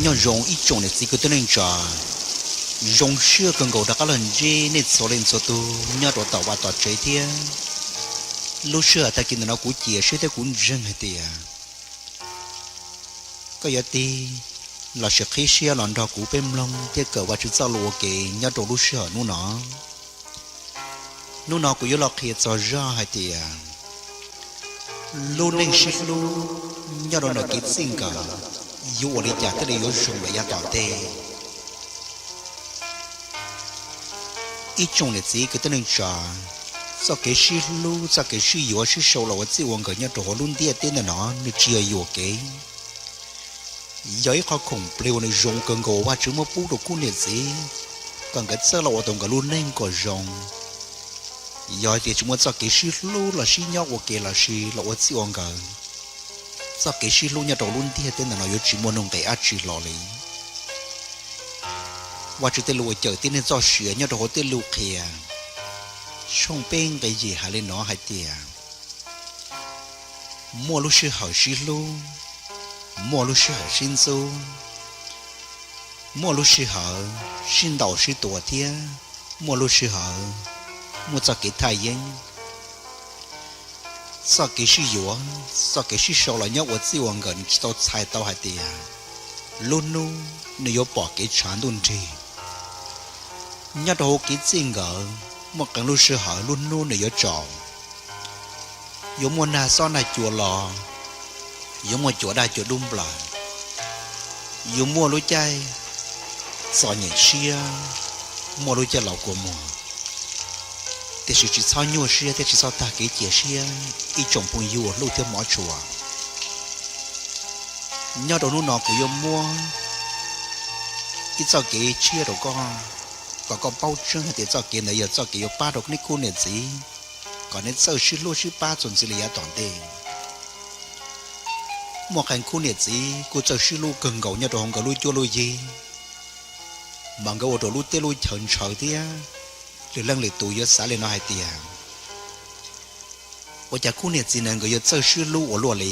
Nyob zoo ib tsoom niam txiv kwv tij neej tsa, zoo siab kawg nkaus rov qab los ntsib nej txhua leej txhua tus nyob rau tom vaj tom tsev thiab. Lub sij hawm tag kis ntawm no kuv cia siab thiab kuv ntseeg hais tias koj yuav tig los sis qhib siab los nrog kuv peb mloog thiab kawm Vajtswv txoj lus ua ke nyob rau lub sij hawm hnub no. Hnub no kuv yuav los qhia txog zaj hais tias lub neej sib hlub nyob rau ntawm kev txij nkawm yuav ua li cas thiaj li yuav zoo lawm yav tom ntej. Ib tsoom niam txiv kwv tij neej tsa, txoj kev sib hlub, txoj kev sib yuav sib sau los ua txij ua nkawm nyob rau hauv lub ntiaj teb ntawm no nws tsis yog yuam kev. Yog ib qho khoom plig uas nws zoo kawg nkaus uas Vajtswv muab pub rau khub niam txiv kom nkawd txawj los ua tau nkawd lub neej kom zoo. Yog hais tias tsis muaj txoj kev sib hlub los sib nyob ua ke los sis los ua txij ua nkawm, txoj kev sib hlub nyob rau lub ntiaj teb ntawm no yuav tsis muaj nuj nqis dab tsi los li. Vajtswv tej lus uas cawm tib neeg txoj sia nyob rau hauv tej lus qhia tshooj peb nqe yim hais li no hais tias, muaj lub sij hawm sib hlub, muaj lub sij hawm sib ntxub, muaj lub sij hawm sib ntaus sib tua thiab muaj lub sij hawm muaj txoj kev thaj yeeb. Txoj kev sib yuav, txoj kev sib sau los nyob ua txij ua nkawm nws tsis tau txhais tau hais tias lub hnub nws yuav pom kev tshav ntuj nrig. Nyob rau hauv kev txij nkawm muaj qee lub sij hawm lub hnub nws yuav tsaus, yuav muaj nag xob nag cua los, yuav muaj cua daj cua dub nplaws, yuav muaj lub caij txom nyem siab, muaj lub caij los kua muag. Tiam sis tsis txhob nyuaj siab thiab tsis txhob tag kev cia siab ib tsoom phooj ywg hlub thiab hmov tshua. Nyob rau hnub no kuv yuav muab ib txoj kev tshiab rau koj, kom koj paub tseeb hais tias txoj kev ntawd yog txoj kev yuav pab rau neb khub niam txiv kom neb txawj sib hlub sib pab txuas ntxiv li yav tom ntej. Muaj qee khub niam txiv kuj txawj sib hlub kawg nkaus nyob rau hauv nkawd lub cuab lub yig, mas nkawd ua rau lub teb lub chaw ntshaw thiab. Lwm leej lwm tus yuav xav li no hais tias, ua cas khub niam txiv ntawd nkawd yuav txawj sib hlub ua luaj li?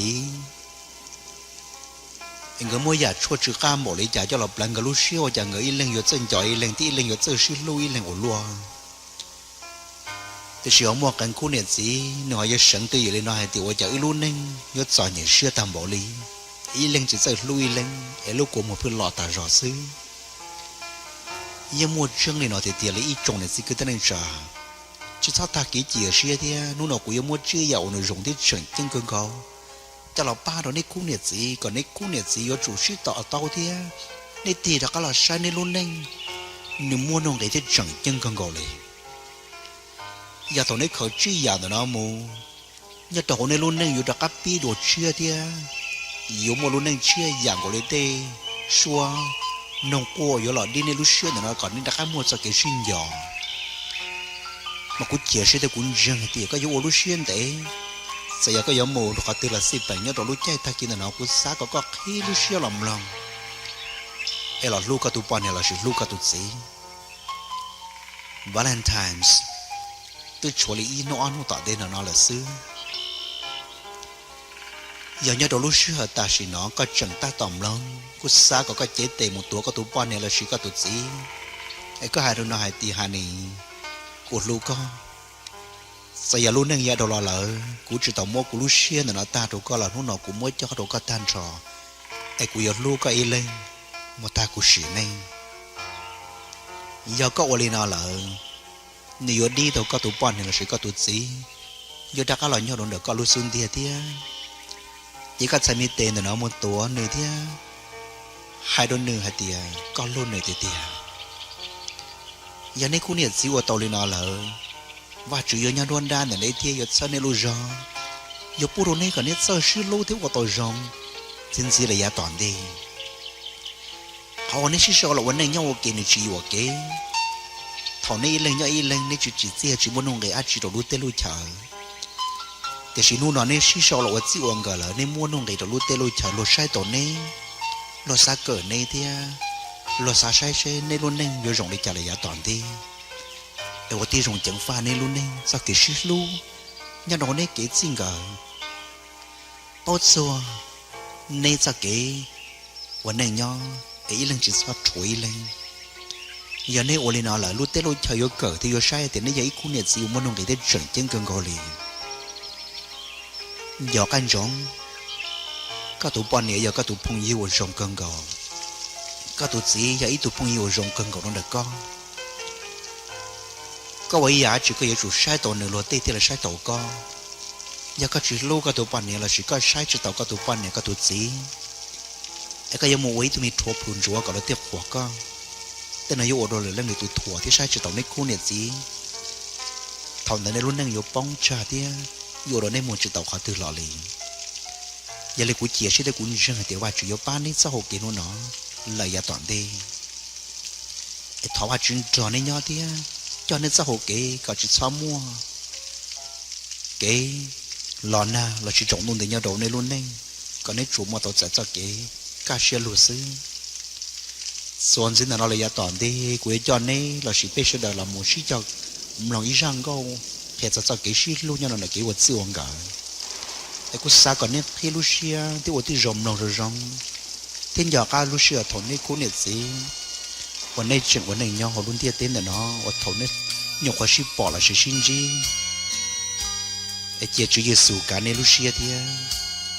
Es nkawd muab yam tshuaj tsw qab npaum li cas coj los plawv nkawd lub siab, ua cas nkawd ib leeg yuav txawj nco ib leeg thiab ib leeg yuav txawj sib hlub ib leeg ua luaj? Tiam sis ho muaj qee khub niam txiv nws ho yuav seev twj ywm li no hais tias ua cas wb lub neej yuav txom nyem siab tag npaum li, ib leeg tsis txawj hlub ib leeg es lub kua muag pheej los tas zog xwb. Yeej muaj tseeb li no tiag tiag li ib tsoom niam txiv kwv tij neej tsa. Tsis txhob tag kev cia siab thiab, hnub no kuv yuav muab tsib yam uas nws zoo thiab tseem ceeb kawg nkaus coj los pab rau neb khub niam txiv kom neb khub niam txiv yuav tsum sib to taub thiab neb tig rov qab los saib neb lub neej, nws muaj nuj nqis thiab tseem ceeb kawg nkaus li. Yog thaum neb khaws tsib yam ntawm no mus, nyob rau hauv neb lub neej yuav rov qab pib dua tshiab thiab yuav muaj lub neej tshiab yam nkaus li tej suab noog quaj yuav los dib neb lub siab ntawm no kom neb rov qab muaj txoj kev sib nco. Mas kuv cia siab thiab kuv ntseeg hais tias koj yuav ua lub siab ntev. Txawm yog koj yuav mus rau qhov twg los xij peem, nyob rau lub caij tag kis ntawm no kuv xav kom koj qhib lub siab los mloog es los hlub koj tus poj niam lossis hlub koj tus txiv. Valentine's twb tshuav li ib hnub ob hnub tom ntej no no lawm xwb. Yog nyob rau lub sij hawm tam sim no koj tseem tab tom mloog, kuv xav kom koj cev tes mus tuav koj tus poj niam lossis koj tus txiv, es koj hais rau no hais tias, Honey, kuv hlub koj. Txawm yog lub neej yav dhau los lawm kuv tsis tau muab kuv lub siab ntawm no tag rau koj los hnub no kuv muab cob rau koj tag nrho, es kuv yuav hlub koj ib leeg mus tag kuv sim neej. Yog koj ua li no lawm, nws yuav dib tau koj tus poj niam lossis koj tus txiv, yuav rov qab los nyob rau ntawm koj lub xub ntiag thiab. Ces koj txhais me tes ntawm no mus tuav nws thiab hais rau nws hais tias koj hlub nws tiag tiag. Yog neb khub niam txiv ua tau li no lawm, Vajtswv yuav nyob nruab nrab ntawm neb thiab yuav txhawb neb lub zog, yuav pub rau neb kom neb txawj sib hlub thiab ua tau zoo txij ntxiv lawm yav tom ntej. Qhov uas neb sib sau los ua neej nyob ua ke nws tsis yuam kev. Thaum neb ib leeg nyob ib leeg neb tsis tsim txiaj tsis muaj nuj nqis dab tsi rau lub teb lub chaw. Tiam sis hnub no neb sib sau los ua txij ua nkawm lawm, neb muaj nuj nqis rau lub teb lub chaw, luag saib taus neb, luag xav kawm neb thiab luag xav saib seb neb lub neej yuav zoo li cas lawm yav tom ntej. Es ua tib zoo ceev faj neb lub neej txoj kev sib hlub nyob rau neb kev txij nkawm, paub txuag neb txoj kev ua neej nyob es ib leeg tsis txhob rhuav ib leeg. Yog nej ua li no lawm, lub teb lub chaw yuav kawm thiab yuav saib tias nej yog ib khub niam txiv uas muaj nuj nqis thiab tseem ceeb kawg nkaus li. Nco qab ntsoov, koj tus poj niam yog koj tus phooj ywg uas zoo kawg nkaus, koj tus txiv yog ib tug phooj ywg uas zoo kawg nkaus rau ntawm koj. Koj ua ib yam dab tsi koj yuav tsum saib taus nws luag tej thiaj li saib taus koj. Yog koj tsis hlub koj tus poj niam lossis koj saib tsis taus koj tus poj niam koj tus txiv, es koj yuav mus ua ib tug me rhuav plhus ntsuav kom lawv thiaj qhuas koj, tej no yuav ua rau lwm leej lwm tus thuam thiab saib tsis taus nej khub niam txiv. Thaum ntawd nej lub neej yuav poob tsag thiab yuav ua rau nej mus tsis tau qhov twg los li. Yog li kuv cia siab thiab kuv ntseeg hais tias Vajtswv yuav pab nej txoj hau kev hnub no lawm yav tom ntej. Es thov Vajtswv nrog nej nyob thiab coj nej txoj hau kev kom tsis txhob muaj kev los nag los tsis tsaus ntuj nti nyob rau nej lub neej, kom nej tsuas muaj tau txais txoj kev kaj siab lug xwb. Txuas ntxiv ntawm no lawm yav tom ntej kuv yuav coj neb lossis peb sawv daws los mus sib cog mloog ib zaj nkauj qhia txog txoj kev sib hlub nyob rau ntawm kev ua txij ua nkawm. Es kuv xav kom nej qhib lub siab thiab ua tib zoo mloog zoo zoo, thiab nco qab lub sij hawm thaum nej khub niam txiv uas nej tseem ua neej nyob hauv lub ntiaj teb ntawm no, uas thaum nej nyuam qhuav sib pom lossis sib ntsib. Es cia Tswv Yexus kav nej lub siab thiab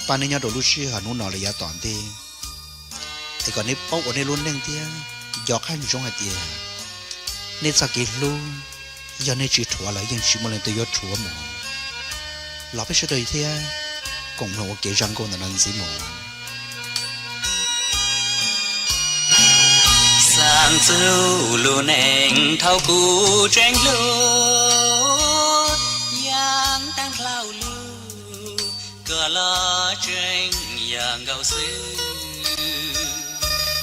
pab nej nyob rau lub sij hawm hnub no lawm yav tom ntej. Es kom nej paub ua nej lub neej thiab nco qab ntsoov hais tias nej txoj kev hlub, yog nej tsis rhuav lawm yeej tsis muaj leej twg yuav rhuav mus. Los peb sawv daws thiab koom mloog ua ke zaj nkauj ntawm no ntxiv mus. Xav txug lub neej thaum kuv tseem hluas, yav tag dhau lug koj los tseem yog nkauj xwb.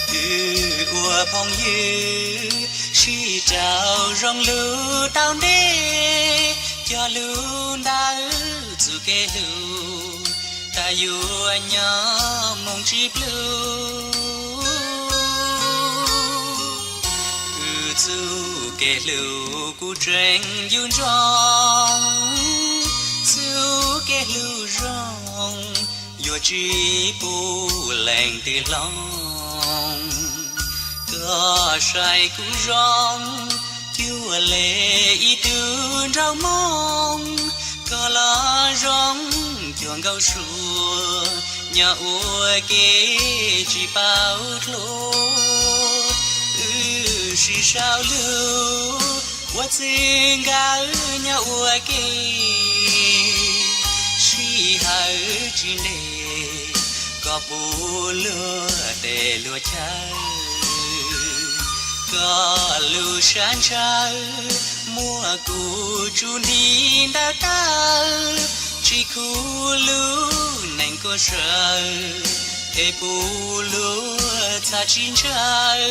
Wb ua phooj ywg sib raug zoo lug tau ntev, cog lug ntawm txuj kev hlub tas yuav nyob moo tsis plug. Wb txuj kev hlub kuj tseem yug ntsoov, txuj kev hlub zoo yuav tsis pub leej twg hloov. Koj saib kuv zoo cuag li ib tug nraug Hmoob, koj los zoo cuag nkauj Suav nyob ua ke tsis paub dluag. Wb sib sau lug ua txij nkawm nyob ua ke, sij hawm tsis ntev koj puv luag tej luag chaw. Koj lub sab ntshaw muab kuv tsuj nti ntawd tawg, tsis khuv lub neej koj saw, es puv luag txhaj tsis ntshaw.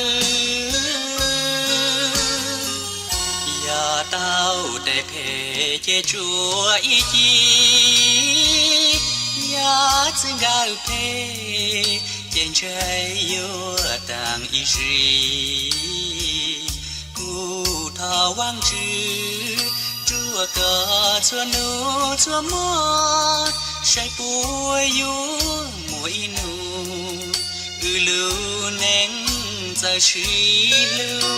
Yog tau tej phem ces tsuas ib ci, yog txij nkawm phem ces ntshe yuav taag ib sim. Kuv thov Vaajtswv ruaj koj txhua nub txhua muag, saib puas yuav muaj ib nub wb lub neej txawj sib hlub.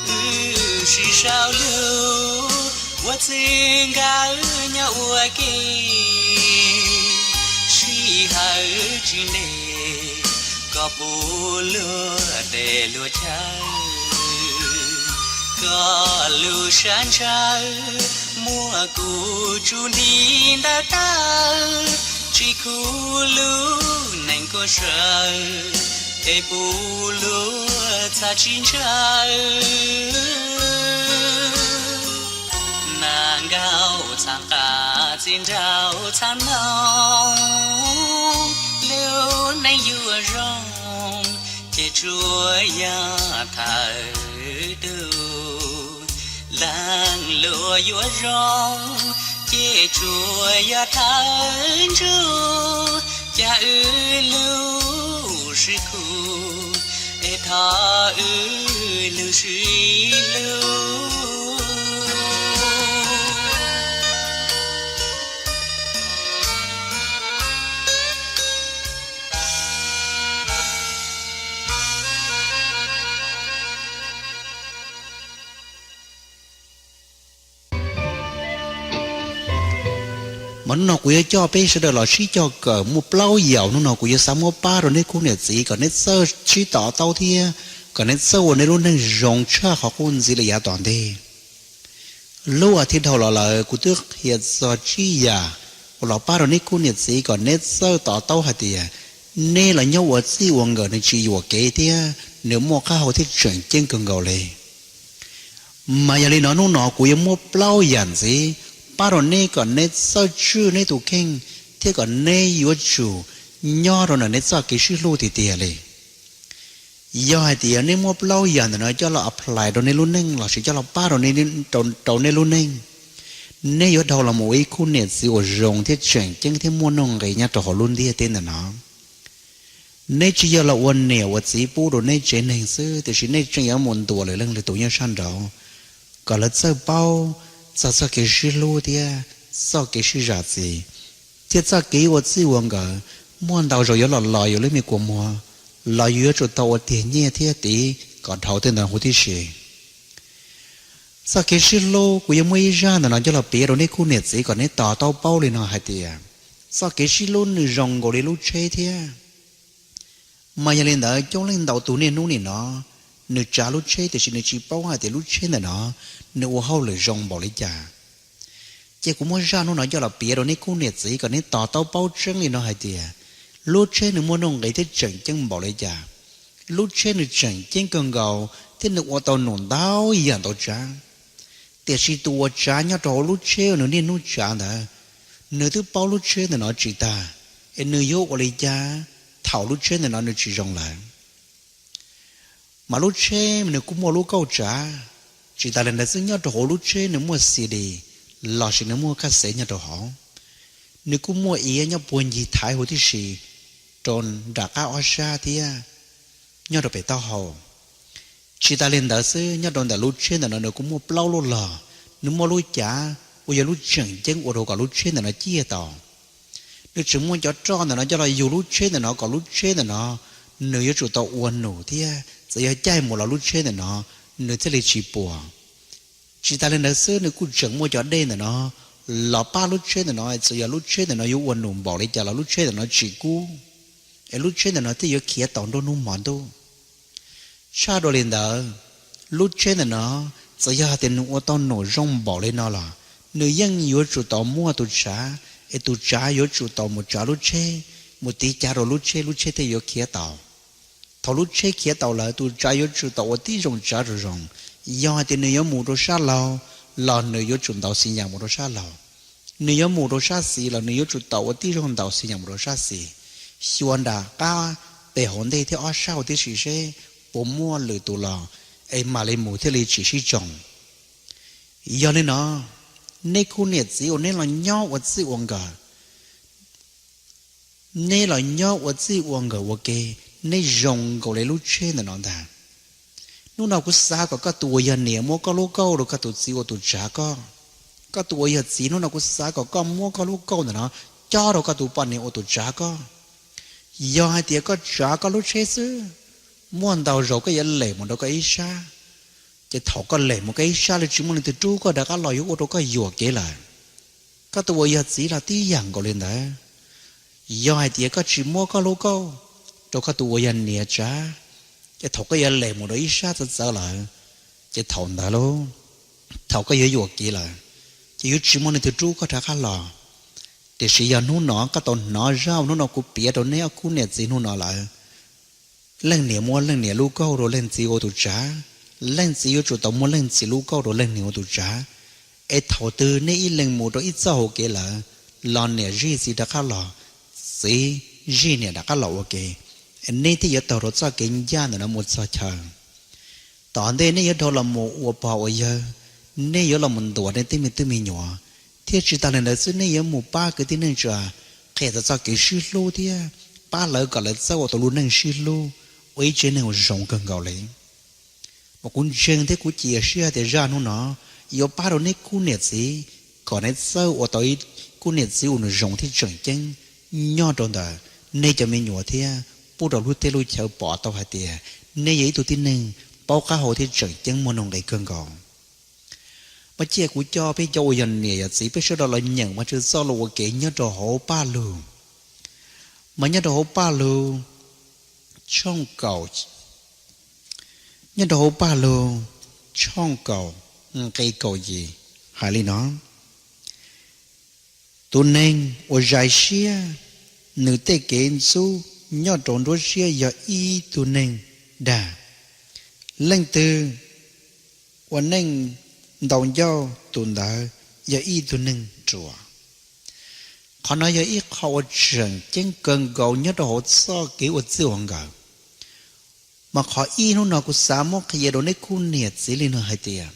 Wb sib sau lug ua txij nkawm nyob ua ke, sij hawm tsis ntev koj puv luag tej luag chaw. Koj lub sab ntshaw muab kuv tsuj nti ntawd tawg, tsis khuv lub neej koj saw, es puv luag txhaj tsis ntshaw. Nas nkauj txhav nqaj txiv nraug txhav noog, lub neej yuav zoo ces tsuas yog thawm tug. Leej luag yuav zoo ces tsuas yog thawm ntsuj, cas wb lub sib khub, es thov wb lug sib hlub. Mas hnub no kuv yuav coj peb sawv daws los sib cog kawm muaj plaub yam. Hnub no kuv yuav xav muab pab rau neb khub niam txiv kom neb txawj sib to taub thiab kom neb txawj ua neb lub neej zoo tshaj qhov qub ntxiv li yav tom ntej. Lub as thiv dhau los lawm kuv twb qhia txog tsib yam uas los pab rau neb khub niam txiv kom neb txawj to taub hais tias neb los nyob ua txij ua nkawm nws tsis yuam kev thiab nws muaj qab hau thiab tseem ceeb kawg nkaus li. Mas yog li no hnub no kuv yuav muab plaub yam ntxiv pab rau neb kom neb txawj tswj neb tus kheej thiab kom neb yuav tsum nyob rau ntawm neb txoj kev sib hlub tiag tiag li. Yog hais tias neb muab plaub yam ntawm no coj los apply rau neb lub neej lossis coj los pab rau neb lub neej, neb yuav dhau los mus ua ib khub niam txiv uas zoo thiab tseem ceeb thiab muaj nuj nqis nyob rau hauv lub ntiaj teb ntawm no. Neb tsis yog los ua niam ua txiv pub rau neb tsev neeg xwb, tiam sis neb tseem yuav mus ntuas lwm leej lwm tus nyob sab nraud kom lawv txawj paub txog txoj kev sib hlub thiab txoj kev sib zam txim, thiab txoj kev ua txij ua nkawm muaj ntau zaus yuav los los yus lub me kua muag, los yus yuav tsum tau ua tiag nyiaj thiab tiv kom dhau tej ntawd huv tib si. Txoj kev sib hlub kuv yuav muab ib zaj ntawm no coj los piav rau neb khub niam txiv kom neb to taub paub li no hais tias txoj kev sib hlub nws zoo nkaus li lub tsheb thiab. Mas yog li ntawd coob leej ntau tus niaj hnub nim no nws tsav lub tsheb tiam sis nws tsis paub hais tias lub tsheb ntawm no nws ua hauj lwm zoo npaum li cas. Ces kuv muab zaj hnub no coj los piav rau neb khub niam txiv kom neb to taub paub tseeb li no hais tias lub tsheb nws muaj nuj nqis thiab tseem ceeb npaum li cas. Lub tsheb nws tseem ceeb kawg nkaus thiab nws ua tau num ntau yam ntau tsav. Tiam sis tus uas tsav nyob rau hauv lub tsheb uas nws niaj hnub tsav ntawd, nws twb paub lub tsheb ntawm no tsis tag, es nws yuav ua li cas thaum lub tsheb ntawm no nws tsis zoo lawm. Mas lub tsheb nws kuj muaj lub kauj tsav, tsis tas li ntawd xwb nyob rau hauv lub tsheb nws muaj C D lossis nws muaj kaj xev nyob rau hauv. Nws kuj muaj iav nyob puag ncig thaiv huv tib si rau nram qab ob sab thiab nyob rau pem taub hau. Tsis tas li ntawd xwb nyob rau ntawm lub tsheb ntawm no nws kuj muaj plaub lub log, nws muaj lub cav uas yog lub tseem ceeb ua rau kom lub tsheb ntawm no ciaj tau. Nws tseem muaj cov roj ntawm no coj los yug lub tsheb ntawm no kom lub tsheb ntawm no nws yuav tsum tau ua num thiab txawm yog caij mus los lub tsheb ntawm no nws thiaj li tsis puas. Tsis tas li ntawd xwb nws kuj tseem muaj cov dej ntawm no los pab lub tsheb ntawm no, txawm yog lub tsheb ntawm no yuav ua num npaum li cas los lub tsheb ntawm no tsis kub, es lub tsheb ntawm no thiaj yuav khiav tau nruab hnub hmo ntuj. Tshaj dua li ntawd, lub tsheb ntawm no txawm yog hais tias nws ua tau num zoo npaum li no los nws yeej yuav tsum tau muaj tus tsav, es tus tsav yuav tsum tau mus tsav lub tsheb, mus tiv cav rau lub tsheb, lub tsheb thiaj yuav khiav tau. Thaum lub tsheb khiav tau lawm tus tsav yuav tsum tau ua tib zoo tsav zoo zoo. Yog hais tias nws yuav mus rau sab laug los nws yuav tsum ntaus xis nyas mus rau sab laug, nws yuav mus rau sab xis los nws yuav tsum tau ua tib zoo ntaus xis nyas mus rau sab xis, xyuas nram qab pem hauv ntej thiab ob sab huv tib si seb puas muaj lwm tus los, es mam li mus thiaj li tsis sib tsoo. Yog li no, neb khub niam txiv uas neb los nyob ua txij ua nkawm, neb los nyob ua txij ua nkawm ua ke, neb zoo nkaus li lub tsheb ntawm no ntag. Hnub no kuv xav kom koj tus uas yog niam muab koj lub kauj rau koj tus txiv ua tus tsav koj. Koj tus uas yog txiv, hnub no kuv xav kom koj muab koj lub kauj ntawm no cob rau koj tus poj niam ua tus tsav koj. Yog hais tias koj tsav koj lub tsheb xwb, muaj ntau zaus koj yuav lem mus rau koj ib sab, ces thaum koj lem mus koj ib sab lawv tsis muaj leej twg rub koj rov qab los yuav ua rau koj yuam kev lawm. Koj tus uas yog txiv los tib yam nkaus li ntawd. Yog hais tias koj tsis muab koj lub kauj rau koj tus uas yog niam tsav, ces thaum koj yuav lem mus rau ib sab txawv txawv lawm, ces thaum ntawd lauj, thaum koj yuav yuam kev lawm, ces yuav tsis muaj leej twg rub koj rov qab los. Tiam sis yog hnub no koj tau hnov zaj hnub no kuv piav rau neb ob khub niam txiv hnub no lawm, leej niam muab leej niam lub kauj rau leej txiv ua tus tsav, leej txiv yuav tsum tau muab leej txiv lub kauj rau leej niam ua tus tsav. Es thaum twg neb ib leeg mus rau ib txoj hauv kev lawm, los niam zij txiv rov qab los, txiv zij niam rov qab los ua ke, neb thiaj yuav taug rau txoj kev ncaj ntawm no mus txog chaw. Tom ntej neb yuav dhau los mus ua pog ua yawg, neb yuav los mus ntuas nej tej me tub me nyuam, thiab tsis tas li ntawd xwb nej yuav mus pab kwv tij neej tsa qhia txog txoj kev sib hlub thiab pab lawv kom lawv txawj ua tau lub neej sib hlub, ua ib tsev neeg uas zoo kawg nkaus li. Mas kuv ntseeg thiab kuv cia siab tias zaj hnub no yuav pab rau nej khub niam txiv kom nej txawj ua tau ib khub niam txiv uas nws zoo thiab tseem ceeb nyob rau ntawm nej cov me nyuam thiab pub rau lub teb lub chaw pom tau hais tias nej yog ib tug tib neeg paub qab hau thiab tseem ceeb muaj nuj nqis kawg nkaus. Mas cia kuv coj peb cov uas yog niam yog txiv peb sawv daws los nyeem Vajtswv txoj lus ua ke nyob rau hauv Paj Lug. Mas nyob rau hauv Paj Lug tshooj kaum, nyob rau hauv Paj Lug tshooj kaum nqe kaum yim hais li no: Tus neeg uas zais siab, nws tej kev ntxub nyob rau nruab siab yog ib tug neeg dag. Leej twg ua neej ntau ncauj, tus ntawd yog ib tug neeg ruam. Qhov no yog ib qho uas tseem ceeb kawg nkaus nyob rau hauv txoj kev ua txij ua nkawm. Mas qhov ib hnub no kuv xav muab qhia rau nej khub niam txiv li no hais tias,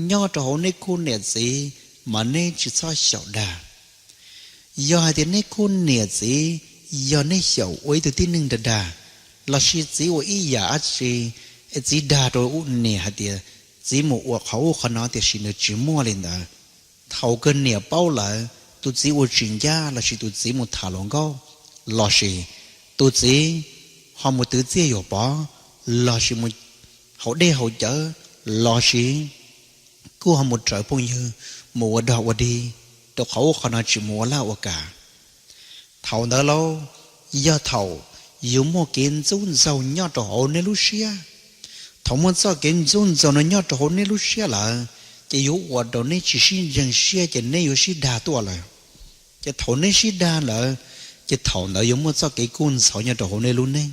nyob rau hauv nej khub niam txiv mas nej tsis txhob xyaum dag. Yog hais tias nej khub niam txiv yog nej xyaum ua ib tug tib neeg dag dag, lossis txiv ua ib yam dab tsi es txiv dag rau niam hais tias txiv mus ua qhov ub qhov no tiam sis nws tsis muaj li ntawd, thaum kawg niam paub lawm tus txiv ua tsis ncaj lossis tus txiv mus tham hluas nkauj, lossis tus txiv ho mus twv txiaj yuam pov, lossis mus haus dej haus cawv, lossis kuj ho mus raws phooj ywg mus ua dog ua dig rau qhov ub qhov no tsis mus ua laj ua kam. Thaum ntawd lauj, yog thaum yuav muaj kev ntxub ntxaug nyob rau hauv nej lub siab. Thaum muaj txoj kev ntxub ntxaug no nyob rau hauv nej lub siab lawm, ces yuav ua rau nej tsis sib ntseeg siab ces neb yuav sib dag tuaj lawm. Ces thaum neb sib dag lawm, ces thaum ntawd yuav muaj txoj kev kub ntxhov nyob rau hauv nej lub neej.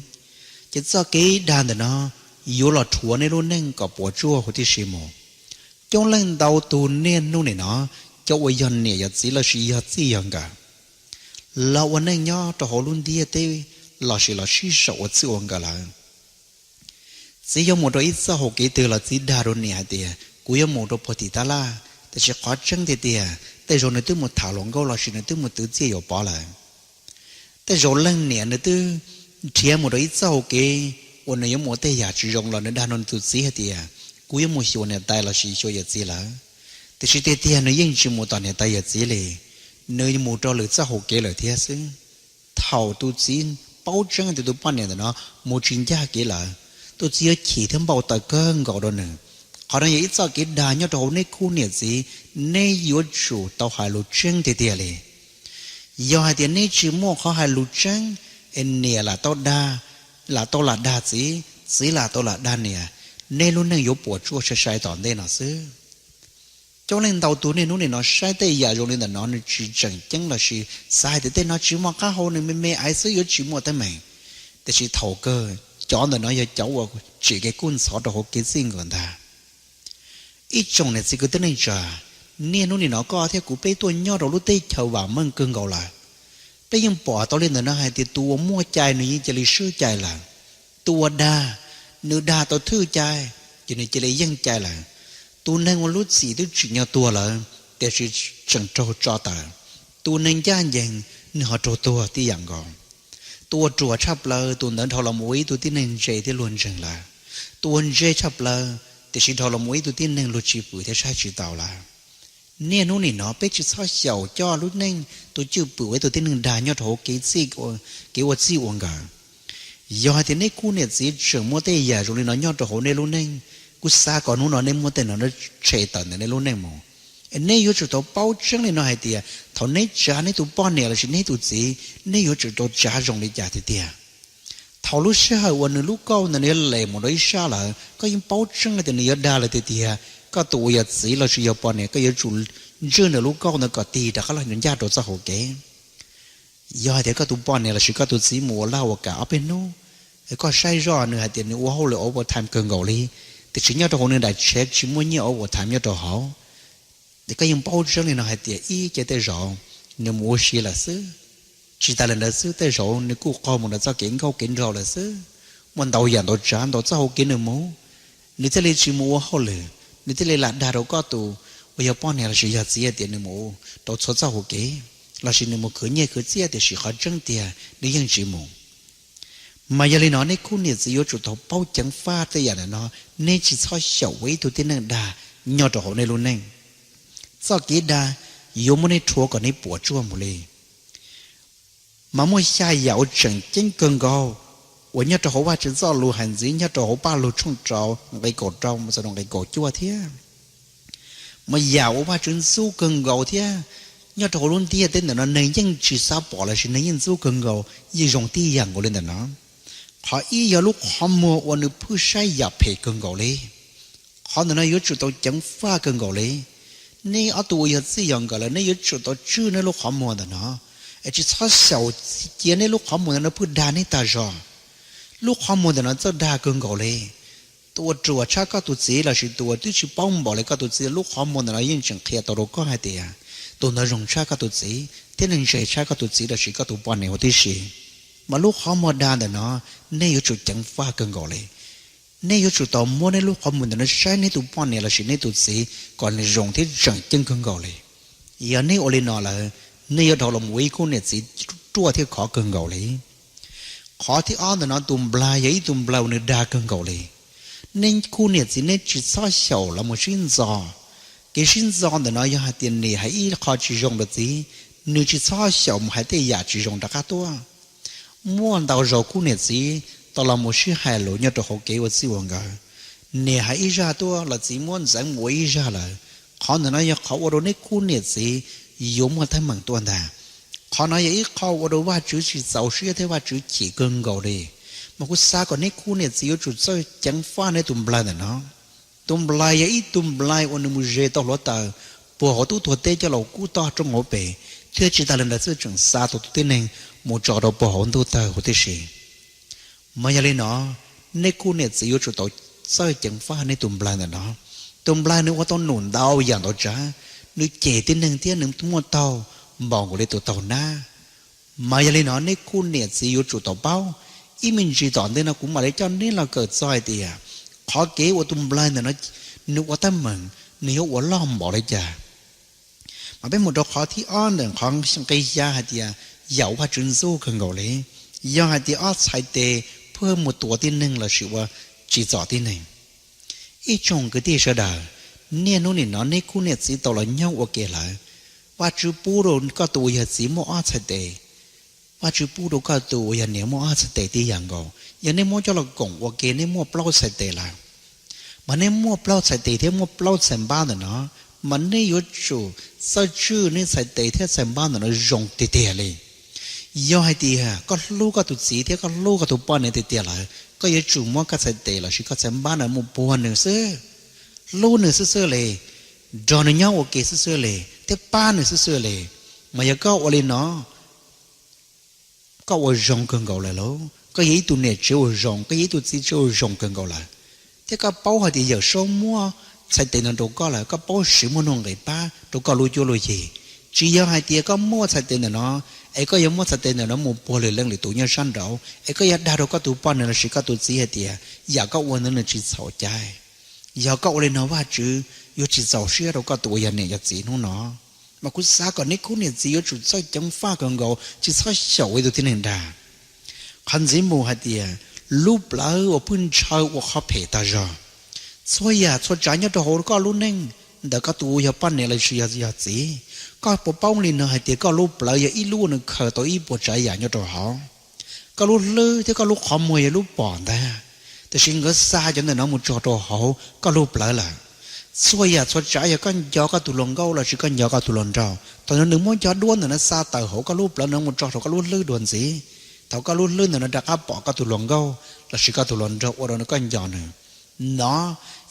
Ces txoj kev dag ntawm no yuav los rhuav nej lub neej kom puas tsuaj huv tib si mus. Coob leej ntau tus niaj hnub nim no, cov uas yog niam yog txiv lossis yog txij yog nkawm, los ua neej nyob rau hauv lub ntiaj teb lossis los sib sau ua txij ua nkawm lawm. Txiv yuav mus rau ib txoj hau kev twg los txiv dag rau niam hais tias kuv yuav mus rau puag tim tab laj, tiam sis qhov tseeb tiag tiag tej zaum nws twb mus tham hluas nkauj lossis nws twb mus twv txiaj yuam pov lawm. Tej zaum leej niam nws twb nrhiav mus rau ib txoj hau kev uas nws yuav mus ua tej yam tsis zoo los nws dag rau nws tus txiv hais tias kuv yuav mus xyuas niam tais lossis xyuas yawm txiv lawm, tiam sis tiag tiag nws yeej tsis mus tom niam tais yawm txiv li, nws mus rau lwm txoj hau kev lawm thiab xwb. Thaum tus txiv paub tseeb tias tus poj niam ntawm no mus tsis ncaj kev lawm, tus txiv yuav chim thiab npau taws kawg nkaus rau nws. Qhov no yog ib txoj kev dag nyob rau hauv nej khub niam txiv, nej yuav tsum tau hais lus tseeb tiag tiag li. Yog hais tias neb tsis muaj qhov hais lus tseeb, es niam lam tau dag, lam tau lam dag txiv, txiv lam tau lam dag niam, nej lub neej yuav puas tsuaj sai sai tom ntej no xwb. Coob leej ntau tus niaj hnub nim no saib tej yam zoo li ntawm no nws tsis tseem ceeb lossis xav hais tias tej no tsis muaj qab hau, nws me me aiv xwb yuav tsis muaj teeb meem. Tiam sis thaum kawg cov ntawm no yog cov uas tsim kev kub ntxhov rau hauv kev txij nkawm ntag. Ib tsoom niam txiv kwv tij neej tsa, niaj hnub nim no koj thiab kuv peb tuaj nyob rau lub teb chaws vam meej kawg nkaus lawm. Peb yeej pom tau li ntawm no hais tias tus uas muaj cai nws yeej cia li swb cai lawm. Tus uas dag, nws dag tau thwj cai, ces nws cia li yeej cai lawm. Tus neeg uas lub txim twb tsim nyog tuag lawm, tiam sis tseem raug tso tawm. Tus neeg ncaj ncees, nws ho raug tuag tib yam nkaus. Tus uas ruam tshaj plaws, tus ntawd dhau los mus ua ib tug tib neeg ntse thiab luag ntseeg lawm. Tus uas ntse tshaj plaws, tiam sis dhau los mus ua ib tug tib neeg luag tsis pwm thiab saib tsis taus lawm. Niaj hnub nim no peb tsis txhob xyaum coj lub neej tus cwj pwm ua ib tug tib neeg dag nyob rau hauv kev txij, kev ua txij ua nkawm. Yog hais tias nej khub niam txiv tseem muaj tej yam zoo li no nyob rau hauv nej lub neej, kuv xav kom hnub no nej muab tej no tshem tawm ntawm nej lub neej mus. Es nej yuav tsum tau paub tseeb li no hais tias thaum neb tsav neb tus poj niam lossis neb tus txiv, nej yuav tsum tau tsav zoo li cas tiag tiag. Thaum lub sij hawm uas nws lub kauj ntawd nws yuav les mus rau ib sab lawm, koj yeej paub tseeb hais tias nws yuav dag lawm tiag tiag, koj tus uas yog txiv lossis yog poj niam koj yuav tsum ntswj nws lub kauj ntawd kom tig rov qab los ncaj rau txoj hau kev. Yog hais tias koj tus poj niam lossis koj tus txiv mus ua laj ua kam ob peb hnub, koj saib zoj nws hais tias nws ua hauj lwm overtime kawg nkaus li, tiam sis nyob rau hauv nws daim tsheb tsis muaj nyiaj overtime nyob rau hauv. Ces koj yeej paub tseeb li no hais tias ib ce tej zaum nws mus ua si lawm xwb. Tsis tas li ntawd xwb, tej zaum nws kuj qaug mus rau txoj kev nkauj kev nraug lawm xwb. Muaj ntau yam ntau tsav ntau txoj hau kev nws mus, nws thiaj li tsis mus ua hauj lwm, nws thiaj li lam dag rau koj tus uas yog poj niam lossis yog txiv hais tias nws mus rau txhua txoj hau kev. lossis nws mus khwv nyiaj khwv txiaj, tiam sis qhov tseeb tiag nws yeej tsis mus. Mas yog li no nej khub niam txiv yuav tsum tau paub ceev faj tej yam ntawm no, nej tsis txhob xyaum ua ib tug tib neeg dag nyob rau hauv nej lub neej. Txoj kev dag yuav muab nej rhuav kom nej puas tsuaj mus li. Mas muaj xya yam uas tseem ceeb kawg nkaus uas nyob rau hauv Vajtswv txoj lus hais ntxiv nyob rau hauv Pajlug tshooj rau nqe kaum rau mus txog rau nqe kaum cuaj thiab. Mas yam uas Vajtswv ntxub kawg nkaus thiab nyob rau hauv lub ntiaj teb ntawm no neeg yeej tsis xav pom lossis neeg yeej ntxub kawg nkaus yeej zoo tib yam nkaus li ntawm no. Qhov ib yog lub qhov muag uas nws pheej saib yam phem kawg nkaus li. Qhov ntawm no yuav tsum tau ceev faj kawg nkaus li. Nej ob tug uas yog txij yog nkawm lawm nej yuav tsum tau tswj nej lub qhov muag ntawm no, es tsis txhob xyaum cia nej lub qhov muag ntawm no pheej dag nej tag zog. Lub qhov muag ntawm no txawj dag kawg nkaus li. Tus uas ruam tshaj koj tus txiv lossis tus uas twb tsis paub npaum li koj tus txiv, lub qhov muag ntawm no yeej tseem qhia tau rau koj hais tias tus ntawd zoo tshaj koj tus txiv thiab nws ntse tshaj koj tus txiv lossis koj tus poj niam huv tib si. Mas lub qhov muag dag ntawm no nej yuav tsum ceev faj kawg nkaus li. Nej yuav tsum tau muab nej lub qhov muag ntawm no saib nej tus poj niam lossis nej tus txiv kom nws zoo thiab tseem ceeb kawg nkaus li. Yog nej ua li no lawm, nej yuav dhau los mus ua ib khub niam txiv ruaj thiab khov kawg nkaus li. Qhov thib ob ntawm no tus nplaig yog ib tug nplaig uas nws dag kawg nkaus li. Nej khub niam txiv nej tsis txhob xyaum los mus sib ntxo. Kev sib ntxo ntawm no yog hais tias niam hais ib qho tsis zoo rau txiv, nws tsis txhob xyaum mus hais tej yam tsis zoo rov qab tuaj. Muaj ntau zaus khub niam txiv tau los mus sib hais lus nyob rau hauv kev ua txij ua nkawm, niam hais ib zaj tuaj los txiv muab ntxeev mus ua ib zaj lawm. Qhov ntawm no yog qhov ua rau nej khub niam txiv yuav muaj teeb meem tuaj ntag. Qhov no yog ib qho ua rau Vajtswv tsis txaus siab thiab Vajtswv chim kawg nkaus li. Mas kuv xav kom nej khub niam txiv yuav tsum txawj ceev faj nej tus nplaig ntawm no. Tus nplaig yog ib tug nplaig uas nws mus ze tau hluav taws puag hauv tub tuag teb coj los kub toj roob hauv pes, thiab tsis tas li ntawd xwb tseem xa tau tus tib neeg mus tso rau puag hauv ntuj tawg huv tib si. Mas yog li no, nej khub niam txiv yuav tsum tau txawj ceev faj nej tus nplaig ntawm no. Tus nplaig nws ua tau num ntau yam ntau tsav, nws cem tib neeg thiab nws muaj taug npaum nkaus li tus taug nab. Mas yog li no nej khub niam txiv yuav tsum tau paub, ib me ntsis tom ntej no kuv mam li coj nej los kawm txog hais tias qhov kev ua tus nplaig ntawm no nws ua teeb meem nws yuav ua loj npaum li cas. Mas peb mus rau qhov thib ob ntawm qhov nqe xya hais tias yam uas Vajtswv ntxub kawg nkaus li, yog hais tias ob txhais tes pheej mus tuav tib neeg lossis ua tsim txom tib neeg. Ib tsoom kwv tij sawv daws, niaj hnub nim no nej khub niam txiv tau los nyob ua ke lawm. Vajtswv pub rau koj tus uas yog txiv muaj ob txhais tes, Vajtswv pub rau koj tus uas yog niam muaj ob txhais tes tib yam nkaus. Yog nej muab coj los koom ua ke nej muaj plaub txhais tes lawm. Mas nej muaj plaub txhais tes thiab muaj plaub txhais npab ntawm no, mas nej yuav tsum txawj tswj nej txhais tes thiab txhais npab ntawm no zoo tiag tiag li. Yog hais tias koj hlub koj tus txiv thiab koj hlub koj tus poj niam tiag tiag lawm, koj yuav tsum muab koj txhais tes lossis koj txhais npab ntawm mus puag nws xwb, hlub nws xwb xwb li, nrog nws nyob ua ke xwb xwb li thiab pab nws xwb xwb li. Mas yog koj ua li no, koj ua zoo kawg nkaus lawm lauj. Koj yog ib tug niam tsev uas zoo, koj yog ib tug txiv tsev uas zoo kawg nkaus lawm. Thiab koj paub hais tias Yawm Saub muab txhais tes no rau koj lawm, koj paub siv muaj nuj nqis pab rau koj lub cuab lub yig. Tsis yog hais tias koj muaj txhais tes ntawm no, es koj yuav muab txhais tes ntawm no mus puag lwm leej lwm tus nyob sab nraud, es koj yuav dag rau koj tus poj niam lossis koj tus txiv hais tias yam koj ua ntawd nws tsis txhaum cai. Yog koj ua li no Vajtswv yuav tsis txaus siab rau koj tus uas yog niam yog txiv hnub no. Mas kuv xav kom nej khub niam txiv yuav tsum txawj ceev faj kawg nkaus, tsis txhob xyaum ua ib tug tib neeg dag. Qhov ntxiv mus hais tias lub plawv uas pheej ntshaw ua qhov phem tag zog. Txhua yam txhua tsav nyob rau hauv koj lub neej, ntawm koj tus uas yog poj niam lossis yog, yog txiv, koj puas paub li no hais tias koj lub plawv yog ib lub uas nws khaws tau ib puas tsav yam nyob rau hauv. Koj lub hlwb thiab koj lub qhov muag yog lub pom ntag, tiam sis nkawd xa cov ntawm no mus tso rau hauv koj lub plawv lawm. Txhua yam txhua tsav yog koj nco koj tus hluas nkauj lossis koj nco koj tus hluas nraug, thaum no nws muab cov duab ntawm no xa tawm hauv koj lub plawv no mus tso rau koj lub hlwb dua ntxiv. Thaum koj lub hlwb ntawm no rov qab pom koj tus hluas nkauj lossis koj tus hluas nraug ua rau koj nco nws. No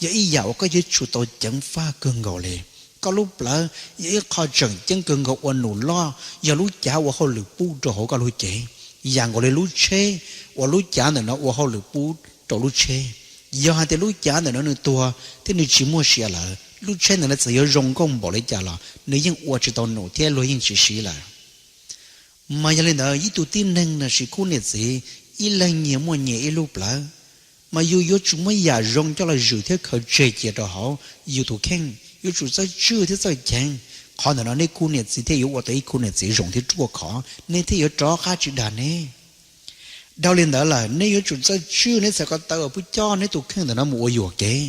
yog ib yam uas koj yuav tsum tau ceev faj kawg nkaus li. Koj lub plawv yog ib qho tseem ceeb kawg nkaus ua num loj, yog lub cav ua hauj lwm pub rau hauv koj lub cev, yam nkaus li lub tsheb uas lub cav ntawm no ua hauj lwm pub rau lub tsheb. Yog hais tias lub cav ntawm no nws tuag thiab nws tsis muaj sia lawm, lub tsheb ntawm no txawm yuav zoo nkauj npaum li cas los nws yeej ua tsis tau num thiab luag yeej tsis siv lawm. Mas yog li ntawd ib tug tib neeg lossis khub niam txiv, ib leeg nyias muaj nyias ib lub plawv, mas yus yuav tsum muab yam zoo coj los zwm thiab khaws tseg cia rau hauv yus tus kheej, yuav tsum txawj tswj thiab txawj ceev. Qhov ntawm no nej khub niam txiv thiaj yuav ua tau ib khub niam txiv zoo thiab ruaj khov, nej thiaj yuav rov qab tsis dag neb. Dhau li ntawd lawm, neb yuav tsum txawj tswj neb txhais ko taw uas pub coj neb tus kheej ntawm no mus ua yuam kev.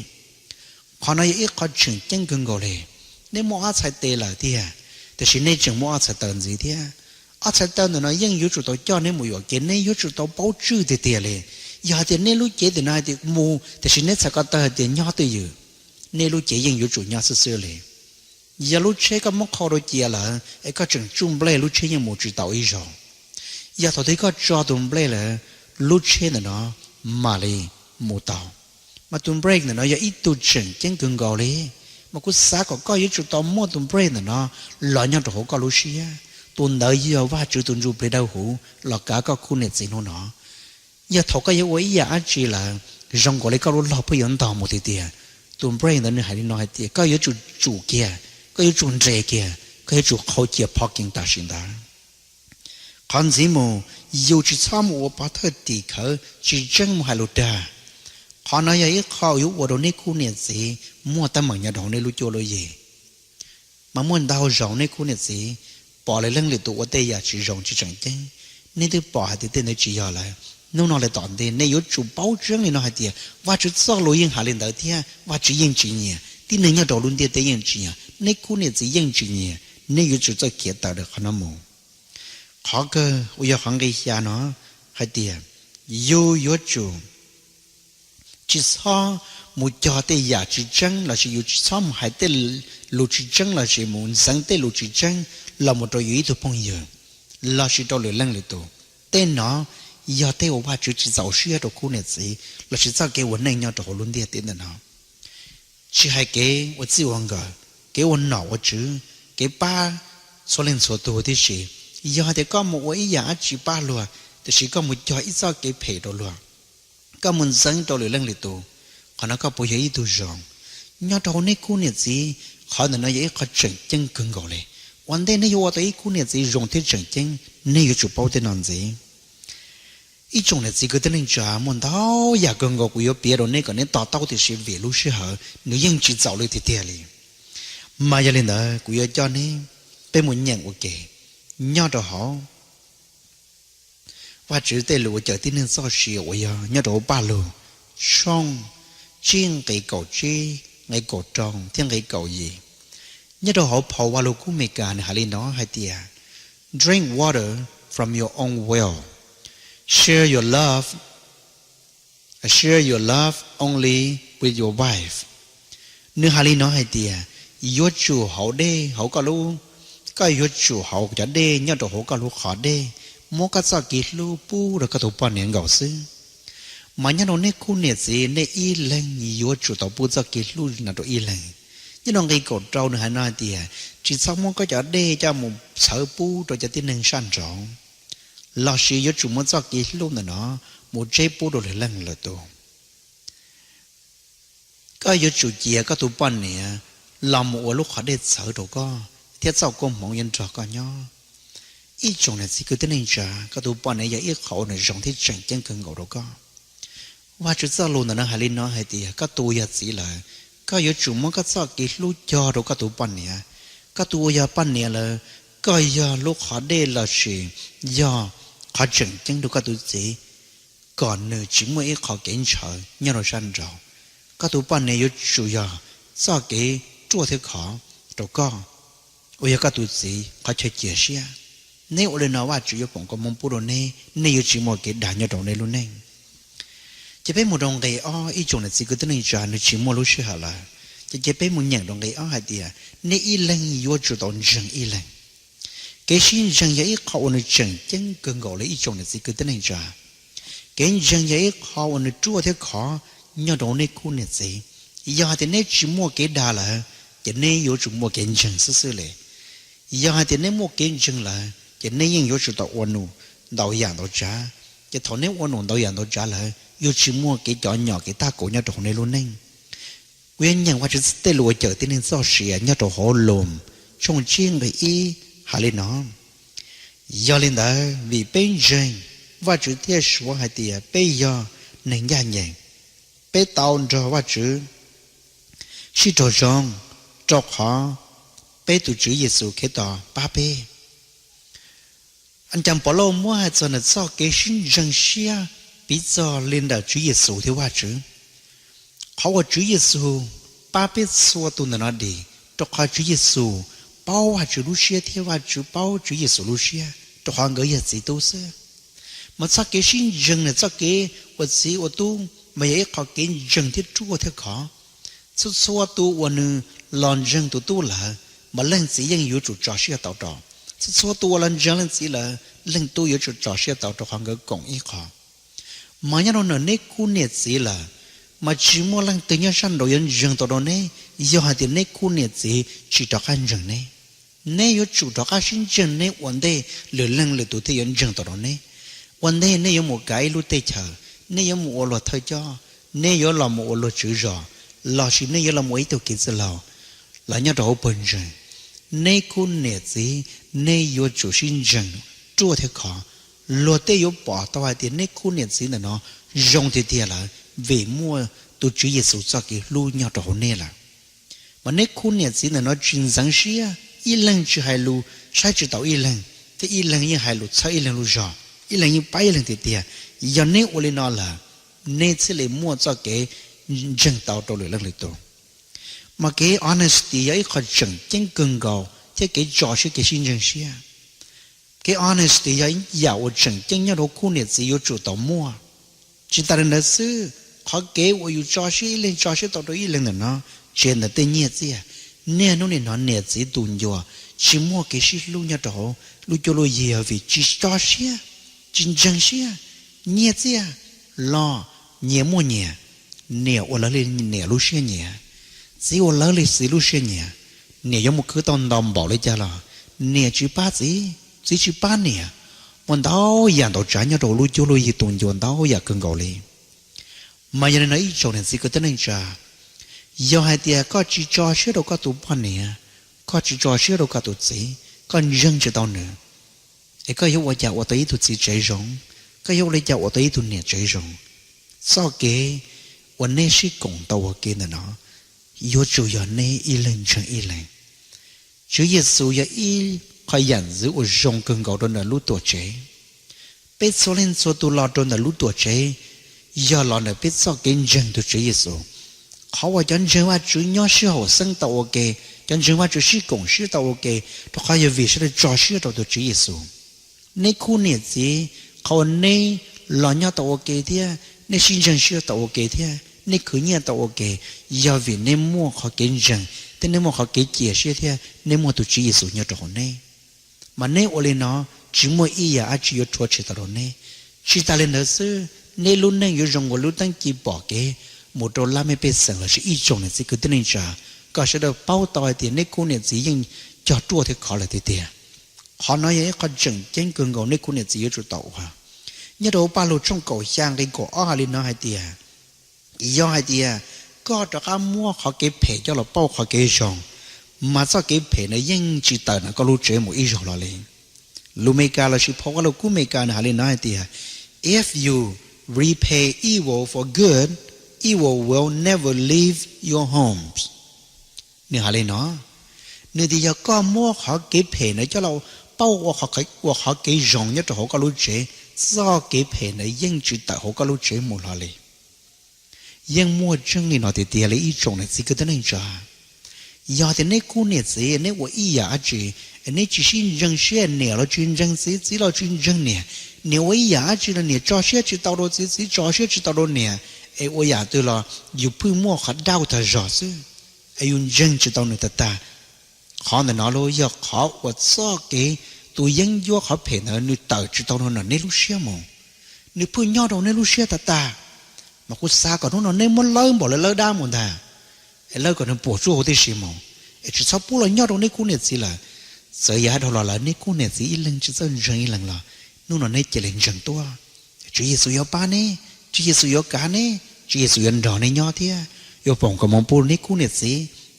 Qhov no yog ib qho tseem ceeb kawg nkaus li. Neb muaj ob txhais tes lawm tiag, tiam sis nej tseem muaj ob txhais taw ntxiv thiab. Ob txhais taw ntawm no yeej yuav tsum tau coj neb mus yuam kev, neb yuav tsum tau paub tswj tiag tiag li. Yog hais tias nej lub cev ntawm no hais tias mus, tiam sis neb txhais ko taw hais tias nyob twj ywm, nej lub cev yeej yuav tsum nyob xwb xwb li. Yog lub tsheb koj muab qhau rau cia lawm es koj tseem tsuj nplej, lub tsheb yeej mus tsis tau ib zaug. Yog thaum twg koj tso tus nplej lawm, lub tsheb ntawm no mam li mus tau. Mas tus brake ntawm no yog ib tug tseem ceeb kawg nkaus li. Mas kuv xav kom koj yuav tsum tau muaj tus brake ntawm no los nyob rau hauv koj lub siab. Tus ntawd yog Vajtswv tus Ntsuj Plig Dawb Huv los kav koj khub niam txiv hnub no. Yog thaum koj yuav ua ib yam dab tsi lawm, zoo nkaus li koj lub log pheej yuav ntog mus tiag tiag, tus brake ntawd nws hais li no hais tias koj yuav tsum tsum kiag, koj yuav tsum nres kiag, koj yuav tsum qhau cia parking tam sim ntawd. Qhov ntxiv mus, yus tsis txhob mus ua pov thawj tim khawv tsis tseeb mus hais lus dag. Qhov no yog ib qho yuav ua rau nej khub niam txiv muaj teeb meem nyob rau hauv nej lub cuab lub yig. Mas muaj ntau zaus nej khub niam txiv pom lwm leej lwm tus ua tej yam tsis zoo tsis tseem ceeb, nej twb pom hais tias tej ntawd tsis yog lawm. Hnub no lawm tom ntej nej yuav tsum paub tseeb li no hais tias Vajtswv txoj lus yeej hais li ntawd thiab Vajtswv yeej tsis nyiam, tib neeg nyob rau lub ntiaj teb yeej tsis nyiam, nej khub niam txiv yeej tsis nyiam, nej yuav tsum txawj khiav tawm rau qhov no mus. Qhov kawg uas yog qhov nqi xya no hais tias yus yuav tsum tsis txhob mus cog tej yam tsis tseeb lossis yus tsis txhob mus hais tej lus tsis tseeb lossis mus ntxeev tej lus tsis tseeb los mus rau yus ib tug phooj ywg lossis rau lwm leej lwm tus. Tej no yog tej uas Vajtswv tsis txaus siab rau khub niam txiv lossis txoj kev ua neej nyob rau hauv lub ntiaj teb ntawm no. Tsis hais kev ua txij ua nkawm, kev ua nom ua tswv, kev pab txhua leej txhua tus tib si, yog hais tias koj mus ua ib yam dab tsi pab luag, tiam sis koj mus cog ib txoj kev phem rau luag, koj mus ntxeev rau lwm leej lwm tus, qhov no koj puas yog ib tug zoo? Nyob rau hauv nej khub niam txiv, qhov ntawm no yog ib qho tseem ceeb kawg nkaus li. Ua ntej nej yuav ua tau ib khub niam txiv zoo thiab tseem ceeb, nej yuav tsum paub tej no ntxiv. Ib tsoom niam txiv kwv tij neej tsa, muaj ntau yam kawg nkaus kuv yuav piav rau nej kom nej to taub, tiam sis vim lub sij hawm nws yeej tsis txaus li tiag tiag li. Mas yog li ntawd kuv yuav coj nej, peb mus nyeem ua ke nyob rau hauv Vajtswv tej lus uas cawm tib neeg txoj sia uas yog nyob rau hauv Pajlug tshooj tsib nqe kaum tsib, nqe kaum rau thiab nqe kaum yim. Nyob rau hauv phau Vaj Lug Kub Mes Kas nws hais li no hais tias, Drink water from your own well. Share your love, share your love only with your wife. Nws hais li no hais tias, yuav tsum haus dej hauv koj lub, koj yuav tsum haus cov dej nyob rau hauv koj lub qhov dej, muab koj txoj kev hlub pub rau koj tus poj niam nkaus xwb. Mas nyob rau nej khub niam txiv, nej ib leeg yuav tsum tau pub txoj kev hlub no rau ib leeg. Nyob rau nqe kaum rau nws hais no hais tias, tsis txhob muab koj cov dej coj mus txhawv pub rau cov tib neeg sab nraud, lossis yuav tsum muab txoj kev hlub ntawm no mus tseb pub rau lwm leej lwm tus. Koj yuav tsum cia koj tus poj niam los mus ua lub qhov dej txhawv rau koj, thiab txoj koob hmoov yuav nrog koj nyob. Ib tsoom niam txiv kwv tij neej tsa, koj tus poj niam yog ib qho uas nws zoo thiab tseem ceeb kawg nkaus rau koj. Vajtswv txoj lus ntawm no hais li no hais tias, koj tus uas yog txiv lawm, koj yuav tsum muab koj txoj kev hlub cog rau koj tus poj niam. Koj tus uas yog poj niam lawm, koj yog lub qhov dej lossis yog qhov tseem ceeb rau koj tus txiv, kom nws tsis muaj ib qho kev ntshaw nyob rau sab nraud. Koj tus poj niam yuav tsum yog txoj kev ruaj thiab khov rau koj, uas yog koj tus txiv qhov chaw cia siab. Neb ua li no Vajtswv yuav foom koob hmoov pub rau neb, neb yuav tsis muaj kev dag nyob rau neb lub neej. Ces peb mus rau nqe ob, ib tsoom niam txiv kwv tij neej tsa, nws tsis muaj lub sij hawm lawm. Ces, ces peb mus nyeem rau nqe ob hais tias, nej ib leeg yuav tsum tau ntseeg ib leeg. Kev sib ntseeg yog ib qho uas nws tseem ceeb kawg nkaus li ib tsoom niam txiv kwv tij neej tsa. Kev ntseeg yog ib qho uas nws ruaj thiab khov nyob rau nej khub niam txiv. Yog hais tias neb tsis muaj kev dag lawm, ces neb yuav tsum muaj kev ntseeg xwb xwb li. Yog hais tias neb muaj kev ntseeg lawm, ces neb yeej yuav tsum tau ua num ntau yam ntau tsav. Ces thaum neb ua num ntau yam ntau tsav lawm, yuav tsis muaj kev cov nyom kev tab kaum nyob rau hauv nej lub neej. Kuv yuav nyeem Vajtswv tej lus uas cawm tib neeg txoj sia nyob rau hauv Loos tshooj tsib nqe ib hais li no: Yog li ntawd, vim peb ntseeg, Vajtswv thiaj suav hais tias peb yog neeg ncaj ncees. Peb tau nrog Vajtswv sib raug zoo, rau qhov peb tus Tswv Yexus Khetos pab peb. Ncas Povlauj muab hais txog ntawm txoj kev sib ntseeg siab piv txog li ntawm Tswv Yexus thiab Vajtswv. Qhov uas Tswv Yexus pab peb txhua tus ntawm no dim, rau qhov Tswv Yexus paub Vajtswv lub siab thiab Vajtswv paub Tswv Yexus lub siab, rau qhov nkawd yog txiv tub xwb. Mas txoj kev sib ntseeg na, txoj kev ua txiv ua tub mas yog ib qho kev ntseeg thiab ruaj thiab khov. Txhua txhua tus uas nws los ntseeg tus tub lawm, mas leej txiv yeej yuav tsum tso siab tau rau. Txhua txhua tus uas los ntseeg leej txiv lawm, leej tub yuav tsum tso siab tau rau qhov nkawd koom ib qho. Mas nyob rau ntawm neb khub niam txiv lawm, mas tsis muaj leej twg nyob sab nraud yuav ntseeg tau rau neb, yog hais tias neb khub niam txiv tsis rov qab ntseeg neb. Neb yuav tsum rov qab sib ntseeg neb ua ntej lwm leej lwm tus thiaj yuav ntseeg tau rau neb. Ua ntej neb yuav mus kav ib lub teb chaws, neb yuav mus ua luag thawj coj, neb yuav los mus ua luag tswv zos, lossis neb yuav los mus ua ib tug kev txwj laug los nyob rau hauv pawg ntseeg, neb khub niam txiv, neb yuav tsum sib ntseeg ruaj thiab khov. Luag tej yuav pom tau hais tias neb khub niam txiv ntawm no zoo tiag tiag lawm vim muaj tus Tswv Yexus txoj kev hlub nyob rau hauv neb lawm. Mas neb khub niam txiv ntawm no tsis ntxeev siab, ib leeg tsis hais lus saib tsis taus ib leeg, thiab ib leeg yeej hais lus txhawb ib leeg lub zog, ib leeg yeej pab ib leeg tiag tiag. Yog neb ua li no lawm, neb thiaj li muaj txoj kev ntseeg tau rau lwm leej lwm tus. Mas kev honesty yog ib qho tseem ceeb kawg nkaus thiab kev tso siab kev sib ntseeg siab. Kev honesty yog ib yam uas tseem ceeb nyob rau khub niam txiv yuav tsum tau muaj. Tsis tas li ntawd xwb, qhov kev uas yus tso siab ib leeg tso siab tau rau ib leeg ntawm no, tsis hais ntawm tej nyiaj txiag. Niaj hnub nim no niam txiv tus ncua tsis muaj kev sib hlub nyob rau hauv lub cuab lub yig yog vim tsis tso siab, tsis ntseeg siab. Nyiaj txiag los nyias muaj nyias, niam ua lawv li niam lub siab nyiam, txiv ua lawv li txiv lub siab nyiam. Niam yuav mus khwv tau ntau npaum li cas los niam tsis pab txiv, txiv tsis pab niam. Muaj ntau yam ntau tsav nyob rau lub cuab lub yig tus ncua ntau yam kawg nkaus li. Mas yog li no ib tsoom niam txiv kwv tij neej tsa, yog hais tias koj tsis tso siab rau koj tus poj niam, koj tsis tso siab rau koj tus txiv, koj ntseeg tsis tau nws, es koj yuav ua cas ua tau ib tug txiv tsev zoo? Koj yuav ua li cas ua tau ib tug niam tsev zoo? Txoj kev uas neb sib koom tau ua ke ntawm no yuav tsum yog neb ib leeg ntseeg ib leeg. Tswv Yexus yog ib qho yam ntxwv uas zoo kawg nkaus rau ntawm lub tuam tsev. Peb txhua leej txhua tus los rau ntawm lub tuam tsev yog los ntawm peb txoj kev ntseeg tus Tswv Yexus. Qhov uas cov ntseeg Vajtswv nyob sib haum xeeb tau ua ke, cov ntseeg Vajtswv sib koom siab tau ua ke, rau qhov yog vim sawv daws tso siab rau tus Tswv Yexus. Neb khub niam txiv, qhov uas neb los nyob tau ua ke thiab neb sib ntseeg siab tau ua ke thiab neb khwv nyiaj tau ua ke, yog vim neb muaj qhov kev ntseeg thiab neb muaj qhov kev cia siab thiab neb muaj tus Tswv Yexus nyob rau hauv neb. Mas neb ua li no, tsis muaj ib yam dab tsi yuav rhuav tshem tau rau neb. Tsis tas li ntawd xwb, neb lub neej yuav zoo ua lub teeb ci pom kev mus rau lab mej pej xeem lossis ib tsoom niam txiv kwv tij neej tsa, kom sawv daws paub tau hais tias neb khub niam txiv yeej cog ruaj thiab khov lawm tiag tiag. Qhov no yog ib qho tseem ceeb kawg nkaus neb khub niam txiv yuav tsum tau ua. Nyob rau Paj Lug tshooj kaum xya nqe kaum ob hais li no hais tias, yog hais tias koj rov qab muab qhov kev phem coj los pauj qhov kev zoo, mas txoj kev phem ntawd yeej tsis tawm ntawm koj lub tsev mus ib zaug los li. Lus Meskas lossis phau Vaj Lug Kub Meskas nws hais li no hais tias, if you repay evil for good, evil will never leave your homes. Nws hais li no, nws tias yog koj muab qhov kev phem ntawd coj los pauj ua qhov kev zoo nyob rau hauv koj lub tsev, txoj kev phem ntawd yeej tsis tawm hauv koj lub tsev mus los li. Yeej muaj tseeb li no tiag tiag li ib tsoom niam txiv kwv tij neej tsa. Yog tias neb khub niam txiv neb ua ib yam dab tsi, neb tsis sib ntseeg siab, niam los tsis ntseeg txiv, txiv los tsis ntseeg niam, niam ua ib yam dab tsi los niam tso siab tsis tau rau txiv, txiv tso siab tsis tau rau niam, es ua yam twg los yus pheej muaj qhov doubt tag zog xwb, es yus ntseeg tsis tau nws tag tag. Qhov ntawm no los yog qhov uas txoj kev tus yeeb ncuab qhov phem ntawd nws tawm tsis tau rau neb lub siab mus, nws pheej nyob rau neb lub siab tag tag. Mas kuv xav kom hnub no neb muab lawb npaum li lawb dab mus ntag, es lawb kom nws puas tsuaj huv tib si mus, es tsis txhob pub los nyob rau neb khub niam txiv lawm. Txawm yog hais dhau los lawm neb khub niam txiv ib leeg tsis txawj ntseeg ib leeg los hnub no neb cia li ntseeg tuaj. Tswv Yexus yuav pab neb, Tswv Yexus yuav kav neb, Tswv Yexus yuav nrog neb nyob thiab yuav foom koob hmoov pub neb khub niam txiv,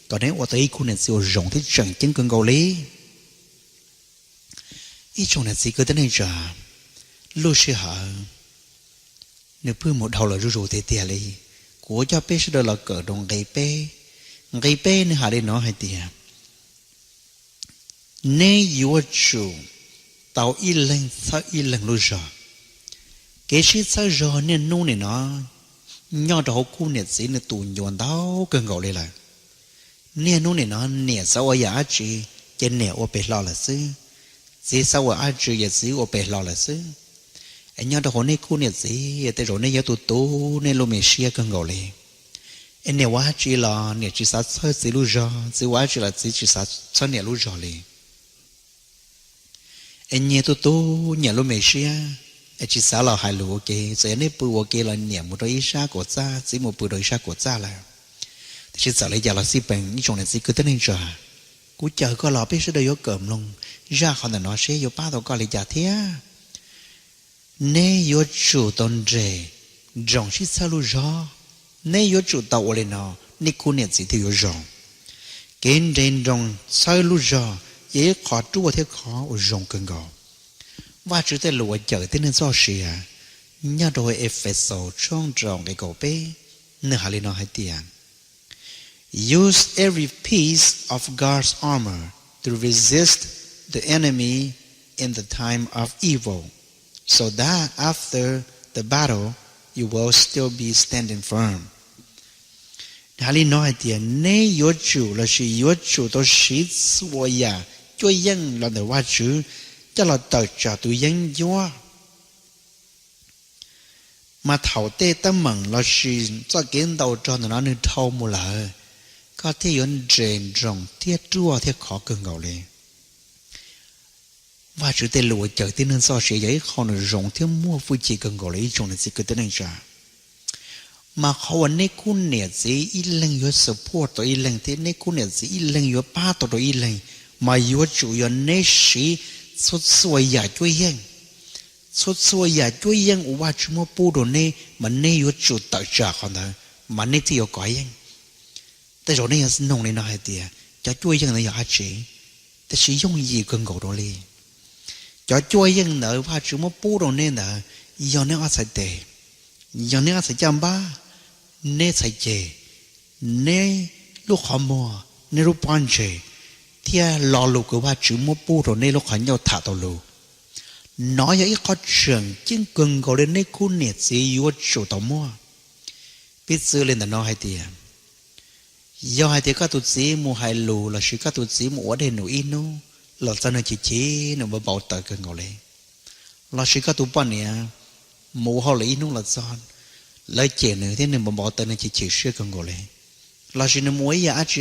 kom neb ua tau ib khub niam txiv uas zoo thiab tseem ceeb kawg nkaus li. Ib tsoom niam txiv kwv tij neej tsa, lub sij hawm nws pheej mus dhau los zuj zus tiag tiag li. Kuv coj peb sawv daws los kawm rau nqe peb. Nqe peb nws hais li no hais tias, Neb yuav tsum tau ib leeg txhawb ib leeg lub zog. Kev sib txhawb zog niaj hnub nim no nyob rau hauv khub niam txiv nws tus ncuav ntau kawg nkaus li lawm. Niaj hnub nim no niam xav ua yam dab tsi ces niam ua pem hlo lawm xwb, txiv xav ua dab tsi ces txiv ua pem hlo lawm xwb. Es nyob rau hauv nej khub niam txiv tej zaum nej yuav tu tu nej lub me siab kawg nkaus li. Es niam ua dab tsi los niam tsis xav txhawb txiv lub zog, txiv ua dab tsi los txiv tsis xav txhawb niam lub zog li. Es nyias tu tu nyias lub me siab, es tsis xav los hais lus ua ke. Txawm yog nej pw ua ke los niam mus rau ib sab kuam txaj, txiv mus pw rau ib sab kuam txaj lawm. Tiam sis txawm li cas los xij peem ib tsoom niam txiv kwv tij neej tsa, kuv caw koj los peb sawv daws yuav kawm mloog zaj qhov ntawm no seb yuav pab tau koj li cas thiab. Neb yuav tsum tau nres nroos sib txhawb lub zog. Neb yuav tsum tau ua li no, nej khub niam txiv thiaj yuav zoo. Kev nres nroos txhawb lub zog yog ib qho ruaj thiab qhov uas zoo kawg nkaus. Vajtswv tej lus uas cawm tib neeg txoj sia nyob rau hauv Efexus tshooj rau nqe kaum peb, nws hais li no hais tias, Use every piece of God's armor to resist the enemy in the time of evil, so that after the battle you will still be standing firm. Nws hais li no hais tias, neb yuav tsum lossis yuav tsum tau siv txhua yam cuab yeej los ntawm Vajtswv coj los tawm tsam tus yeeb ncuab. Mas thaum tej teeb meem lossis txoj kev ntaus rog ntawm no nws dhau mus lawm, koj thiaj yuav nres nroos thiab ruaj thiab khov kawg nkaus li. Vajtswv tej lus uas cawm tib neeg txoj sia yog ib qho nws zoo thiab muaj hwj chim kawg nkaus li ib tsoom niam txiv kwv tij neej tsa. Mas qhov uas neb khub niam txiv ib leeg yuav support tau ib leeg thiab neb khub niam txiv ib leeg yuav pab tau rau ib leeg, mas yuav tsum yog neb siv txhua txhua yam cuab yeej. Txhua txhua yam cuab yeej uas Vajtswv muab pub rau neb mas neb yuav tsum tawm tsam qhov ntawd mas neb thiaj yuav kov yeej. Tej zaum nej yuav nug li no hais tias, cov cuab yeej ntawd yog dab tsi? Tab sis yooj yim kawg nkaus rau li. Cov cuab yeej ntawd Vajtswv muab pub rau neb ntawd, yog neb ob txhais tes, yog neb ob txhais caj npab, neb txhais ceg, neb lub qhov muag, neb lub pob ntseg, thiab lo lus uas Vajtswv muab pub rau neb lub qhov ncauj tham tau lus. Nov yog ib qho tseem ceeb kawg nkaus li neb khub niam txiv yuav tsum tau muaj. Piv txwv li ntawm no hais tias, yog hais tias koj tus txiv mus hais lus lossis koj tus txiv mus ua dej num ib hnub los txog nws chim chim nws npau npau taws kawg nkaus li, lossis koj tus poj niam mus ua hauj lwm ib hnub los txog, lawv cem nws thiab nws npau npau taws nws chim chim siab kawg nkaus li, lossis nws mus ua ib yam dab tsi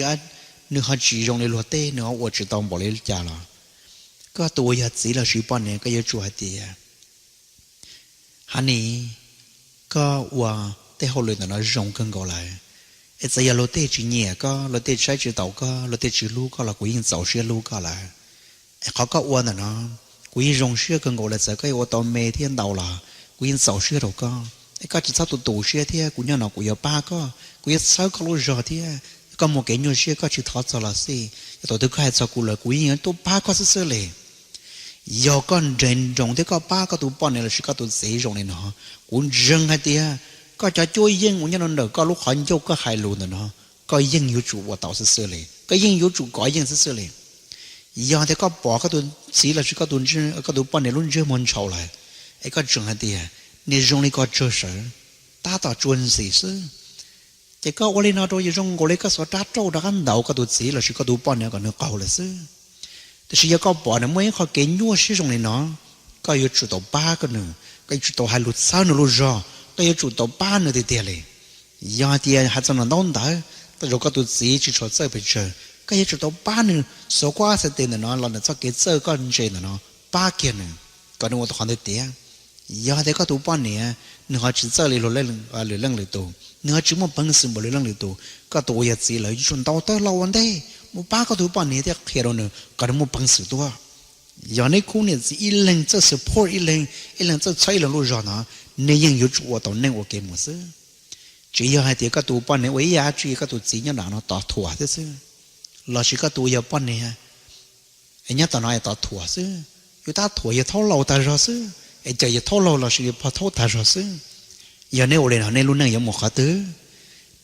nws ho tsis zoo li luag tej, nws ho ua tsis tau npaum li cas los, koj tus uas yog txiv lossis poj niam koj yuav tsum hais tias, honey, koj ua tej hauj lwm ntawm no zoo kawg nkaus lawm. Es txawm yog luag tej tsis nyiam koj, luag tej saib tsis taus koj, luag tej tsis hlub koj los kuv yeej txaus siab hlub koj lawm. Es qhov koj ua ntawm no, kuv yeej zoo siab kawg nkaus lawm, txawm koj yuav ua tau me thiab ntau los kuv yeej txaus siab rau koj. Es koj tsis txhob tu tu siab thiab, kuv nyob no kuv yuav pab koj, kuv yuav txhawb koj lub zog thiab. Koj muaj kev nyuaj siab koj tsis thov txog los xij, yog thaum twg koj hais txog kuv lawm kuv yeej yuav tuaj pab koj xwb xwb li. Yog koj nres nroos thiab koj pab koj tus poj niam lossis koj tus txiv zoo li no, kuv ntseeg hais tias koj cov cuab yeej uas nyob rau ntawm koj lub qhov ncauj koj hais lus ntawm no, koj yeej yuav tsum ua tau xwb xwb li, koj yeej yuav tsum kov yeej xwb xwb li. Yog tias koj pom koj tus txiv lossis koj tus poj niam lub ntsej muag ntshaus lawm, es koj tseem hais tias, niag zoo li ko tsawg sawv, tab tom tsuas ntxim xwb, ces koj ua li no rau yus zoo nkaus li koj xuas rab rauj rov qab ntaus koj tus txiv lossis koj tus poj niam kom nws qaug lawm xwb. Tiam sis yog koj pom nws muaj ib qho kev nyuaj siab zoo li no, koj yuav tsum tau pab koj nws, koj yuav tsum tau hais lus txhawb nws lub zog, koj yuav tsum tau pab nws tiag tiag li. Yog hais tias hais txog nws ntaub ntawv, tej zaum koj tus txiv tsis tshua txawj pes tsawg, koj yuav tsum tau pab nws xuas koj ob txhais tes ntawm no los ntawm txoj kev txawj koj ntse ntawm no, pab kiag nws kom nws ua tau qhov ntawd tiav. Yog tias koj tus poj niam nws ho tsis txawj li luag lwm leej lwm tus, nws ho tsis muaj peev xwm npaum lwm leej lwm tus, koj tus uas yog txiv lawm yuav tsum ntaus tawb hlo ua ntej mus pab koj tus poj niam thiab qhia rau nws kom nws muaj peev xwm tuaj. Yog neb khub niam txiv ib leeg txawj support ib leeg, ib leeg txawj txhawb ib leeg lub zog no, neb yeej yuav tsum ua tau neej ua kev mus xwb. Tsis yog hais tias koj tus poj niam ua ib yam dab tsi koj tus txiv nyob nram no tos thuam thiab xwb, lossis koj tus uas yog poj niam es nyob tom no es tos thuam xwb, yus tab thuam yawg thaub laug tag zog xwb, es cawm yawg thaub laug lossis yawg pog thaub tag zog xwb. Yog neb ua li no neb lub neej yuav mus qhov twg?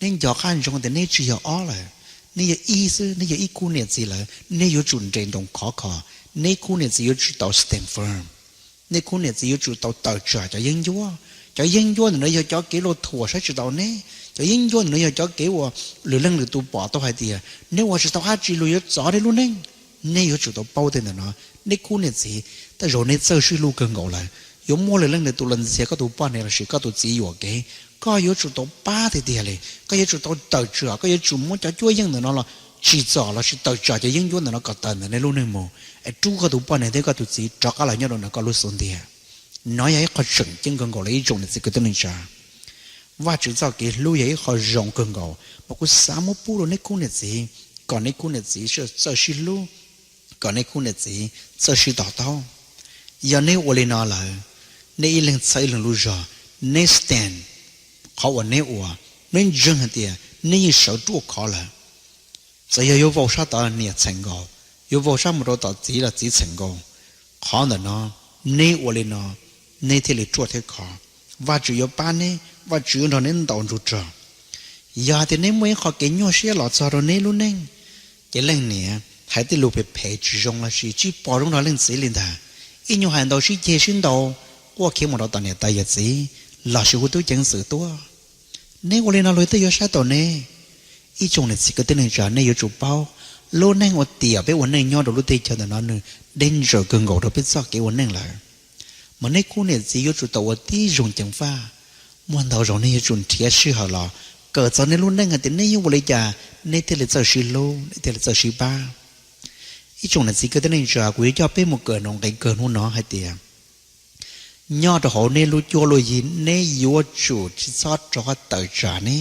Neb nco qab ntsoov tias neb tsis yog ob lawm, Nej yog ib xwb, nej yog ib khub niam txiv lawm, nej yuav tsum nres nroos khov kho. Nej khub niam txiv yuav tsum tau stand firm. Nej khub niam txiv yuav tsum tau tawm tsam cov yeeb ncuab. Cov yeeb ncuab ntawm no yog cov kev luag thuam saib tsis taus nej. Cov yeeb ncuab ntawm no yog cov kev uas lwm leej lwm tus pom tau hais tias nej ua tsis tau dab tsi, luag yuav txov nej lub neej. Nej yuav tsum tau paub tej ntawm no. Nej khub niam txiv, tej zaum nej txawj sib hlub kawg nkaus lawm, yuav muaj lwm leej lwm tus los ntxias koj tus poj niam lossis koj tus txiv yuam kev, koj yuav tsum tau pab tiag tiag li. Koj yuav tsum tau tawm tsam, koj yuav tsum muab cov cuab yeej ntawm no los tsim txom lossis tawm tsam cov yeeb ncuab ntawm no kom tawm ntawm nej lub neej mus, es rub koj tus poj niam thiab koj tus txiv rov qab los nyob rau ntawm koj lub xub ntiag. No yog ib qho tseem ceeb kawg nkaus li ib tsoom niam txiv kwv tij neej tsa. Vajtswv txoj kev hlub yog ib qho zoo kawg nkaus, mas kuv xav muab pub rau nej khub niam txiv, kom nej khub niam txiv txawj sib hlub, kom nej khub niam txiv txawj sib to taub. Yog nej ua li no lawm, nej ib leeg txhawb ib leeg lub zog, nej stand qhov uas nej ua, nej ntseeg hais tias nej yeej sawv ruaj khov lawm. Txawm yog yuav vau sab tod niam txheem nkaus, yuav vau sab mus rau tom txiv los txiv txheem nkaus, qhov ntawm no nej ua li no, nej thiaj li ruaj thiab khov. Vajtswv yuav pab neb, Vajtswv yuav nrog neb ntaus nruj rog. Yog hais tias neb muaj ib qho kev nyuaj siab los txog rau neb lub neej, ces leej niam hais tej lus phem phem tsis zoo lossis tsis pom zoo rau leej txiv li ntag, ib nyuag hais ntau sib ceg sib ntaus, quaj khiav mus rau tom niam tais yawm txiv lossis hu tub ceev xwm tuaj, neb ua li no luag tej yuav saib taus neb. Ib tsoom niam txiv kwv tij neej tsa, nej yuav tsum paub, lub neej ua tiam peb ua neej nyob rau lub teb chaws ntawm no nws deb ntsaws kawg nkaus rau peb txoj kev ua neej lawm. Mas nej khub niam txiv yuav tsum tau ua tib zoo ceev faj, muaj ntau zaus nej yuav tsum nrhiav sij hawm los kawm txog nej lub neej hais tias nej yuav ua li cas nej thiaj li txawj sib hlub, nej thiaj li txawj sib pab. Ib tsoom niam txiv kwv tij neej tsa, kuv yuav coj peb mus kawm nuv nqe kawg hnub no hais tias, nyob rau hauv nej lub cuab lub yig, neb yuav tsum tsis txhob rov qab tawm tsam ne.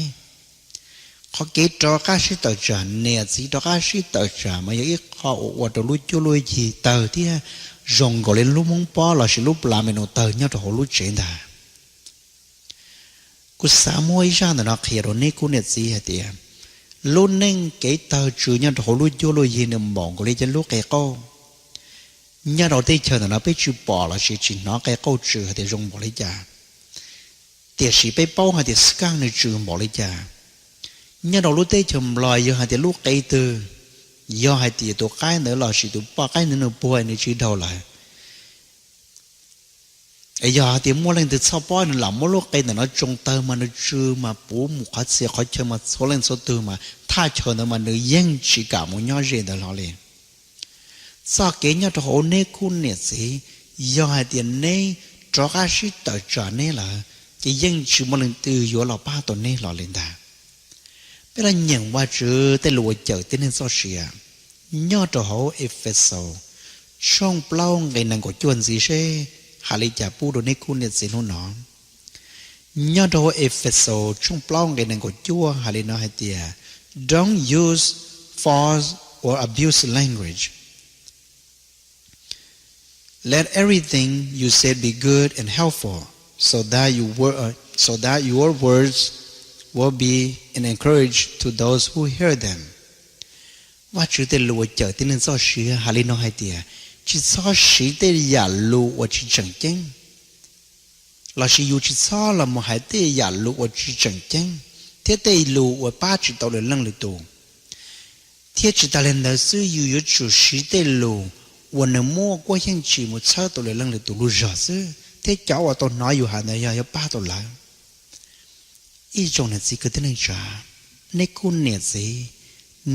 Qhov kev rov qab sib tawm tsam, niam txiv rov qab sib tawm tsam mas yog ib qho uas ua rau lub cuab lub yig tawg thiab zoo nkaus li lub hmoob pob lossis lub plas me nus tawg nyob rau hauv lub tsev ntag. Kuv xav muab ib zaj ntawm no qhia rau neb khub niam txiv hais tias, lub neej kev tawg tsw nyob rau hauv lub cuab lub yig nws npaum nkaus li cov lub qe qauj. Nyob rau teb chaws ntawm no peb tsis pom lossis tsis hnov qe qauj tsw hais tias zoo npaum li cas, tiam sis peb paub hais tias skaag nws tsw npaum li cas. Nyob rau lub teb chaws Nplog yog hais tias lub qe twg, yog hais tias tus qaib ntawd lossis tus poj qaib ntawd nws puag nws tsis dhau lawm, es yog hais tias muaj leej twg txhoj pob nws lam muab lub qe ntawm no tsoo tawg mas nws tsw mas puv mus qhov txhia qhov chaw mas txhua leej txhua tug mas thaj chaw ntawd mas nws yeej tsis kam mus nyob ze ntawd hlo li. Txoj kev nyob rau hauv neb khub niam txiv, yog hais tias neb rov qab sib tawm tsam neb lawm, ces yeej tsis muaj leej twg yuav los pab tau neb hlo li ntag. Peb los nyeem Vajtswv tej lus uas cawm tib neeg txoj sia nyob rau hauv Efexus tshooj plaub nqe nees nkaum cuaj ntxiv seb hais li cas pub rau neb khub niam txiv hnub no. Nyob rau hauv Efexus tshooj plaub nqe nees nkaum cuaj hais li no hais tias, Don't use false or abusive language. Let everything you say be good and helpful, so that you were, so that your words will be an encourage to those who hear them. Vajtswv tej lus uas cawm tib neeg txoj sia hais li no hais tias, tsis txhob siv tej yam lus uas tsis tseem ceeb, lossis yus tsis txhob los mus hais tej yam lus uas tsis tseem ceeb thiab tej lus uas pab tsis tau lwm leej lwm tus. Thiab tsis tas li ntawd xwb, yus yuav tsum siv tej lus uas nws muaj kuab yeej tsis mus txhawb tau lwm leej lwm tus lub zog xwb, thiab cov uas tau hnov yus hais ntawd yog yuav pab tau lawv. Ib tsoom niam txiv kwv tij neej tsa, neb khub niam txiv,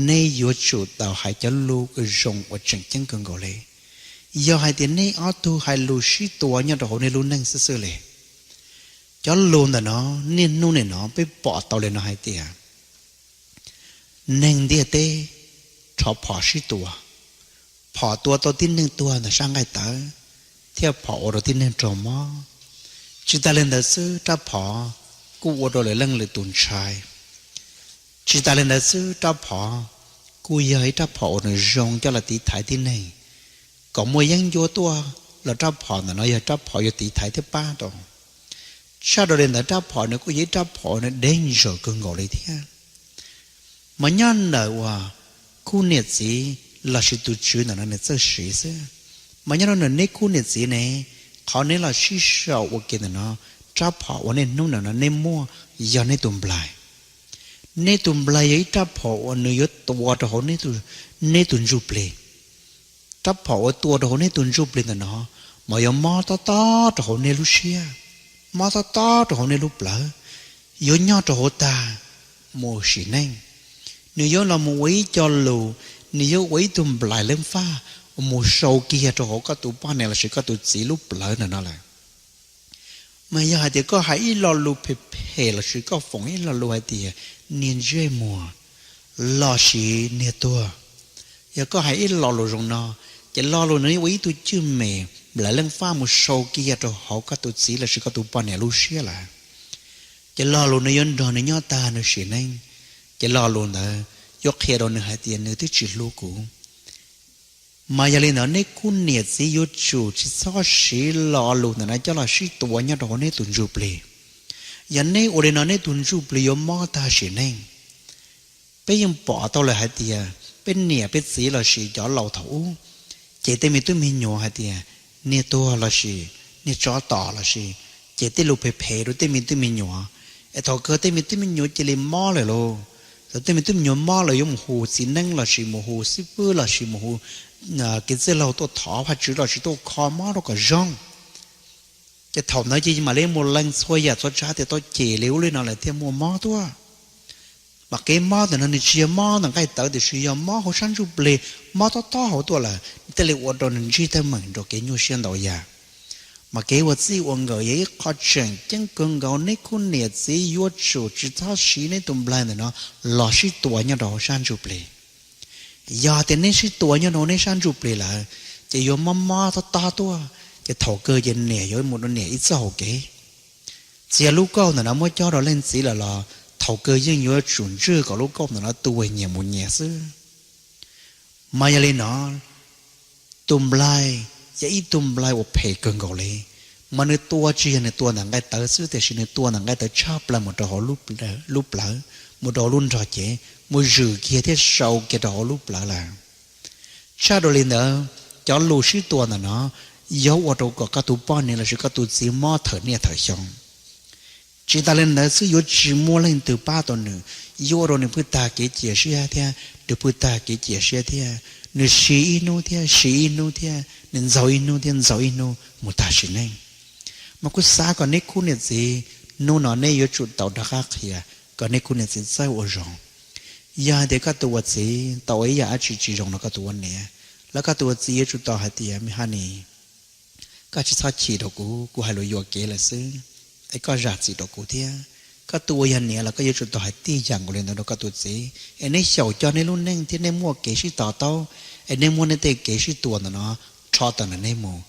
neb yuav tsum tau hais cov lus uas zoo uas tseem ceeb kawg nkaus li. Yog hais tias neb ob tug hais lus sib tua nyob rau hauv nej lub neej xwb xwb li, cov lus ntawm no niaj hnub nim no peb pom tau li no hais tias, neeg ntiaj teb rho phom sib tua, phom tua tau tib neeg tuag ntawm sab nqaij tawv, thiab phom ua rau tib neeg raug mob. Tsis tas li ntawd xwb, rab phom kuj ua rau lwm leej lwm tus ntshai. Tsis tas li ntawd xwb, rab phom kuj yog ib rab phom uas nws zoo coj los tiv thaiv tib neeg. Kom muaj yeeb ncuab tuaj los rab phom ntawm no yog rab phom yuav tiv thaiv thiab pab rau. Tshaj rau li ntawd, rab phom nws kuj yog ib rab phom nws deb ntsaws kawg nkaus li thiab. Mas nyob ntawm uas khub niam txiv lossis tus tswv ntawm no nws txawj siv xwb. Mas nyob rau ntawm neb khub niam txiv ne, qhov neb los sib sau ua ke ntawm no, rab phom uas niaj hnub ntawm no neb muaj yog neb tus nplaig. Neb tus nplaig yog ib rab phom uas nws yuav tua rau hauv neb tus ntsuj plig. Rab phom uas tua rau hauv neb tus ntsuj plig ntawm no mas yuav mob tob tob rau hauv neb lub siab, mob tob tob rau hauv neb lub plawv, yuav nyob rau hauv tag mus sim neej. Nws yuav los mus ua ib co lus, nws yuav ua ib tug nplaig leej faj uas mus sau kiag rau hauv koj tus poj niam lossis koj tus txiv lub plawv ntawm no lawm. Mas yog hais tias koj hais ib lo lus phem phem lossis koj foom ib lo lus hais tias niag ntsej muag lossis niag tuag, yog koj hais ib lo lus zoo no, ces lo lus no ua ib tug cwj mem nplaig leej faj mus sau kiag rau hauv koj tus txiv lossis koj tus poj niam lub siab lawm. Ces lo lus no yuav nrog nws nyob tag nws sim neej. Ces lo lus ntawd yuav qhia rau nws hais tias nws twb tsis hlub kuv. Mas yog li ntawd neb khub niam txiv yuav tsum tsis txhob siv lo lus ntawm no coj los sib tua nyob rau hauv neb tus ntsuj plig. Yog neb ua li no neb tus ntsuj plig yuav mob tag sim neej. Peb yeej pom tau lawm hais tias peb niam peb txiv lossis cov laus thaum ub, ces tej me tub me nyuam hais tias niag tuag lossis niag tsov tom lossis, ces tej lus phem phem rau tej me tub me nyuam, es thaum kawg tej me tub me nyuam cia li mob lawm lauj. Thaum tej me tub me nyuam mob lawm yuav mus hu txiv neeb lossis mus hu xib fwb lossis mus hu kev txwj laug tuaj thov Vajtswv lossis tuaj kho mob rau kom zoo. Ces thaum ntawd ces mam li muaj leej txhua yam txhua tsav tias tau cem li ub li no lawm thiaj muaj mob tuaj. Mas kev mob ntawm no nws tsis yog mob ntawm nqaij tawv tiam sis yog mob hauv sab ntsuj plig, mob tob tob hauv tuaj lawm thiaj li ua rau nws ntsib teeb meem rau kev nyuaj siab ntau yam. Mas kev ua txij ua nkawm yog ib qho tseem ceeb kawg nkaus, neb khub niam txiv yuav tsum tsis txhob siv neb tus nplaig ntawm no los sib tua nyob rau hauv sab ntsuj plig. Yog tias neb sib tua nyob rau neb sab ntsuj plig lawm, ces yuav mob mob tob tob tuaj, ces thaum kawg ces niam yuav mus rau niam ib txoj hau kev. Txawm yog lub kauj ntawm no muab cob rau leej txiv lawm los thaum kawg yeej yuav tsum ntswj kom lub kauj ntawm no tu nyias mus nyias xwb. Mas yog li no, tus nplaig yog ib tug nplaig uas phem kawg nkaus li, mas nws tua tsis yog nws tua ntawm nqaij tawv xwb tiam sis nws tua ntawm nqaij tawv tshaj plaws mus rau hauv lub plawv, mus rau hauv lub nrog cev, mus zwm kiag thiab sau kiag rau hauv lub plawv lawm. Tshaj rau li ntawd, cov lus sib tua ntawm no yuav ua rau kom koj tus poj niam lossis koj tus txiv mob thawm niaj thawm xyoo. Tsis tas li ntawd xwb yuav tsis muaj leej twg pab tau nws, yuav ua rau nws pheej tag kev cia siab thiab nws pheej tag kev cia siab thiab, nws siv ib hnub thiab siv ib hnub thiab nws ntxaug ib hnub thiab ntxaug ib hnub mus tag sim neej. Mas kuv xav kom neb khub niam txiv hnub no neb yuav tsum tau rov qab qhia kom neb khub niam txiv txawj ua zoo. Yog hais tias koj tus ua txiv tau ua ib yam dab tsi tsis zoo rau koj tus ua niam, los koj tus ua txiv yuav tsum tau hais tias, me Hanis, koj tsis txhob chim rau kuv, kuv hais lus yuam kev lawm xwb, es koj zam txim rau kuv thiab. Koj tus uas yog niam los koj yuav tsum tau hais tib yam nkaus li ntawd rau koj tus txiv, es neb xyaum coj neb lub neej thiab neb muaj kev sib to taub, es neb muab neb tej kev sib tua ntawm no rho tawm ntawm neb mus.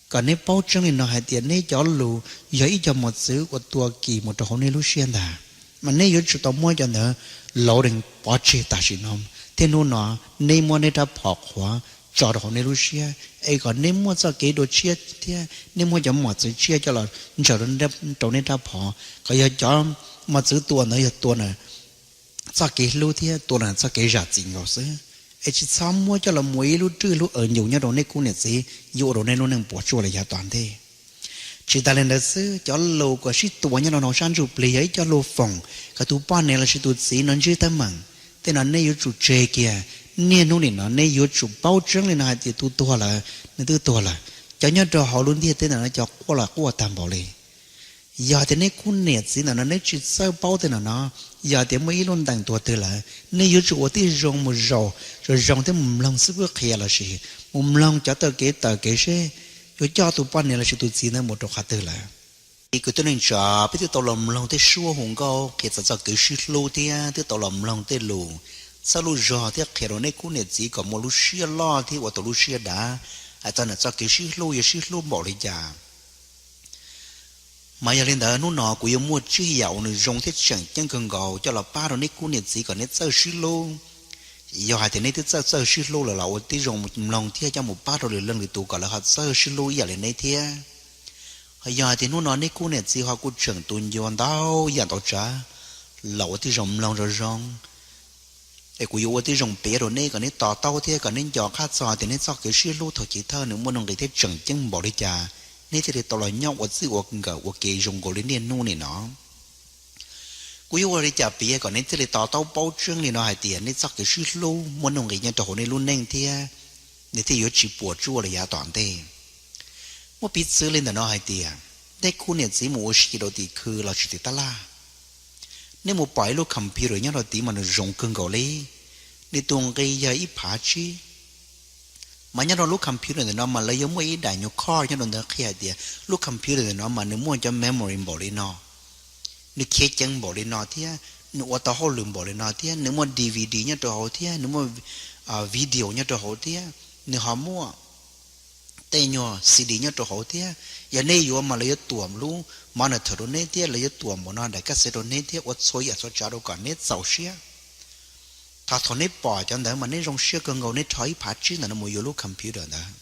Kom neb paub tseeb li no hais tias neb cov lus yog ib co mos txwv uas tua kis mus rau hauv neb lub siab ntag, mas neb yuav tsum tau muab cov ntawd laudees pov tseg tam sim no, thiab hnub no neb muab neb rab phom qhuav tso rau hauv neb lub siab, es kom neb muaj txoj kev dua tshiab thiab neb muab cov mos txwv tshiab coj los ntsaws rau neb rab phom, kom yog cov mos txwv tua ntawd yog tua txoj kev hlub thiab tua txoj kev zam txim nkaus xwb, es tsis txhob muab coj los mus ib lub rwj lub aws nyus nyob rau neb khub niam txiv, yuav ua rau neb lub neej puas tsuaj li yav tom ntej. Tsis tas li ntawd xwb, cov lus kom sib tua nyob rau hauv sab ntsuj plig yog ib co lus foom kom tus poj niam lossis tus txiv no ntsib teeb meem, tej no neb yuav tsum tseg kiag. Niaj hnub nim no neb yuav tsum paub tseeb li no hais tias tus tuag lawm, nws twb tuag lawm, cov nyob rau hauv lub ntiaj teb ntawm no cov quaj los quaj tag npaum li. Yog tias neb khub niam txiv ntawm no neb tsis txawj paub tej no no, yog tias muaj ib lub ntees tuag twg lawm, neb yuav tsum ua tib zoo mus zaum zoo zoo thiab mus mloog xib fwb qhia lossis mus mloog cov taw kev taw kev seb yuav coj tus poj niam lossis tus txiv ntawd mus rau qhov twg lawm. Kwv tij neej tsa, peb twb tau los mloog tej suab hu nkauj qhia txog txoj kev sib hlub thiab twb tau los mloog tej lus txhawb lub zog thiab qhia rau neb khub niam txiv kom muaj lub siab loj thiab ua tau lub siab dav hais txog ntawm txoj kev sib hlub yuav sib hlub npaum li cas. Mas yog li ntawd hnub no kuv yuav muaj tsib yam uas nws zoo thiab tseem ceeb kawg nkaus coj los pab rau neb khub niam txiv kom neb txawj sib hlub. Yog hais tias neb twb txawj txawj sib hlub lawm los ua tib zoo mloog thiab coj mus pab rau lwm leej lwm tus kom lawv ho txawj sib hlub ib yam li neb thiab. Ho yog hais tias hnub no neb khub niam txiv ho kuj tseem tu ncua ntau yam ntau tsav, los ua tib zoo mloog zoo zoo, es kuv yuav ua tib zoo piav rau neb kom neb to taub thiab kom neb nco qab txog tias neb txoj kev sib hlub thaum chiv thawj nws muaj nuj nqis thiab tseem ceeb npaum li cas, neb thiaj li tau los nyob ua txij ua nkawm ua ke zoo nkaus li niaj hnub nim no. Kuv yuav ua li cas piav kom nej thiaj li to taub paub tseeb li no hais tias nej txoj kev sib hlub muaj nuj nqis nyob rau hauv nej lub neej thiab nej thiaj yuav tsis puas tsuaj li yav tom ntej. Muaj piv txwv li ntawm no hais tias, nej khub niam txiv mus ua si rau tim khw los tsis tim tab laj, nej mus pom ib lub computer nyob rau tid mas nws zoo kawg nkaus li, nws tus nqi yog ib phav tsib. Mas nyob rau lub computer ntawm no mas lawv yuav muaj ib daim nyuag card nyob rau ntawd qhia hais tias lub computer ntawm no mas nws muaj cov memory npaum li no, nws khiav ceev npaum li no thiab, nws ua tau hauj lwm npaum li no thiab, nws muaj D V D nyob rau hauv thiab, nws muaj video nyob rau hauv thiab, nws ho muaj tej nyuag C D nyob rau hauv thiab. Yog nej yuav mas lawv yuav tuam lub monitor rau neb thiab, lawv yuav tuam npaum no daim kab xev rau neb thiab, ua txhua yam txhua tsav rau kom neb txaus siab. Thaum thaum neb pom cov ntawd mas neb zoo siab kawg nkaus, neb rho ib phav tsib ntawm no mus yuav lub computer ntawd.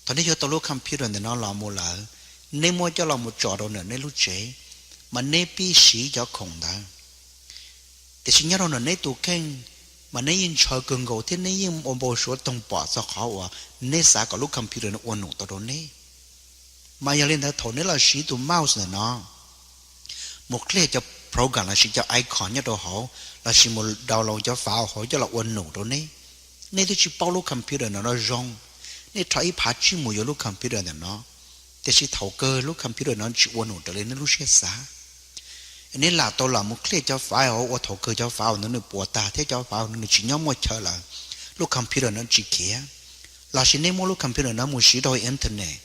Thaum neb yuav tau lub computer ntawm no los mus lawm, neb muab coj los mus tso rau ntawm neb lub tsev, mas neb pib siv cov khoom ntawd. Tiam sis nyob rau ntawm neb tus kheej, mas neb yeej ntshaw kawg nkaus thiab neb yeej ua npau suav toog pom txog qhov uas neb xav kom lub computer no ua num tau rau neb. Mas yog li ntawd thaum neb los siv tus mouse ntawm no mus click cov program lossis cov icon nyob rau hauv lossis mus download cov file hauv coj los ua num rau neb, nej twb tsis paub lub computer ntawm no zoo. Nej rho ib phav tsib mus yuav lub computer ntawm no, tiam sis thaum kawg lub computer no tsis ua num raws li neb lub siab xav. Neb lam tau los mus click cov file hauv ua thaum kawg cov file ntawd nws puas tag thiab cov file ntawd nws tsis nyob muaj chaw lawm, lub computer no tsis khiav. Lossis neb muab lub computer no mus siv rau internet,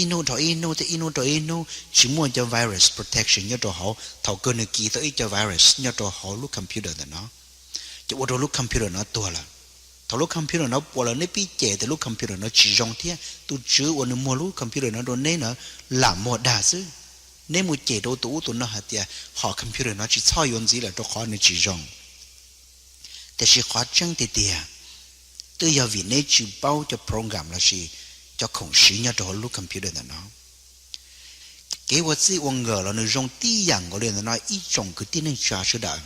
ib hnub dhau ib hnub thiab ib hnub dhau ib hnub tsis muaj cov virus protection nyob rau hauv, thaum kawg nws kis tau ib co virus nyob rau hauv lub computer ntawm no, ces ua rau lub computer no tuag lawm. Thaum lub computer no puas lawm neb pib cem tias lub computer no tsis zoo thiab tus tswv uas nws muag lub computer no rau neb na lam muag dag xwb. Neb mus cem rau tus ub tus no hais tias hom computer no tsis txhob yuav ntxiv lawm rau qhov nws tsis zoo. Tiam sis qhov tseeb tiag tiag twb yog vim neb tsis paub cov program lossis cov khoom siv nyob rau hauv lub computer ntawm no. Kev ua txij ua nkawm los nws zoo tib yam nkaus li ntawm no ib tsoom kwv tij neej tsa sawv daws.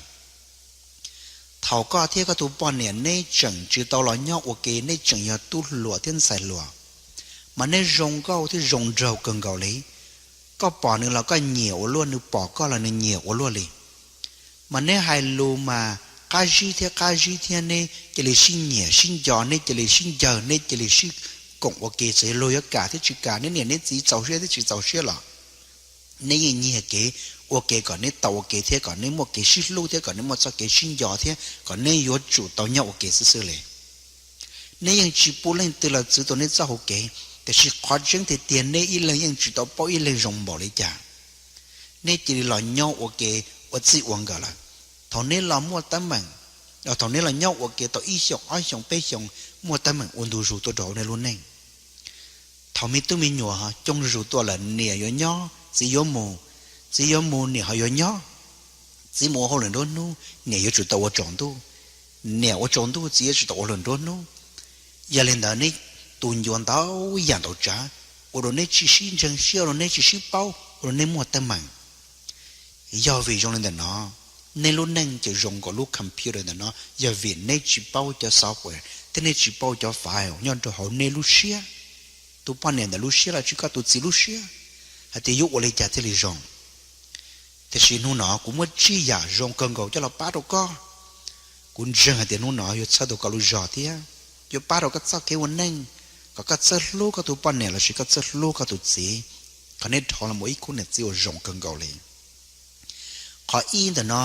Thaum koj thiab koj tus poj niam neb tseem tsis tau los nyob ua ke, neb tseem yog tub hluas thiab ntxhais hluas, mas neb zoo nkauj thiab zoo nraug kawg nkaus li. Koj pom nws los koj nyiam ua luaj, nws pom koj los nws nyiam ua luaj li. Mas neb hais lus mas qab zib thiab qab zib thiab, neb cia li sib nyiam sib nco, neb cia li sib ncawg, neb cia li sib koom ua ke, txawm luag yuav kam thiab tsis kam, neb niam neb txiv txaus siab thiab tsis txaus siab los neb yeej nyiag kev ua ke kom neb tau ua ke thiab kom neb muaj kev sib hlub thiab kom neb muaj txoj kev sib nco thiab kom neb yuav tsum tau nyob ua ke xwb xwb li. Neb yeej tsis pub leej twg los txwv tau neb txoj hau kev, tiam sis qhov tseeb tiag tiag neb ib leeg yeej tsis tau paub ib leeg zoo npaum li cas. Neb cia li los nyob ua ke, ua txij ua nkawm lawm. Thaum neb los muaj teeb meem, thaum neb los nyob ua ke tau ib xyoos ob xyoos peb xyoos, muaj teeb meem ua ntu zus tuaj rau hauv neb lub neej. Thaum me tub me nyuam coob zus tuaj lawm niam yuav nyob txiv yuav mus, txiv yuav mus niam ho yuav nyob, txiv mus ua hauj lwm nruab hnub niam yuav tsum tau ua tsaus ntuj, niam ua tsaus ntuj txiv yuav tsum tau ua hauj lwm nruab hnub. Yog li ntawd neb tu ncua ntau yam ntau tsav, ua rau neb tsis sib ntseeg siab, ua rau neb tsis sib paub, ua rau neb muaj teeb meem. Yog vim zoo li ntawm no, neb lub neej ces zoo nkaus lub computer ntawm no, yog vim neb tsis paub cov software thiab neb tsis paub cov file nyob rau hauv neb lub siab, tus poj niam ntawm lub siab lossis koj tus txiv lub siab, hais tias yuav ua li cas thiaj li zoo. Tiam sis hnub no kuv muaj tsib yam zoo kawg nkaus coj los pab rau koj. Kuv ntseeg hais tias hnub no yuav txhawb tau koj lub zog thiab yuav pab rau koj txoj kev ua neej, kom koj txawj hlub koj tus poj niam lossis koj txawj hlub koj tus txiv, kom neb dhau los ua ib khub niam txiv uas zoo kawg nkaus li. Qhov ib ntawm no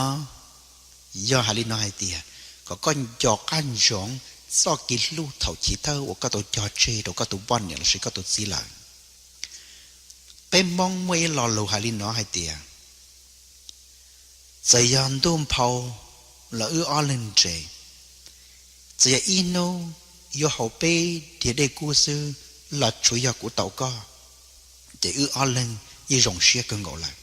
yog hais li no hais tias, kom koj nco qab ntsoov txoj kev hlub thaum chiv thawj uas koj tau cog tseg rau koj tus poj niam lossis koj tus txiv lawm. Peb Hmoob muaj ib lo lus hais li no hais tias, txawm yog ntuj nphau los wb ob leeg nres, txawm yog ib hnub yuav haus peb diav dej kub xwb los tsuav yog kuv tau koj, ces wb ob leeg yeej zoo siab kawg nkaus lawm.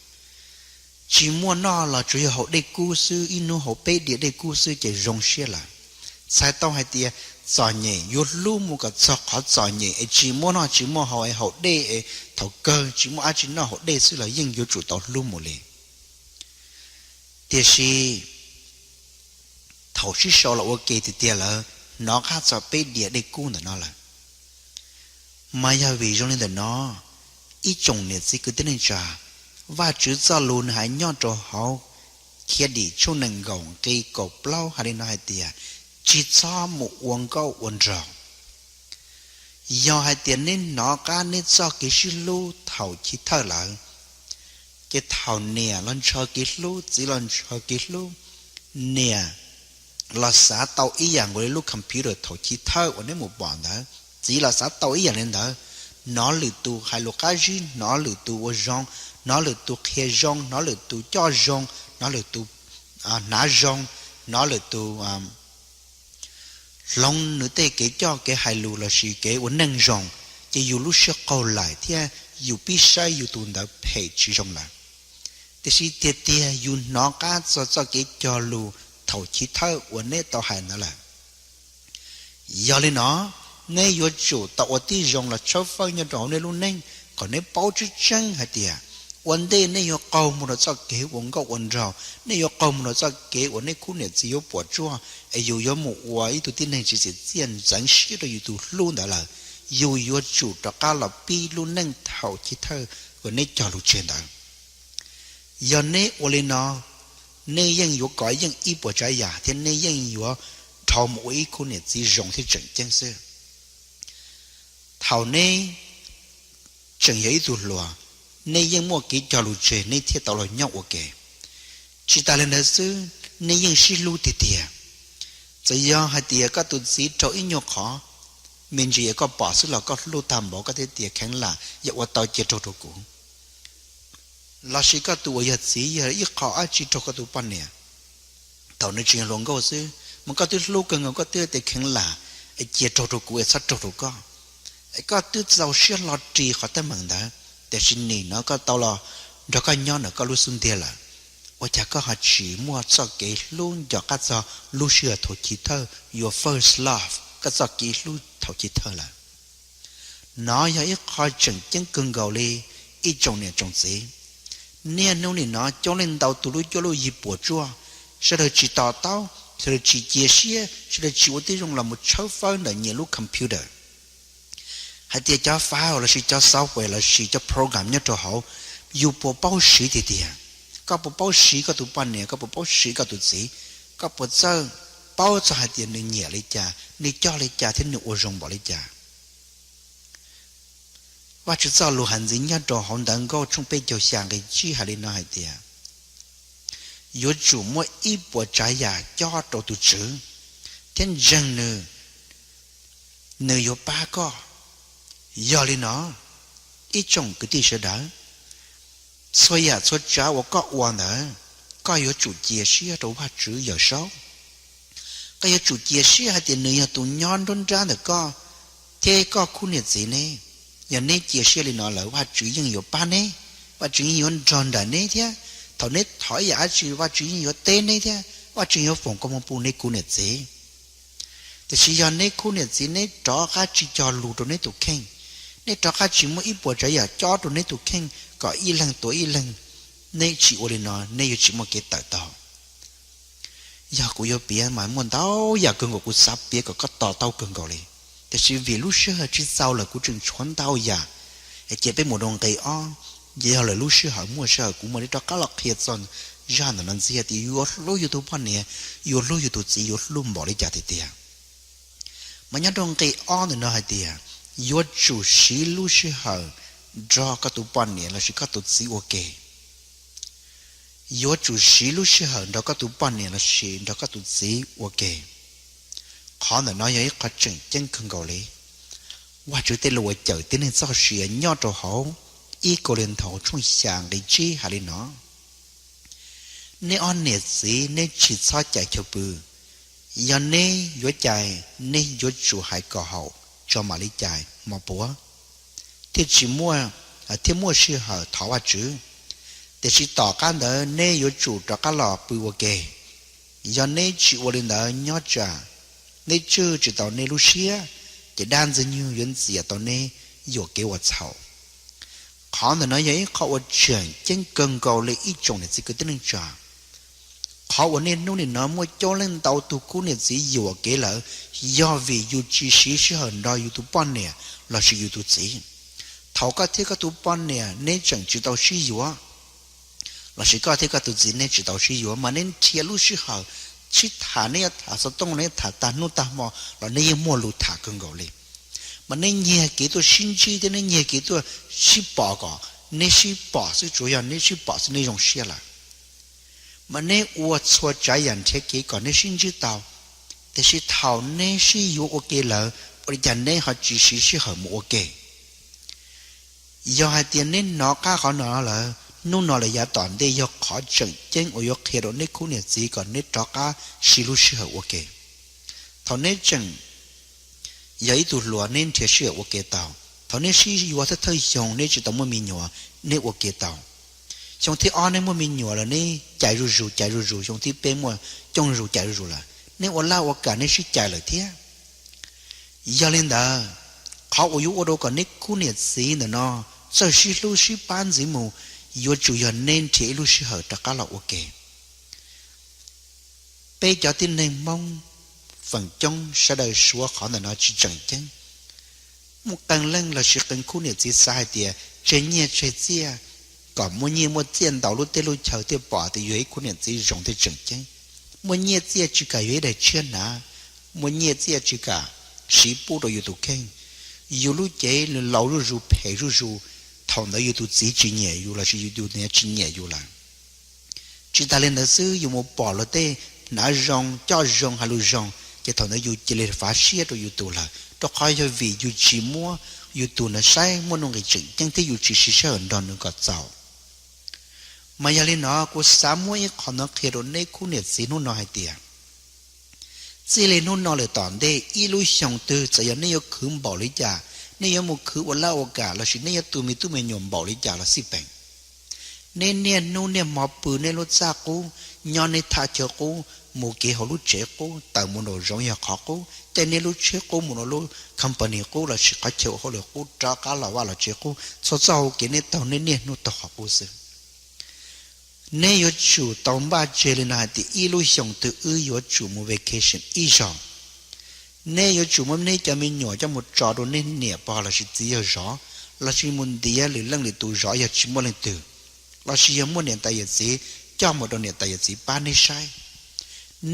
Tsis muaj noj los tsuav yog haus dej kub xwb, ib hnub haus peb diav dej kub xwb ces zoo siab lawm. Txhais tau hais tias txom nyem yuav hlub mus kom txog qhov txom nyem es tsis muaj noj tsis muaj haus es haus dej es thaum kawg tsis muaj dab tsi noj haus dej xwb los yeej yuav tsum tau hlub mus li. Tiam sis thaum sib sau los ua ke tiag tiag lawm hnov qab txog peb diav dej kub ntawm no lawm. Mas yog vim zoo li ntawm no, ib tsoom niam txiv kwv tij neej tsa, Vajtswv txoj lus nws hais nyob rau hauv Khiav Dim tshooj nees nkaum nqe kaum plaub hais li no hais tias, tsis txhob mus ua nkauj ua nraug. Yog hais tias neb hnov qab neb txoj kev sib hlub thaum chiv thawj lawm, ces thaum niam los ntshaw kev hlub, txiv los ntshaw kev hlub, niam los xav tau ib yam nkaus li lub computer thaum chiv thawj uas neb mus pom ntawd, txiv los xav tau ib yam li ntawd, hnov lwm tus hais lus qab zib, hnov lwm tus ua zoo, hnov lwm tus qhia zoo, hnov lwm tus coj zoo, hnov lwm tus hnav zoo, hnov lwm tus hloov nws tej kev coj kev hais lus lossis kev ua neej zoo, ces yus lub siab qaug lawm thiab yus pib saib yus tus ntawd phem tsis zoo lawm. Tiam sis tiag tiag yus hnov qab txog txoj kev cog lus thaum chiv thawj uas neb tau hais ntawd lawm. Yog li no, neb yuav tsum tau ua tib zoo los tshawb fawb nyob rau hauv nej lub neej kom neb paub tseeb tseeb hais tias ua ntej nej yuav qaug mus rau txoj kev ua nkauj ua nraug, nej yuav qaug mus rau txoj kev uas nej khub niam txiv yuav puas tsuaj, es yus yuav mus ua ib tug tib neeg tsis txiav txiaj ntxeev siab rau yus tus hlub ntawd lawm, yus yuav tsum rov qab los pib lub neej thaum chiv thawj uas neb cog lus tseg ntawd. Yog neb ua li no, nej yeej yuav kov yeej ib puas tsav yam thiab neb yeej yuav dhau mus ua ib khub niam txiv zoo thiab tseem ceeb xwb. Thaum neb tseem yog ib tug hluas, neb yeej muaj kev cog lus tseg neb thiaj tau los nyob ua ke. Tsis tas li ntawd xwb, neb yeej sib hlub tiag tiag. Txawm yog hais tias koj tus txiv raug ib nyuag qhov me ntsis es koj pom xwb los koj hlub tag npaum koj thiaj tias kheev lam yog ua tau cia raug rau kuv. Lossis koj tus uas yog txiv yog ib qho dab tsi raug koj tus poj niam, thaum nws tseem yog hluas nkauj xwb mas koj twb hlub kawg nkaus koj twb tias kheev lam cia raug rau kuv es txhob raug rau koj. Koj twb txaus siab hlo ris qhov teeb meem ntawd, tiam sis nim no koj tau los nrog koj nyob ntawm koj lub xub ntiag lawm, ua cas koj ho tsis muaj txoj kev hlub nco qab txog lub sij hawm thaum chiv thawj, your first love, koj txoj kev hlub thaum chiv thawj lawm? Nov yog ib qho tseem ceeb kawg nkaus li ib tsoom niam tsoom txiv. Niaj hnub nim no coob leej ntau tus lub cuab lub yig puas tsuaj, sawv daws tsis to taub, sawv daws tsis cia siab, sawv daws tsis ua tib zoo los mus tshawb fawb ntawm nyias lub computer hais tias cov file lossis cov software lossis cov program nyob rau hauv, yus puas paub siv tiag tiag? Koj puas paub siv koj tus poj niam, koj puas paub siv koj tus txiv? Koj puas txawj paub txog hais tias nws nyiam li cas, nws coj li cas thiab nws ua zoo npaum li cas? Vajtswv txoj lus hais ntxiv nyob rau hauv Ntawv Nkauj tshooj peb caug xya nqe tsib hais li no hais tias, yuav tsum muaj ib puas tsav yam cob rau tus Tswv thiab ntseeg nws, nws yuav pab koj. Yog li no, ib tsoom kwv tij sawv daws, txhua yam txhua tsav uas koj ua ntawd, koj yuav tsum cia siab rau Vajtswv Yawmsaub. Koj yuav tsum cia siab hais tias nws yog tus nyob nruab nrab ntawm koj thiab koj khub niam txiv ne. Yog neb cia siab li no lawm Vajtswv yeej yuav pab neb, Vajtswv yeej yuav nrog nraim neb thiab. Thaum neb thov ib yam dab tsi Vajtswv yeej yuav teb neb thiab Vajtswv yuav foom koob hmoov pub neb khub niam txiv. Tiam sis yog neb khub niam txiv neb rov qab tsis cog lus rau neb tus kheej, neb rov qab tsis muaj ib puas tsav yam cob rau neb tus kheej kom ib leeg tuav ib leeg, neb tsis ua li no neb yuav tsis muaj kev tawm tau. Yog kuv yuav piav mas muaj ntau yam kawg nkaus kuv xav piav kom koj to taub kawg nkaus li, tiam sis vim lub sij hawm tsis txaus lawm kuv tseem tshuav ntau yam. Cia peb mus rau nqe ob, ces yog lawm lub sij hawm muaj sij hawm kuv mam li rov qab los qhia txog zaj ntawm no ntxiv tias yuav hlub yus tus poj niam, yuav hlub yus tus txiv yuav hlub npaum li cas tiag tiag. Mas nyob rau nqe ob ntawm no hais tias, yuav tsum siv lub sij hawm nrog koj tus poj niam lossis koj tus txiv ua ke. Yuav tsum siv lub sij hawm nrog koj tus poj niam lossis nrog koj tus txiv ua ke. Qhov ntawm no yog ib qho tseem ceeb kawg nkaus li. Vajtswv tej lus uas cawm tib neeg txoj sia nyob rau hauv ib Kauleethaus tshooj xya nqe tsib hais li no: Neb ob niam txiv neb tsis txhob cais chaw pw. Yog neb yuav cais, neb yuav tsum hais kom haum tso mam li cais mos puav, thiaj tsis muaj, thiaj muaj sij hawm thov Vajtswv. Tiam sis tom qab ntawd neb yuav tsum rov qab los pw ua ke. Yog neb tsis ua li ntawd nyob tsam neb tswj tsis tau neb lub siab, ces dab Ntxwg Nyoog yuav ntxias tau neb yuam kev ua txhaum. Qhov ntawm no yog ib qho uas tseem ceeb kawg nkaus li ib tsoom niam txiv kwv tij neej tsa. Qhov uas niaj hnub nim no muaj coob leej ntau tus khub niam txiv yuam kev lawm, yog vim yus tsis siv sij hawm nrog yus tus poj niam lossis yus tus txiv. Thaum koj thiab koj tus poj niam neb tseem tsis tau sib yuav, lossis koj thiab koj tus txiv neb tsis tau sib yuav mas neb nrhiav lub sij hawm sib tham, neb yuav tham xov tooj los neb tham tag hnub tag hmo los neb yeej muaj lus tham kawg nkaus li. Mas neb nyiag kev tuaj sib ntsib thiab neb nyiag kev tuaj sib pom kom neb sib pom xwb, tsuas yog neb sib pom xwb neb zoo siab lawm. Mas neb ua txhua tsav yam nrhiav kev kom neb sib ntsib tau, tiam sis thaum neb sib yuav ua ke lawm, ua li cas neb ho tsis siv sij hawm mus ua ke? Yog hais tias neb hnov qab qhov no lawm, hnub no los yav tom ntej yog qhov tseem ceeb uas yuav qhia rau neb khub niam txiv kom neb rov qab siv lub sij hawm ua ke. Thaum neb tseem yog ib tug hluas neb nrhiav sij hawm ua ke tau. Thaum neb sib yuav thawj thawj xyoo neb tsis tau muaj me nyuam, neb ua ke tau. Xyoo thib ob neb muaj me nyuam lawm neb cais zuj zus cais zuj zus, xyoo thib peb muaj coob zuj zus cais zuj zus lawm, neb ua laj ua kam neb sib cais lawm thiab. Yog li ntawd, qhov uas yuav ua rau kom neb khub niam txiv ntawm no txawj sib hlub sib pab ntxiv mus, yuav tsum yog neb nrhiav ib lub sij hawm rov qab los ua ke. Peb cov tib neeg Hmoob feem coob sawv daws suav qhov ntawm no tsis tseem ceeb. Muaj qee leej lossis qee khub niam txiv xav hais tias tseg nyiaj tseg txiaj, kom muaj nyiaj muaj txiaj ntau lub teb lub chaw thiaj pom tias yog ib khub niam txiv zoo thiab tseem ceeb. Muaj nyiaj txiaj tsis kam yog ib daim tshiab hnav, muaj nyiaj txiaj tsis kam siv pub rau yus tus kheej. Yus lub cev laus zuj zus phem zuj zus, thaum ntawd yus tus txiv tsis nyiam yus lossis yus tus niam tsis nyiam yus lawm. Tsis tas li ntawd xwb, yus mus pom luag tej hnav zoo coj zoo hais lus zoo, ces thaum ntawd yus cia li fav siab rau yus tus lawm, rau qhov yog vim yus tsis muab yus tus ntawd saib muaj nuj nqis tseem ceeb thiab yus tsis siv sij hawm nrog nws kom txaus. Mas yog li no kuv xav muab ib qho no qhia rau neb khub niam txiv hnub no hais tias, txij li hnub no lawm tom ntej ib lub xyoos twg txawm yog neb yuav khwv npaum li cas, neb yuav mus khwv ua laj ua kam lossis neb yuav tu me tub me nyuam npaum li cas los xij peem, neb niaj hnub niaj hmo pw neb lub txaj qub, nyob neb thaj chaw qub, mus kev hauv lub tsev qub, tawm mus nraum zoov yog qhov qub, caij neb lub tsheb qub mus rau lub company qub lossis qhov chaw ua hauj lwm qub, rov qab los vaj los tsev qub, txhua txoj hau kev neb taug neb niaj hnub taug qhov qub xwb. Neb yuav tsum tau npaj tseg li no hais tias ib lub xyoos twg wb yuav tsum mus vacation ib zaug. Neb yuav tsum muab neb cov me nyuam coj mus tso rau neb niam pog lossis txiv yawg zov, lossis mus ntiav lwm leej lwm tus zov yog tsis muaj leej twg, lossis yog muaj niam tais yawm txiv coj mus rau niam tais yawm txiv pab neb saib.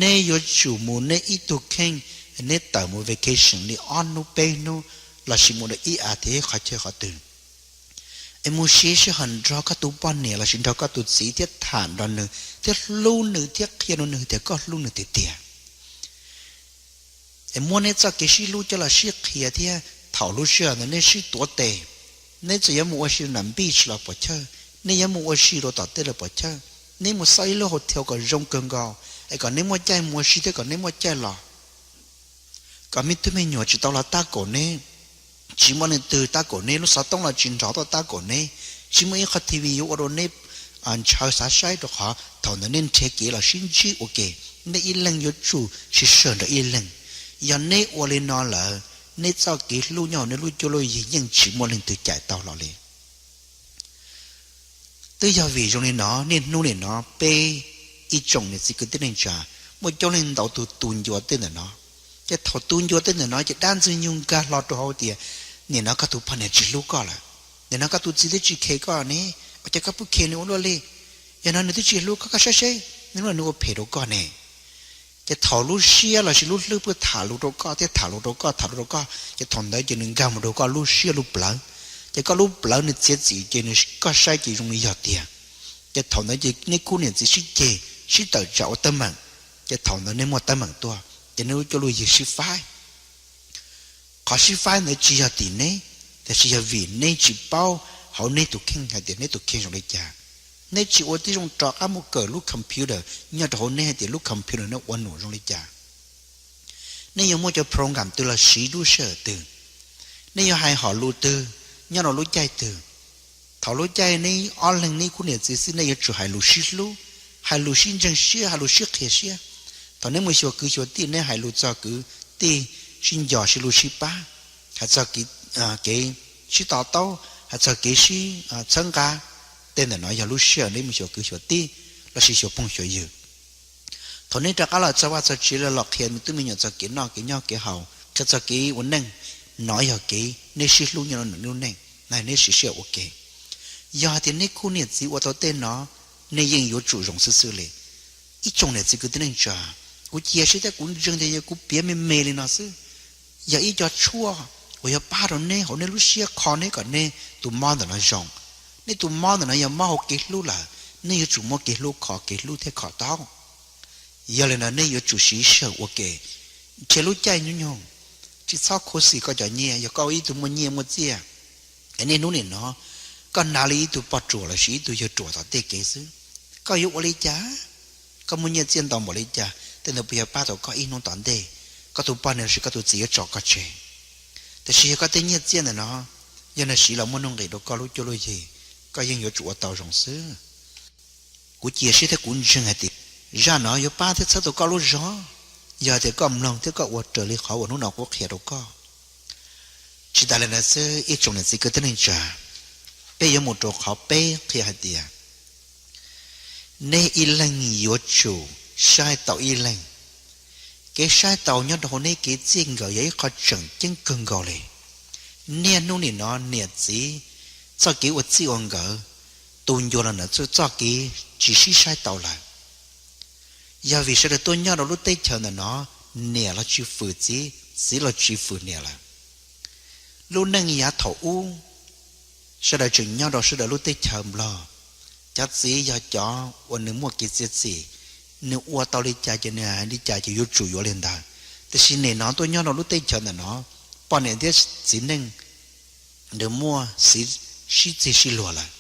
Neb yuav tsum mus neb ib tug kheej, neb tawm mus vacation li ob hnub peb hnub, lossis mus rau ib as thiv qhov chaw qhov twg, es mus siv sij hawm nrog koj tus poj niam lossis nrog koj tus txiv thiab tham nrog nws thiab hlub nws thiab qhia rau nws tias koj hlub nws tiag tiag. Es muab neb txoj kev sib hlub coj los sib qhia thiab thaum lub sij hawm ntawd neb sib tuav tes, neb txawm yuav mus ua si nram beach los puas chawj, neb yuav mus ua si rau tom tej los puas chawj, neb mus xauj ib lub hotel kom zoo kawg nkaus, es kom neb muaj caij mus ua si thiab kom neb muaj caij los, kom me tub me nyuam tsis tau los tab kaum neb, tsis muaj leej twg tab kaum neb, lub xov tooj los tsis nrov tuaj tab kaum neb, tsis muaj ib qho T V yuav ua rau neb ntshaw xav saib, rau qhov thaum ntawd neb nrhiav kev los sib ntsib ua ke, neb ib leeg yuav tsum siv sij hawm nrog ib leeg. Yog neb ua li no lawm, neb txoj kev hlub nyob hauv neb lub cuab lub yig yeej tsis muaj leej twg cais tau los li. Twb yog vim zoo li no, niaj hnub nim no peb ib tsoom niam txiv kwv tij neej tsa, muaj coob leej ntau tus tu ncua tej ntawm no. Ces thaum tu ncua tej ntawm no ces dab ntxwg nyoog nkag hlo rau hauv tias, nim no koj tus poj niam tsis hlub koj lawm, nim no koj tus txiv twb tsis khe koj ne, ua cas koj pheej khe nws ua luaj li? Yog no nws twb tsis hlub koj, koj saib seb, nws ua phem rau koj ne. Ces thaum lub siab lossis lub hlwb pheej tham lus rau koj thiab tham lus rau koj, tham lus rau koj, ces thaum ntawd ces nws nkag mus rau koj lub siab lub plawv. Ces koj lub plawv nws txiav txim ces nws, koj saib ces zoo li yog tiag. Ces thaum ntawd ces neb khub niam txiv sib ceg, sib tawm tsam ua teeb meem, ces thaum ntawd neb muaj teeb meem tuaj ces neb lub cuab lub yig sib faib. Qhov sib faib ntawd tsis yog tim neb, tiam sis yog vim neb tsis paub hauv neb tus kheej hais tias neb tus kheej zoo li cas. Neb tsis ua tib zoo rov qab mus kawm lub computer nyob rau hauv neb hais tias lub computer neb ua num zoo li cas. Neb yuav muaj cov program twg los siv lub sij hawm twg, neb yuav hais hom lus twg, nyob rau lub caij twg. Thaum lub caij neb ob leeg neb khub niam txiv xwb, neb yuav tsum hais lus sib hlub, hais lus sib ntseeg siab, hais lus sib qhia siab. Thaum neb mus xyuas kwv xyuas tij, neb hais lus txog kwv tij, sib nco sib hlub sib pab, hais txog kev, kev sib to taub, hais txog kev sib txhawb nqa. Tej ntawm no yog lub sij hawm neb mus xyuas kwv xyuas tij lossis xyuas phooj xyuas ywg. Thaum neb rov qab los txog vaj txog tsev los qhia me tub me nyuam txog kev noj kev nyob kev haus, qhia txog kev ua neej, no yog kev neb sib hlub nyob rau neb lub neej, neb siv sij hawm ua ke. Yog hais tias neb khub niam txiv ua tau tej no, nej yeej yuav tsum zoo xwb xwb li. Ib tsoom niam txiv kwv tij neej tsa, kuv cia siab thiab kuv ntseeg tias yog kuv piav me me li no xwb, yog ib co tshuaj uas yog pab rau nej hauv nej lub siab, kho nej kom nej tus mob ntawm no zoo. Nej tus mob ntawm no yog mob hauv kev hlub lawm, nej yuav tsum muaj kev hlub kho, kev hlub thiab kho taub. Yog li ntawd nej yuav tsum siv sij hawm ua ke, nrhiav lub caij nyob nyoog, tsis txhob khuv xim koj cov nyiaj. Yog koj ib tug muaj nyiaj muaj txiaj, es niaj hnub nim no koj hnav li ib tug poj ruam lossis ib tug yawg ruam tom tej kev xwb, koj yuav ua li cas? Koj muaj nyiaj txiaj ntau npaum li cas, tej ntawd puas yog pab tau koj ib hnub tom ntej? Koj tus poj niam lossis koj tus txiv yuav tso koj tseg. Tiam sis yog koj tej nyiaj txiaj ntawm no, yog nws siv los muaj nuj nqis rau koj lub cuab lub yig, koj yeej yuav tsum ua tau zoo xwb. Kuv cia siab thiab kuv ntseeg hais tias zaj no yuav pab thiab txhawb tau koj lub zog, yog tias koj mloog thiab koj ua raws li qhov uas hnub no kuv qhia rau koj. Tsis tas li ntawd xwb, ib tsoom niam txiv kwv tij neej tsa, peb yuav mus rau qhov peb qhia hais tias nej ib leeg yuav tsum saib taus ib leeg. Kev saib taus nyob rau hauv nej kev txij nkawm yog ib qho tseem ceeb kawg nkaus li. Niaj hnub nim no niam txiv txoj kev ua txij ua nkawm, tus ncua los ntawm txoj kev tsis sib saib taus lawm. Yog vim sawv daws tuaj nyob rau lub teb chaws ntawm no, niam los tsis fwm txiv, txiv los tsis fwm niam lawm. Lub neej yav thaum ub, sawv daws tseem nyob rau sawv daws lub teb chaws Nplog, cov txiv yog cov uas nws muaj kev txiav txim, nws ua tau li cas ces nws hais li cas ces yuav tsum yuav li ntawd. Tiam sis nim no tuaj nyob rau lub teb chaws ntawm no, poj niam thiab txiv neej nws muaj xiv sib txig sib luag lawm.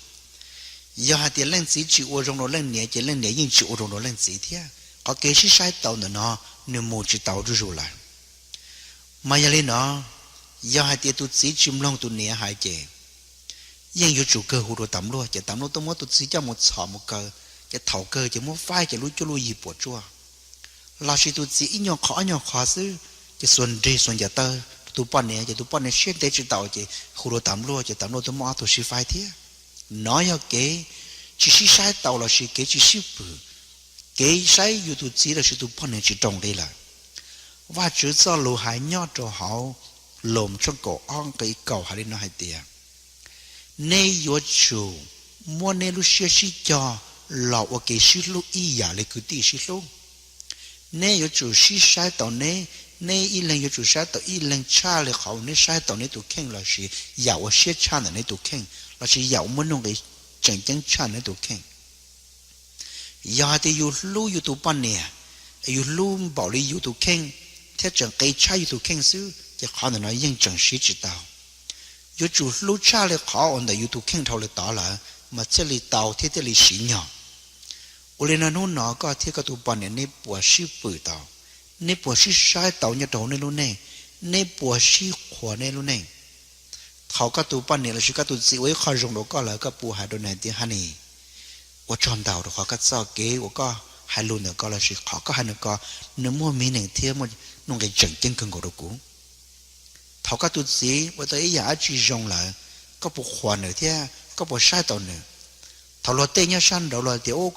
Yog hais tias leej txiv tsis ua zoo rau leej niam ces leej niam yeej tsis ua zoo rau leej txiv thiab. Qhov kev sib saib taus ntawm no nws mus tsis tau zuj zus lawm. Mas yog li no, yog hais tias tus txiv tsis mloog tus niam hais ces yeej yuav tsum kawg hu rau tas npluaj, ces tas npluaj tuaj muab tus txiv coj mus txhom mus kaw, ces thaum kawg ces muab faib ces lub cuab lub yig puas tsuaj. Lossis tus txiv ib nyuag qhov ob nyuag qhov xwb, ces xuas nrig xuas ncaws taw tus poj niam, ces tus poj niam siab ntev tsis tau ces hu rau tas npluaj, ces tas npluaj tuaj muab ob tug sib faib thiab. Nov yog kev tsis sib saib taus lossis kev tsis sib fwm, kev saib yus tus txiv lossis tus poj niam tsis rau nqi lawm. Vajtswv txoj lus hais nyob rau hauv Loos tshooj kaum ob nqe kaum hais li no hais tias, nej yuav tsum muab nej lub siab sib cog los ua ke sib hlub ib yam li kwv tij sib hlub. Nej yuav tsum sib saib taus neb, neb ib leeg yuav tsum saib taus ib leeg tshaj li qhov uas neb saib taus neb tus kheej lossis yam uas siab tshaj ntawm neb tus kheej lossis yam uas muaj nuj nqis tseem ceeb tshaj neb tus kheej. Yog hais tias yus hlub yus tus poj niam, yus hlub npaum li yus tus kheej thiab tseem qis tshaj yus tus kheej xwb ces qhov ntawm no yeej tseem siv tsis tau. Yuav tsum hlub tshaj li qhov uas ntawm yus tus kheej dhau li tod lawm mas thiaj li tau thiab thiaj li siv nyog. Ua li no hnub no koj thiab koj tus poj niam neb puas sib fwm tau? Neb puas sib saib tau nyob rau hauv nej lub neej? Neb puas sib qhuas nej lub neej? Thaum koj tus poj niam lossis koj tus txiv ua ib qho zoo rau koj lawm koj puas hais rau nws tias, ha nis, ua tsaug ntau rau qhov koj txoj kev uas koj hais lus ntawm ko lossis qhov koj hais ntawm ko nws muaj meaning thiab muaj nuj nqis tseem ceeb kawg nkaus rau kuv? Thaum koj tus txiv ua tau ib yam dab tsi zoo lawm, koj puas qhuas nws thiab koj puas saib taus nws? Thaum luag tej nyob sab nraud luag tias,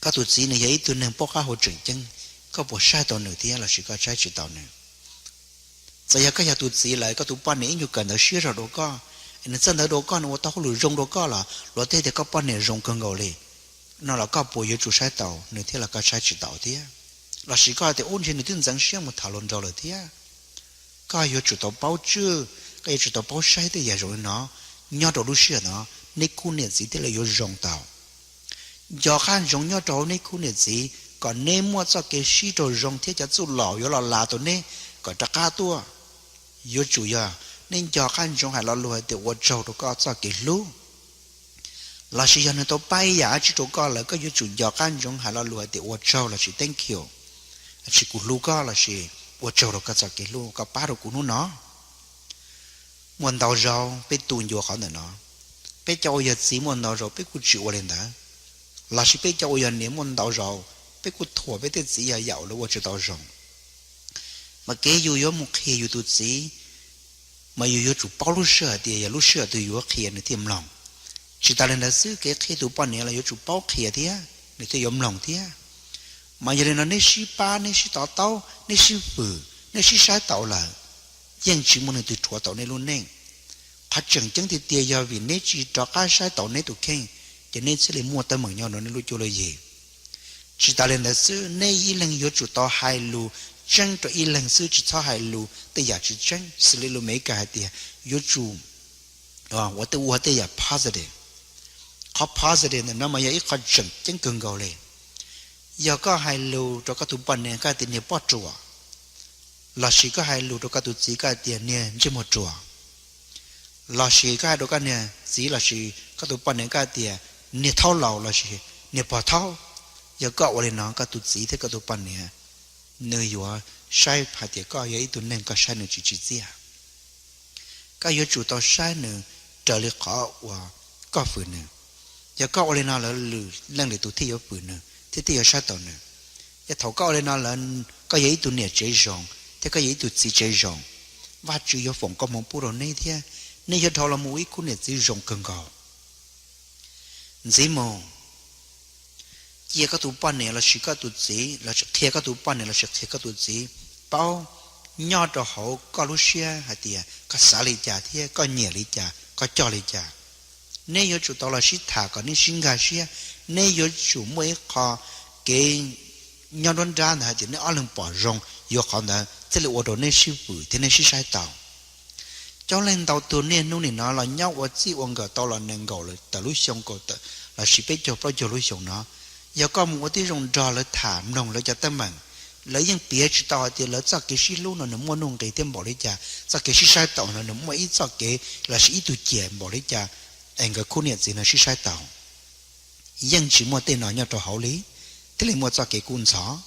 koj tus txiv nws yog ib tug neeg paub qab hau tseem ceeb, koj puas saib tau nws thiab lossis koj saib tsis tau nws? Txawm yog koj yog tus txiv lawm koj tus poj niam ib nyuag kawm ntawv siab zog rau koj, nws txawj ntawv rau koj, nws ua tau hauj lwm zoo rau koj los luag tej tias koj poj niam zoo kawg nkaus li no los koj puas yuav tsum saib taus nws thiab los koj saib tsis taus thiab? Lossis koj tias, ub, ntshe nws twb ntxeev siab mus tham luag nraug lawm thiab? Koj yuav tsum tau paub tswj, koj yuav tsum tau paub saib tej yam zoo li no nyob rau lub sij hawm no, neb khub niam txiv thiaj li yuav zoo tau. Nco qab ntsoov nyob rau hauv neb khub niam txiv kom neb muaj txoj kev sib raug zoo thiab cov txuj lom yuav los las tau neb kom rov qab tuaj. Yuav tsum yog neb nco qab ntsoov hais lo lus hais tias ua tsaug rau koj txoj kev hlub. Lossis yog nws tau pab ib yam dab tsi rau koj lawm koj yuav tsum nco qab ntsoov hais lo lus hais tias ua tsaug lossis thank you, tsis, kuv hlub koj lossis ua tsaug rau koj txoj kev hlub koj pab rau kuv hnub no. Muaj ntau zaus peb tu ncua qhov ntawm no. Peb cov uas yog txiv muaj ntau zaus peb kuj tsis ua li ntawd, lossis peb cov uas yog niam muaj ntau zaus peb kuj thuam peb tej txiv yog yam uas lawv ua tsis tau zoo. Mas kev yus yuav mus qhia yus tus txiv, mas yus yuav tsum paub lub sij hawm tias yog lub sij hawm twg yuav qhia nws thiaj mloog. Tsis tas li ntawd xwb, kev qhia tus poj niam los yuav tsum paub qhia thiab nws thiaj yuav mloog thiab. Mas yog li no neb sib pab, neb sib to taub, neb sib fwm, neb sib saib taus lawm, yeej tsis muaj neeg twg rhuav tau neb lub neej. Qhov tseem ceeb tiag tiag yog vim neb tsis rov qab saib taus neb tus kheej, ces neb thiaj li muaj teeb meem nyob rau nej lub cuab lub yig. Tsis tas li ntawd xwb, neb ib leeg yuav tsum tau hais lus tseeb rau ib leeg xwb, tsis txhob hais lus tej yam tsis tseeb. Xws li lus Amelikas hais tias yuav tsum ua tej, ua tej yam positive. Qhov positive ntawm no mas yog ib qho tseem ceeb kawg nkaus li. Yog koj hais lus rau koj tus poj niam koj hais tias niag poj ruam, lossis koj hais lus rau koj tus txiv koj hais tias niag ntsej muag ruam, lossis koj hais rau koj niag txiv lossis koj tus poj niam koj hais tias niag thaub laus lossis niag pog thaub, yog koj ua li no koj tus txiv thiab koj tus poj niam nws yuav saib hais tias koj yog ib tug neeg koj saib nws tsis tsim txiaj. Koj yuav tsum tau saib nws raws li qhov uas koj hwm nws. Yog koj ua li no lawm, lwm leej lwm tus thiaj yuav hwm nws thiab thiaj yuav saib taus nws. Yog thaum koj ua li no lawm, koj yog ib tug niam tsev zoo thiab koj yog ib tug txiv tsev zoo, Vajtswv yuav foom koob hmoov pub rau neb thiab neb yuav dhau los mus ua ib khub niam txiv zoo kawg nkaus. Ntxiv mus, cia koj tus poj niam lossis koj tus txiv, lossis qhia koj tus poj niam lossis qhia koj tus txiv paub nyob rau hauv koj lub siab hais tias koj xav li cas thiab koj nyiam li cas, koj coj li cas. Neb yuav tsum tau los sib tham kom neb sib nkag siab. Neb yuav tsum muaj ib qho kev nyob nruab nrab ntawd hais tias neb ob leeg pom zoo, yuav qhov ntawd thiaj li ua rau neb sib hwm thiab neb sib saib taus. Coob leej ntau tus niaj hnub nim no los nyob ua txij ua nkawm tau los nees nkaum tawm lub xyoo kaum lossis peb caug plaub caug lub xyoo no, yog koj mus ua tib zoo nrog lawv tham mloog lawv cov teeb meem, lawv yeej piav tsis tau hais tias lawv txoj kev sib hlub no nws muaj nuj nqis thiab npaum li cas, txoj kev sib saib taus no nws muaj ib txoj kev lossis ib tug ciam npaum li cas es nkawd khub niam txiv no sib saib taus. Yeej tsis muaj tej no nyob rau hauv li, thiaj li muaj txoj kev kub ntxhov.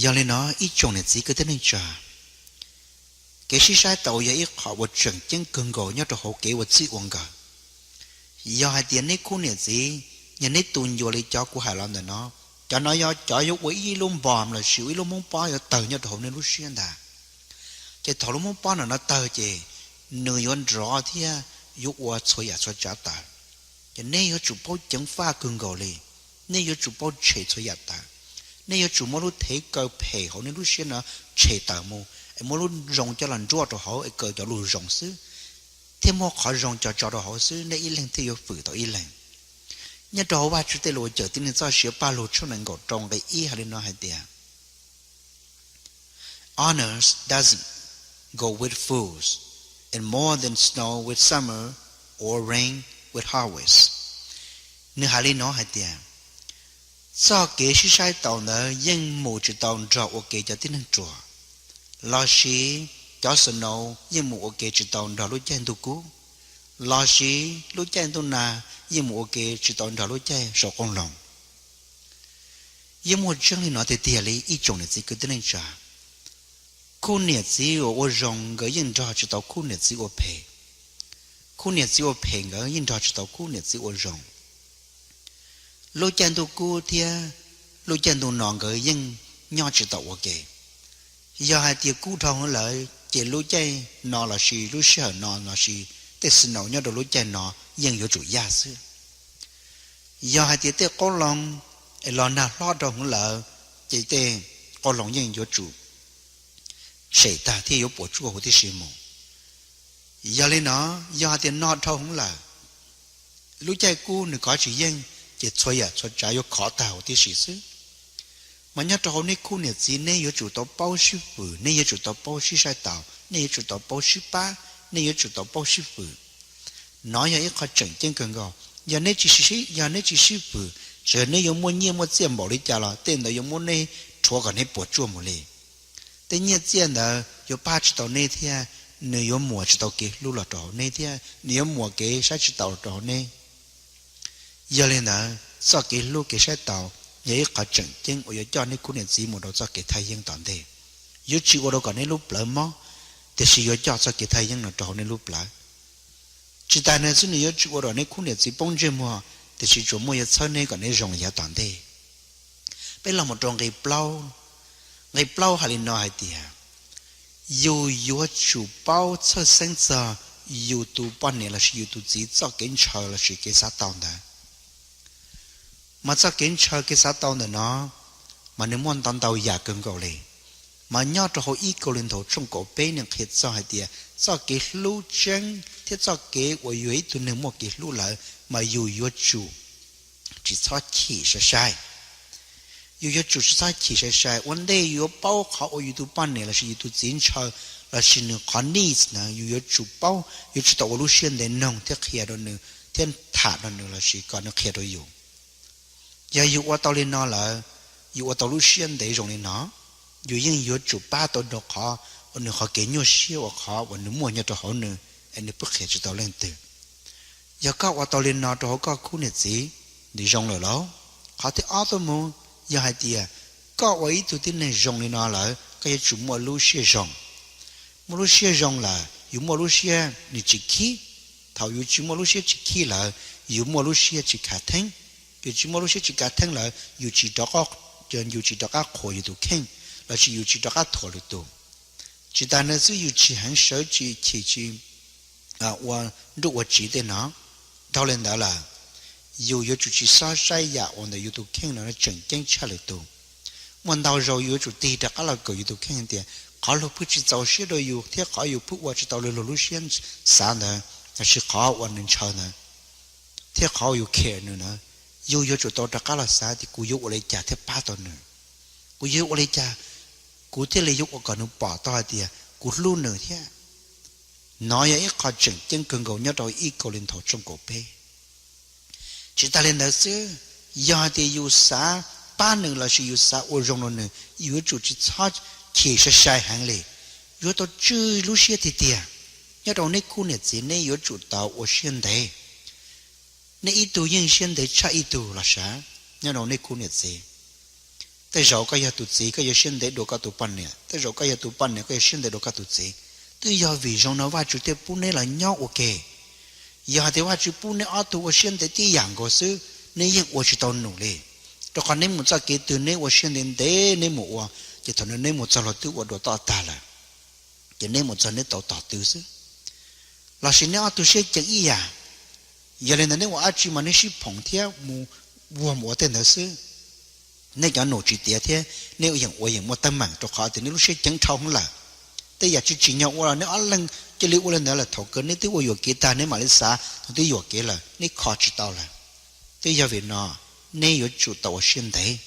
Yog li no ib tsoom niam txiv kwv tij neej tsa, kev sib saib taus yog ib qho uas tseem ceeb kawg nkaus nyob rau hauv kev ua txij ua nkawm. Yog hais tias neb khub niam txiv, yog neb tu ncua li cov kuv hais los ntawm no, cov no yog cov yuav ua ib lub npom lossis ua ib lub hmoob pob yuav tawg nyob rau hauv neb lub siab ntag. Ces thaum lub hmoob pob no no tawg ces nws yuav nrov thiab yuav ua txhua yam txhua tsav tawg. Ces neb yuav tsum paub ceev faj kawg nkaus li, neb yuav tsum paub tshem txhua yam tawg, neb yuav tsum muab lub thev kaw phem hauv neb lub siab no tshem tawm mus es muab lub zoo coj los nruab rau hauv es kaw cov lus zoo xwb, thiab muab qhov zoo coj tso rau hauv xwb, neb ib leeg thiaj yuav hwm tau ib leeg. Nyob rau hauv Vajtswv tej lus uas cawm tib neeg txoj sia Pajlug tshooj nees nkaum rau nqe ib hais li no hais tias, Honor doesn't go with fools, and more than snow with summer or rain with harvest. Nws hais li no hais tias, txoj kev sib saib taus ntawd yeej mus tsis tau nrog ua ke cov tib neeg ruam, lossis cov snow yeej mus ua ke tsis tau nrog lub caij ntuj kub, lossis lub caij ntuj nag yeej mus ua ke tsis tau nrog lub caij saum qoob loo. Yeej muaj tseeb li no tiag tiag li ib tsoom niam txiv kwv tij neej tsa. Khub niam txiv uas ua zoo nkawd yeej nrog tsis tau khub niam txiv ua phem. Khub niam txiv ua phem nkawd yeej nrog tsis tau khub niam txiv ua zoo. Lub caij ntuj kub thiab lub caij ntuj no nkawd yeej nyob tsis tau ua ke. Yog hais tias kub dhau lawm ces lub caij no lossis lub sij hawm no lossis tej snow nyob rau lub caij no yeej yuav tsum yaj xwb. Yog hais tias tej qoob loo es los nag hlob rau hwv lawm, ces tej qoob loo yeej yuav tsum tshem tag thiab yuav puas tsuaj huv tib si mus. Yog li no, yog hais tias no dhau hwv lawm, lub caij kub nws khov tsis yeej, ces txhua yam txhua tsav yuav khov tag huv tib si xwb. Mas nyob rau hauv neb khub niam txiv, neb yuav tsum tau paub sib fwm, neb yuav tsum tau paub sib saib taus, neb yuav tsum tau paub sib pab, neb yuav tsum tau paub sib fwm. Nov yog ib qho tseem ceeb kawg nkaus. Yog neb tsis sib, yog neb tsis sib fwm, txawm yog neb yuav muaj nyiaj muaj txiaj npaum li cas los tej ntawd yuav muab neb rhuav kom neb puas tsuaj mus li. Tej nyiaj txiaj ntawd yuav pab tsis tau neb thiab, nws yuav muas tsis tau kev hlub los rau hauv neb thiab nws yuav muas kev saib tsis taus los rau hauv neb. Yog li ntawd, txoj kev hlub kev saib taus yog ib qho tseem ceeb uas yuav coj neb khub niam txiv mus rau txoj kev thaj yeeb tom ntej. Yuav tsis ua rau kom neb lub plawv mob, tiam sis yuav coj txoj kev thaj yeeb no rau hauv neb lub plawv. Tsis tas ntawd xwb, nws yuav tsis ua rau neb khub niam txiv poob ntsej muag, tiam sis tsuas muaj yuav txhawb neb kom neb zoo li yav tom ntej. Peb los mus rau nqe plaub. Nqe plaub hais li no hais tias, yus yuav tsum paub txhawj xeeb txog yus tus poj niam lossis yus tus txiv txoj kev ntshaw lossis kev xav tau ntawd. Mas txoj kev ntshaw kev xav tau ntawm no, mas nws muaj ntau ntau yam kawg nkaus li. Mas nyob rau hauv ib Kauleethaus tshooj kaum peb nws qhia txog hais tias txoj kev hlub tseeb thiab txoj kev uas yus yog ib tug neeg muaj kev hlub lawm mas yus yuav tsum tsis txhob chim sai sai. Yus yuav tsum tsis txhob chim sai sai. Ua ntej yus yuav paub qhov uas yus tus poj niam lossis yus tus txiv ntshaw lossis nws qhov needs na, yus yuav tsum paub, yuav tsum tau ua lub siab ntev noog thiab qhia rau nws thiab tham rau nws lossis kom nws qhia rau yus. Yog yus ua tau li no lawm, yus ua tau lub siab ntev zoo li no, yus yeej yuav tsum pab tau rau qhov uas nws qhov kev nyuaj siab uas qhov uas nws muaj nyob rau hauv nws es nws pheej qhia tsis tau leej twg. Yog koj ua tau li no rau hauv koj khub niam txiv, nws zoo lawm lauj. Qhov thib ob tuaj mus, yog hais tias koj ua ib tug tib neeg zoo li no lawm, koj yuav tsum muaj lub siab zoo. Muaj lub siab zoo lawm, yus muaj lub siab nws tsis khib. Thaum yus tsis muaj lub siab tsis khib lawm, yus muaj lub siab tsis khav theeb. Yus tsis muaj lub siab tsis khav theeb lawm, yus tsis rov, yus tsis rov qab qhuas yus tus kheej, lossis yus tsis rov qab thuam lwm tus. Tsis tas ntawd xwb, yus tsis heev sawv tsis chim tsis ua nruj ua tsiv tej no. Dhau li ntawd lawm, yus yuav tsum tsis xob saib yam uas ntawm yus tus kheej no tseem ceeb tshaj lwm tus. Muaj ntau zaus yus yuav tsum tig rov qab los kawm yus tus kheej tias qhov luag pheej tsis txaus siab rau yus thiab qhov yus pheej ua tsis tau li luag lub siab xav ntawd, lossis qhov uas nws ntshaw ntawd, thiab qhov uas yus care nws ntawd, yus yuav tsum tau rov qab los xav tias kuv yuav ua li cas thiaj pab tau nws. Kuv yuav ua li cas kuv thiaj li yuav ua kom nws pom tau hais tias kuv hlub nws thiab. Nov yog ib qho tseem ceeb kawg nkaus nyob rau ib Kauleethaus tshooj kaum peb. Tsis tas li ntawd xwb, yog hais tias yus xav pab nws lossis yus xav ua zoo rau nws, yus yuav tsum tsis txhob chim sai sai heev li. Yuav tau tswj lub siab tiag tiag. Nyob rau neb khub niam txiv neb yuav tsum tau ua siab ntev. Neb ib tug yeej siab ntev tshaj ib tug los sav. Nyob rau neb khub niam txiv, tej zaum koj yog tus txiv koj yuav siab ntev dua koj tus poj niam, tej zaum koj yog tus poj niam koj yuav siab ntev dua koj tus txiv. Twb yog vim zoo no Vajtswv thiaj pub neb los nyob ua ke. Yog hais tias Vajtswv pub neb ob tug ua siab ntev tib yam nkaus xwb, neb yeej ua tsis tau num li. Rau qhov neb mus txoj kev twg neb ua siab ntev ntev neb mus ua, ces thaum neb mus txog los twb ua dua toj tag lawm, ces neb mus txog neb tau tog twg xwb. Lossis neb ob tug siab ceev ib yam, yog li ntawd neb ua dab tsi mas neb sib phoom thiab mus vuag mus ua tej ntawd xwb. Neb cov num tsis tiav thiab neb yeem ua yeem muaj teeb meem rau qhov tias neb lub siab ceev dhau heev lawm. Tej yam tsis tsim nyog ua los neb ob leeg cia li ua li ntawd lawm, thaum kawg neb twb ua yuam kev tag neb mam li xav thaum twb yuam kev lawm neb kho tsis tau lawm. Twb yog vim no neb yuav tsum tau ua siab ntev.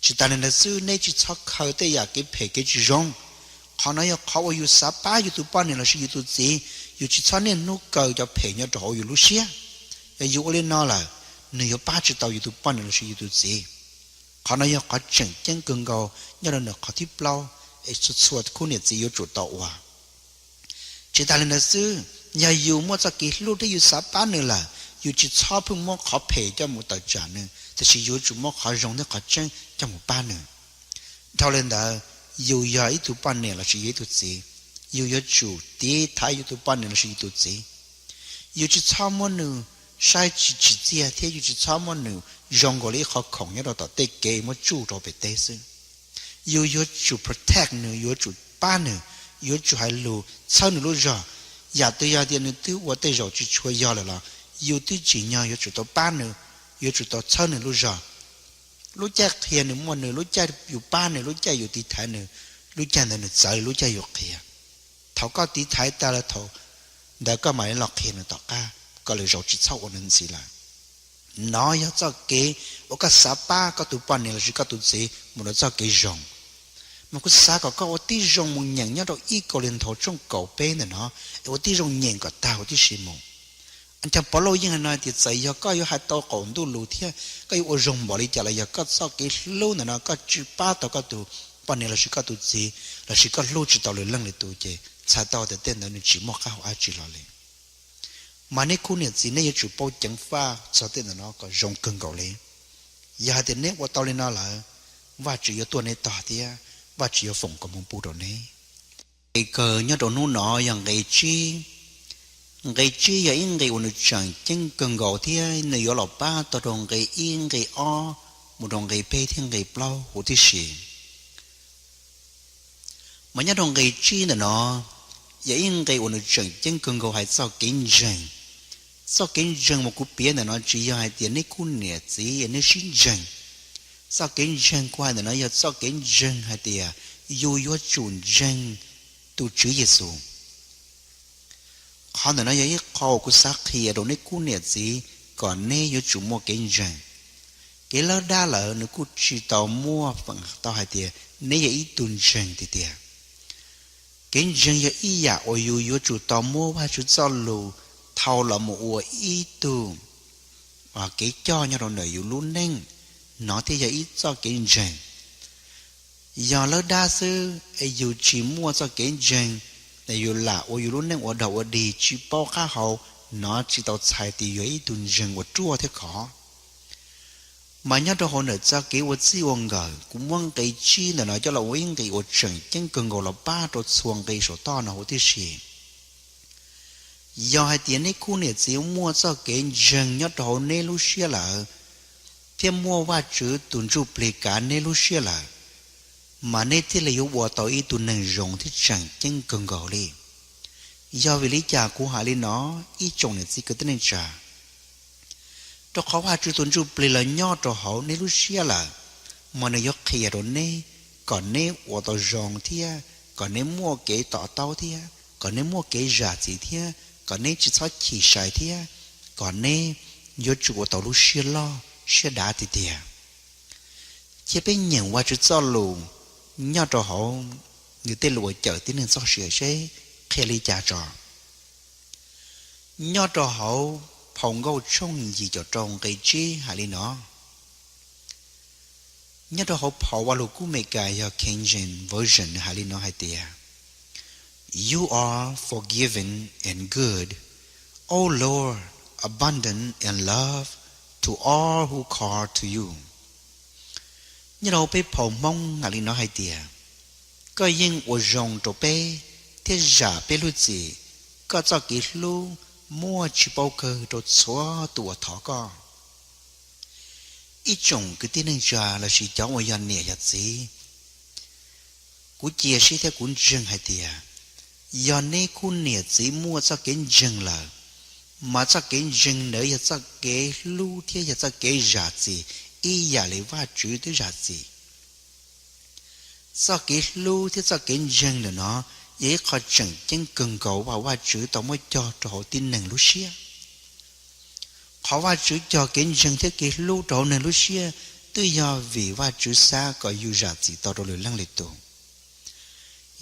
Tsis tas li ntawd xwb, neb tsis txhob khaws tej yam kev phem kev tsis zoo. Qhov no yog qhov uas yus xav pab yus tus poj niam lossis yus tus txiv, yus tsis txhob niaj hnub kaw cov phem nyob rau hauv yus lub siab. Yog yus ua li no lawm, nws yuav pab tsis tau yus tus poj niam lossis yus tus txiv. Qhov no yog qhov tseem ceeb kawg nkaus nyob rau ntawm qhov thib plaub es txhua txhua khub niam txiv yuav tsum tau ua. Tsis tas li ntawd xwb, yog yus muaj txoj kev hlub thiab yus xav pab nws lawm, yus tsis txhob pheej muab qhov phem coj mus tawm tsam nws, tiam sis yus yuav tsum muab qhov zoo thiab qhov tseeb coj mus pab nws. Dhau li ntawd, yus yog ib tug poj niam lossis yog ib tug txiv, yus yuav tsum tiv thaiv yus tus poj niam lossis yus tus txiv. Yus tsis txhob muab nws saib tsis tsim txiaj thiab yus tsis txhob muab nws zoo nkaus li ib qho khoom nyob rau tom tej kev muab tsuj rau pem teb xwb. Yus yuav tsum protect nws, yuav tsum pab nws, yuav tsum hais lus txhawb nws lub zog. Yam twg yog tias nws twb ua tej zaum tsis tshua yog lawm los yus twb tsim nyog yuav tsum tau pab nws, yuav tsum tau txhawb nws lub zog. Lub caij qhia nws muaj nws, lub caij yus pab nws, lub caij yus tiv thaiv nws, lub caij ntawd nws txawv li lub caij yus qhia. Thaum koj tiv thaiv tag lawm thaum ntawd koj mam li los qhia nws tom qab, kom lwm zaus tsis txhob ua nws ntxiv lawm. Nov yog txoj kev uas koj xav pab koj tus poj niam lossis koj tus txiv mus rau txoj kev zoo. Mas kuv xav kom koj ua tib zoo mus nyeem nyob rau ib Kauleethaus tshooj kaum peb ntawm no, es ua tib zoo nyeem kom tag huv tib si mus. Ntawm Pov Lauj yeej hais no tias txawm yog koj yuav hais tau qaum ntuj lus thiab koj yuav ua zoo npaum li cas los yog koj txoj kev hlub ntawm no koj tsis pab tau koj tus poj niam lossis koj tus txiv, lossis koj hlub tsis tau lwm leej lwm tus ces txhais tau tias tej ntawd nws tsis muaj qab hau dab tsi los li. Mas neb khub niam txiv neb yuav tsum paub ceev faj txog tej ntawm no kom zoo kawg nkaus li. Yog hais tias neb ua tau li no lawm, Vajtswv yuav tuaj neb tog thiab Vajtswv yuav foom kom mus pub rau neb. Nqe kawg nyob rau hnub no yog nqe tsib. Nqe tsib yog ib nqe uas nws tseem ceeb kawg nkaus thiab nws yuav los pab tau rau nqe ib, nqe ob, mus rau nqe peb thiab nqe plaub huv tib si. Mas nyob rau nqe tsib ntawm no yog ib nqe uas nws tseem ceeb kawg nkaus hais txoj kev ntseeg. Txoj kev ntseeg uas kuv piav ntawm no tsis yog hais tias neb khub niam txiv neb sib ntseeg, Txoj kev ntseeg kuv hais ntawm no yog txoj kev ntseeg hais tias yus yuav tsum ntseeg tus Tswv Yexus. Qhov ntawm no yog ib qho kuv xav qhia rau neb khub niam txiv kom neb yuav tsum muaj kev ntseeg. Kev lawb dab lawm nws kuj tsis tau muaj feem tau hais tias neb yog ib tug ntseeg tiag tiag. Kev ntseeg yog ib yam uas yus yuav tsum tau muab Vajtswv txoj lus thau los mus ua ib tug kev coj nyob rau ntawm yus lub neej, nov thiaj yog ib txoj kev ntseeg. Yog lawb dab xwb es yus tsis muaj txoj kev ntseeg, yus lam ua yus lub neej ua dog ua dig tsis paub qab hau, nov tsis tau txhais tias yus yog ib tug ntseeg uas ruaj thiab khov. Mas nyob rau hauv ntawm txoj kev ua txij ua nkawm, kuv muab nqe tsib ntawm no coj los ua ib nqe uas tseem ceeb kawg nkaus los pab rau txhua nqe saum toj no huv tib si. Yog hais tias neb khub niam txiv muaj txoj kev ntseeg nyob rau hauv neb lub siab lawm, thiab muaj Vajtswv tus Ntsujplig kav neb lub siab lawm, mas neb thiaj li yuav ua tau ib tug neeg zoo thiab tseem ceeb kawg nkaus li. Yog vim li cas kuv hais li no, ib tsoom niam txiv kwv tij neej tsa? Rau qhov Vajtswv tus Ntsujplig los nyob rau hauv neb lub siab lawm, mas nws yuav qhia rau neb kom neb ua tau zoo thiab kom neb muaj kev to taub thiab kom neb muaj kev zam txim thiab kom neb tsis txhob chim sai thiab kom neb yuav tsum ua tau lub siab loj siab dav tiag tiag. Cia peb nyeem Vajtswv txoj lus nyob rau hauv nws tej lus uas cawm tib neeg txoj sia seb qhia li cas tso. Nyob rau hauv phau Nkauj tshooj yim caum rau nqe tsib hais li no. Nyob rau hauv phau Vaj Lug Kub Amelikas yog King James Version nws hais li no hais tias, You are forgiving and good, O Lord, abundant in love to all who call to you. Nyob rau peb phau Hmoob hais li no hais tias, Koj yeej ua zoo rau peb thiab zam peb lub txim, koj txoj kev hlub muaj tsis paub kawg rau txhua tus uas thov koj. Ib tsoom kwv tij neej tsa lossis cov uas yog niam yog txiv, kuv cia siab thiab kuv ntseeg hais tias yog neb khub niam txiv muaj txoj kev ntseeg lawm, mas txoj kev ntseeg ntawd yog txoj kev hlub thiab yog txoj kev zam txim ib yam li Vajtswv twb zam txim. Txoj kev hlub thiab txoj kev ntseeg ntawm no yog ib qho tseem ceeb kawg nkaus uas Vajtswv tau muab cog rau hauv tib neeg lub siab. Qhov Vajtswv cog kev ntseeg thiab kev hlub rau hauv neeg lub siab twb yog vim Vajtswv xav kom yus zam txim tau rau lwm leej lwm tus.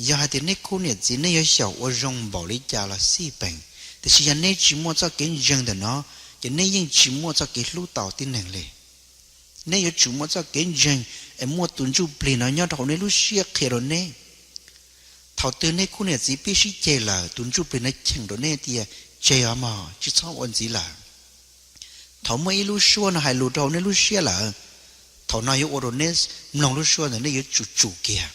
Yog hais tias neb khub niam txiv neb yuav xyaum ua zoo npaum li cas los xij peem, tiam sis yog neb tsis muaj txoj kev ntseeg ntawm no, ces neb yeej tsis muaj txoj kev hlub tau tib neeg li. Neb yuav tsum muaj txoj kev ntseeg es muaj tus ntsuj plig no nyob rau hauv neb lub siab qhia rau neb. Thaum twg neb khub niam txiv pib sib ceg lawm, tus ntsuj plig no cheem rau neb tias, tseg os mog, tsis txhob ua ntxiv lawm. Thaum muaj ib lub suab no hais lus rau hauv neb lub siab lawm, thaum no yuav ua rau neb mloog lub suab ntawd neb yuav tsum tsum kiag.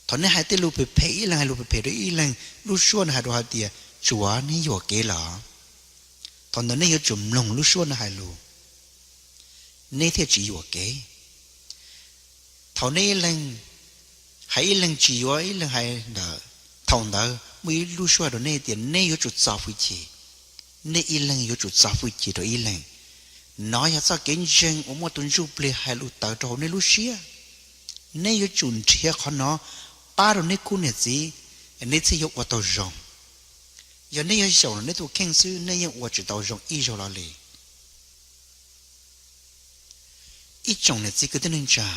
Thaum neb hais tej lus phem phem, ib leeg hais lus phem phem rau ib leeg, lub suab no hais rau hais tias, tsuav neb yuam kev lawm. Thaum ntawd neb yuav tsum mloog lub suab no hais lus, neb thiaj tsis yuam kev. Thaum neb ib leeg hais ib leeg tsis yuav ib leeg hais ntawd, thaum ntawd muaj ib lub suab hais rau neb tias neb yuav tsum txo hwj chim, neb ib leeg yuav tsum txo hwj chim rau ib leeg. Nov yog txoj kev ntseeg uas muaj tus ntsuj plig hais lus tawv rau hauv neb lub siab. Neb yuav tsum nrhiav qhov no pab rau neb khub niam txiv, neb thiaj yuav ua tau zoo. Yog neb yuav xyaum los neb tus kheej xwb, neb yeej ua tsis tau zoo ib zaug los li. Ib tsoom niam txiv kwv tij neej tsa,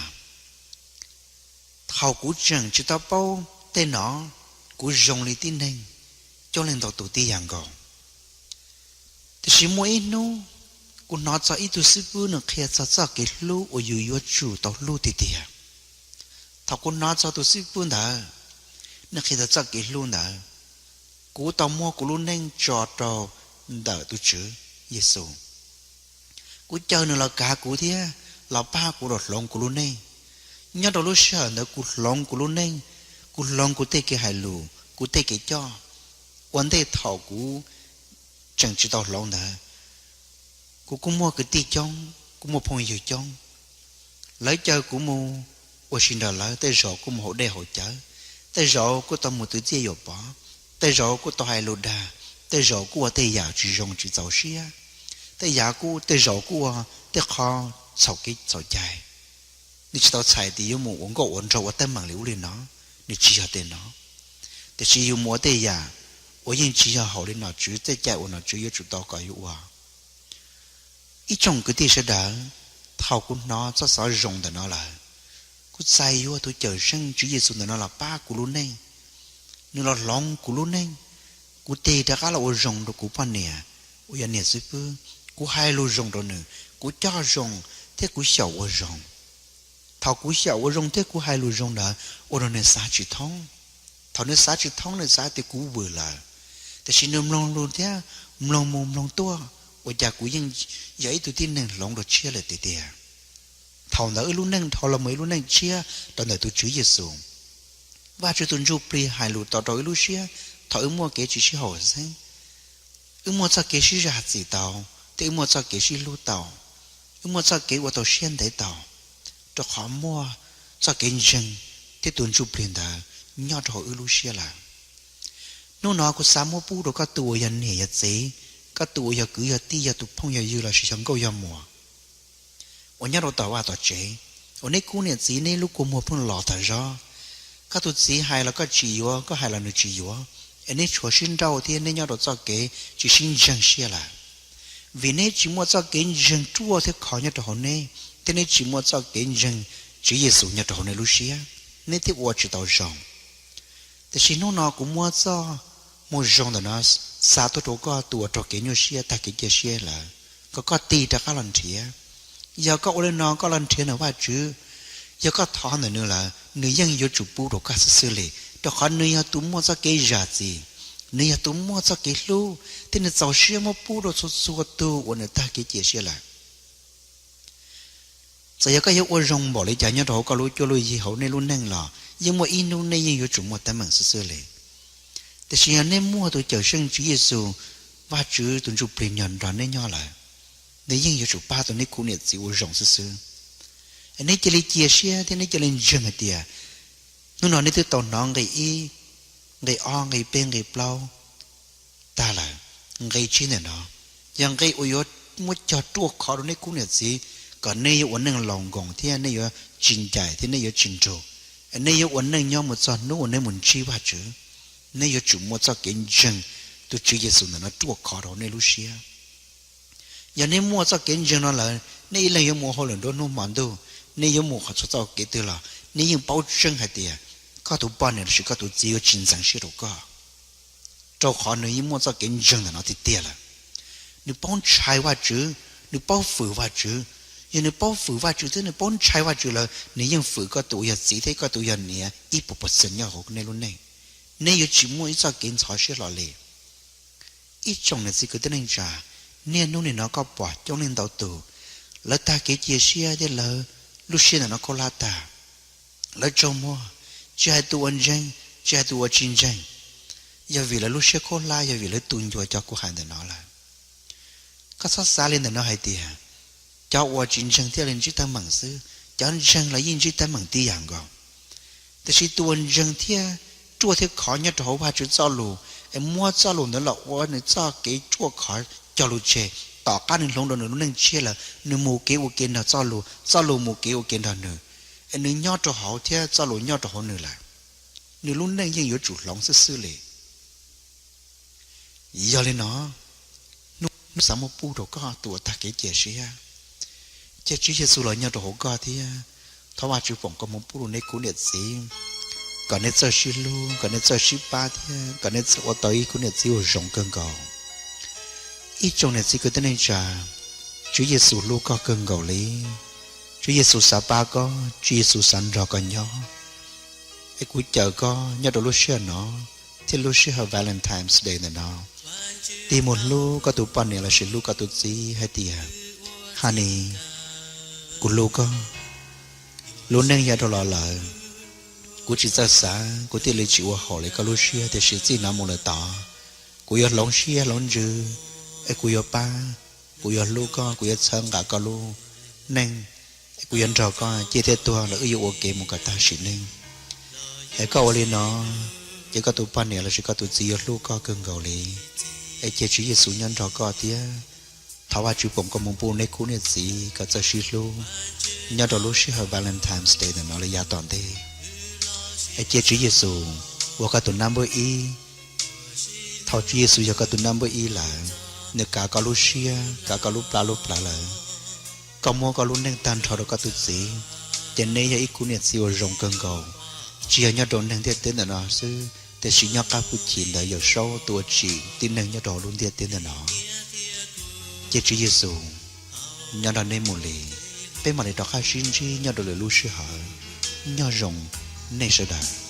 thaum kuv tseem tsis tau paub tej no, kuv zoo li tib neeg coob leej ntau tus tib yam nkaus. Tiam sis muaj ib hnub, kuv hnov txog ib tug xib fwb nws qhia txog txoj kev hlub uas yus yuav tsum tau hlub tiag tiag. Thaum kuv hnov txog tus xib fwb ntawd, nws qhia txog txoj kev hlub ntawd, kuv tau muab kuv lub neej tso rau ntawm tus Tswv Yexus. Kuv caw nws los kav kuv thiab los pab kuv los hloov kuv lub neej. Nyob rau lub sij hawm ntawd kuv hloov kuv lub neej, kuv hloov kuv tej kev hais lus, kuv tej kev coj. Ua ntej thaum kuv tseem tsis tau hloov ntawd, kuv kuj muaj kwv tij coob, kuv muaj phooj ywg coob. Lawv caw kuv mus ua si nrog lawv, tej zaum kuj mus haus dej haus cawv, tej zaum kuj tau mus twv txiaj yuam pov, tej zaum kuj tau hais lus dag, tej zaum kuj ua tej yam tsis zoo tsis txaus siab, tej yam kuj, tej zaum kuj ua tej qho txhaum kev txhaum cai. Nws tsis tau txhais tias yuav mus ua nkauj ua nraug ua teeb meem li ub li no, nws tsis yog tej no. Tiam sis yus mus ua tej yam uas yeej tsis yog haum li nom tswv tej cai uas nom tswv yuav tsum tau kom yus ua. Ib tsoom kwv tij sawv daws, thaum kuv hnov txoj xov zoo ntawm no lawm, kuv txais yuav tus Cawmseej Tswv Yexus ntawm no los pab kuv lub neej. Nws los hloov kuv lub neej. Kuv tig rov qab los ua zoo rau kuv poj niam uas yog niam xib fwb. Kuv hais lus zoo rau nws, kuv coj zoo, thiab kuv xyaum ua zoo. Thaum kuv xyaum ua zoo thiab kuv hais lus zoo ntawd ua rau nws xav tsis thoob. Thaum nws xav tsis thoob, nws xav tias kuv vwm lawm, tiam sis nws mloog lus thiab mloog mus mloog tuaj, ua cas kuv yeej yog ib tug tib neeg hloov dua tshiab lawm tiag tiag. Thaum ntawd wb lub neej dhau los mus ib lub neej tshiab rau ntawm tus Tswv Yexus. Vajtswv tus Ntsuj Plig hais lus tau rau wb lub siab thaum wb muaj kev tsis sib haum xeeb, wb muaj txoj kev sib zam txim tau, thiab wb muaj txoj kev sib hlub tau, wb muaj txoj kev ua tau siab ntev tau, rau qhov muaj txoj kev ntseeg thiab tus Ntsuj Plig ntawd nyob rau hauv wb lub siab lawm. Hnub no kuv xav muab pub rau koj tus uas yog niam yog txiv, koj tus uas yog kwv yog tij, yog tus phooj yog ywg lossis yog nkauj yog muam uas nyob rau tom vaj tom tsev, uas neb khub niam txiv neb lub kua muag pheej los tag zog. Koj tus txiv hais los koj tsis yuav, koj hais los nws tsis yuav, es neb tshuav sib nrauj thiab neb nyob rau txoj kev tsis sib ntseeg siab lawm. Vim neb tsis muaj txoj kev ntseeg ruaj thiab khov nyob rau hauv neb, thiab neb tsis muaj txoj kev ntseeg Tswv Yexus nyob rau hauv neb lub siab, neb thiaj ua tsis tau zoo. Tiam sis hnub no kuv muab txoj moo zoo ntawm no xa tuaj rau koj tus uas raug kev nyuaj siab tag kev cia siab lawm, kom koj tig rov qab los nrhiav. Yog koj ua li no koj los nrhiav ntawm Vajtswv, yog koj thov ntawm nws lawm, nws yeej yuav tsum pub rau koj xwb xwb li, rau qhov nws yog tus muaj txoj kev zam txim, nws yog tus muaj txoj kev hlub, thiab nws txaus siab muab pub rau txhua txhua tus uas nws tag kev cia siab lawm. Txawm yog koj yuav ua zoo npaum li cas nyob rau hauv koj lub cuab lub yig hauv nej lub neej los yeej muaj ib hnub nej yeej yuav tsum muaj teeb meem xwb xwb li. Tiam sis yog nej muaj tus Cawmseej Tswv Yexus, Vajtswv tus Ntsuj Plig nyob nrog nej nyob lawm, nws yeej yuav tsum pab tau nej khub niam txiv ua zoo xwb xwb. Es nej cia li cia siab thiab nej cia li ntseeg hais tias hnub no nej twb tau hnov nqe ib, nqe ob, nqe peb, nqe plaub tag lawm. Nqe tsib ntawm no yog nqe uas yuav muab cog ruaj khov rau nej khub niam txiv, kom nej yuav ua neej laus nkoos thiab nej yuav tsis ncaim thiab nej yuav tsis nrug. Nej yuav ua neej nyob mus txog hnub uas nej mus ntsib Vajtswv. Nej yuav tsum muaj txoj kev ntseeg tus Tswv Yexus ntawm no ruaj khov rau nej lub siab. Yog nej muaj txoj kev ntseeg no lawm, nej ib leeg yuav mus ua hauj lwm nruab hnub hmo ntuj, nej yuav mus qhov txhua txoj kev twg los nej yeej paub tseeb hais tias koj tus poj niam lossis koj tus txiv yuav tsis ntxeev siab rau koj, rau qhov nws yeej muaj txoj kev ntseeg ntawm no tiag tiag lawm. Nws paub ntshai Vajtswv, nws paub fwm Vajtswv. Yog nws paub fwm Vajtswv thiab nws paub ntshai Vajtswv lawm, nws yeej fwm koj tus uas yog txiv thiab koj tus uas yog niam ib puas percent nyob hauv nej lub neej. Nej yuav tsis muaj ib txoj kev ntxhov siab hlo li. Ib tsoom niam txiv kwv tij neej tsa, niaj hnub nim no koj pom coob leej ntau tus, lawv tag kev cia siab thiab lawv lub siab ntawm no khaub hlab tag, lawv tsaug muag, tsis hais tus uas ntseeg, tsis hais tus uas tsis ntseeg, yog vim lawv lub siab khaub hlab, yog vim lawv tu ncua cov kuv hais ntawm no lawm. Koj txhob xav li ntawm no hais tias cov uas tsis ntseeg thiaj li ntsib teeb meem xwb, cov ntseeg los yeej ntsib teeb meem tib yam nkaus. Tiam sis tus uas ntseeg thiab ruaj thiab khov nyob rau hauv Vajtswv txoj lus, es muab txoj lus ntawd los ua nws txoj kev ruaj khov cog lus tseg, tom qab nws hloov rau nws lub neej tshiab lawm, nws mus kev ua ke nrog txoj lus, txoj lus mus kev ua ke nrog nws, es nws nyob rau hauv thiab txoj lus nyob rau hauv nws lawm, nws lub neej yeej yuav tsum hloov xwb xwb li. Yog li no, hnub no xav muab pub rau koj tus uas tag kev cia siab, cia Tswv Yexus los nyob rau hauv koj thiab. Thov Vajtswv foom koob hmoov pub rau nej khub niam txiv, kom nej txawj sib hlub, kom nej txawj sib pab thiab kom nej txawj ua tau ib khub niam txiv uas zoo kawg nkaus. Ib tsoom niam txiv kwv tij neej tsa, Tswv Yexus hlub koj kawg nkaus li. Tswv Yexus xav pab koj, Tswv Yexus xav nrog koj nyob. Es kuv caw koj nyob rau lub sij hawm no thiab lub sij hawm Valentine's Day ntawm no, tig mus hlub koj tus poj niam lossis hlub koj tus txiv hais tias, Honey, kuv hlub koj. Lub neej yav dhau los lawm, kuv tsis txawj xav, kuv thiaj li tsis ua haum li koj lub siab, tiam sis txij no mus lawm tod, kuv yuav hloov siab hloov ntsws, es kuv yuav pab, kuv yuav hlub koj, kuv yuav txhawb nqa koj lub neej, es kuv yuav nrog koj ciaj thiab tuag los wb yuav ua ke mus kom tag sim neej. Es koj ua li no, ces koj tus poj niam lossis koj tus txiv yuav hlub koj kawg nkaus li. Es cia Tswv Yexus nyob nrog koj thiab. Thov Vajtswv foom koob hmoov pub nej khub niam txiv kom txawj sib hlub nyob rau lub sij hawm Valentine's Day ntawm no los yav tom ntej. Es cia Tswv Yexus ua koj tus number ib. Thaum Tswv Yexus yog koj tus number ib lawm, nws kav koj lub siab, kav koj lub plab lub plawv lawm, koj muab koj lub neej tag nrho rau koj tus txiv, ces nej yog ib khub niam txiv uas zoo kawg nkaus, tsis yog nyob rau neeg ntiaj teb ntawm no xwb, tiam sis nyob qab hwj chim ntawd Yawm Saub tus uas tsim tib neeg nyob rau lub ntiaj teb ntawm no. Ces Tswv Yexus nyob nrog nej mus li, peb mam li rov qab sib ntsib nyob rau lwm lub sij hawm. Nyob zoo nej sawv daws.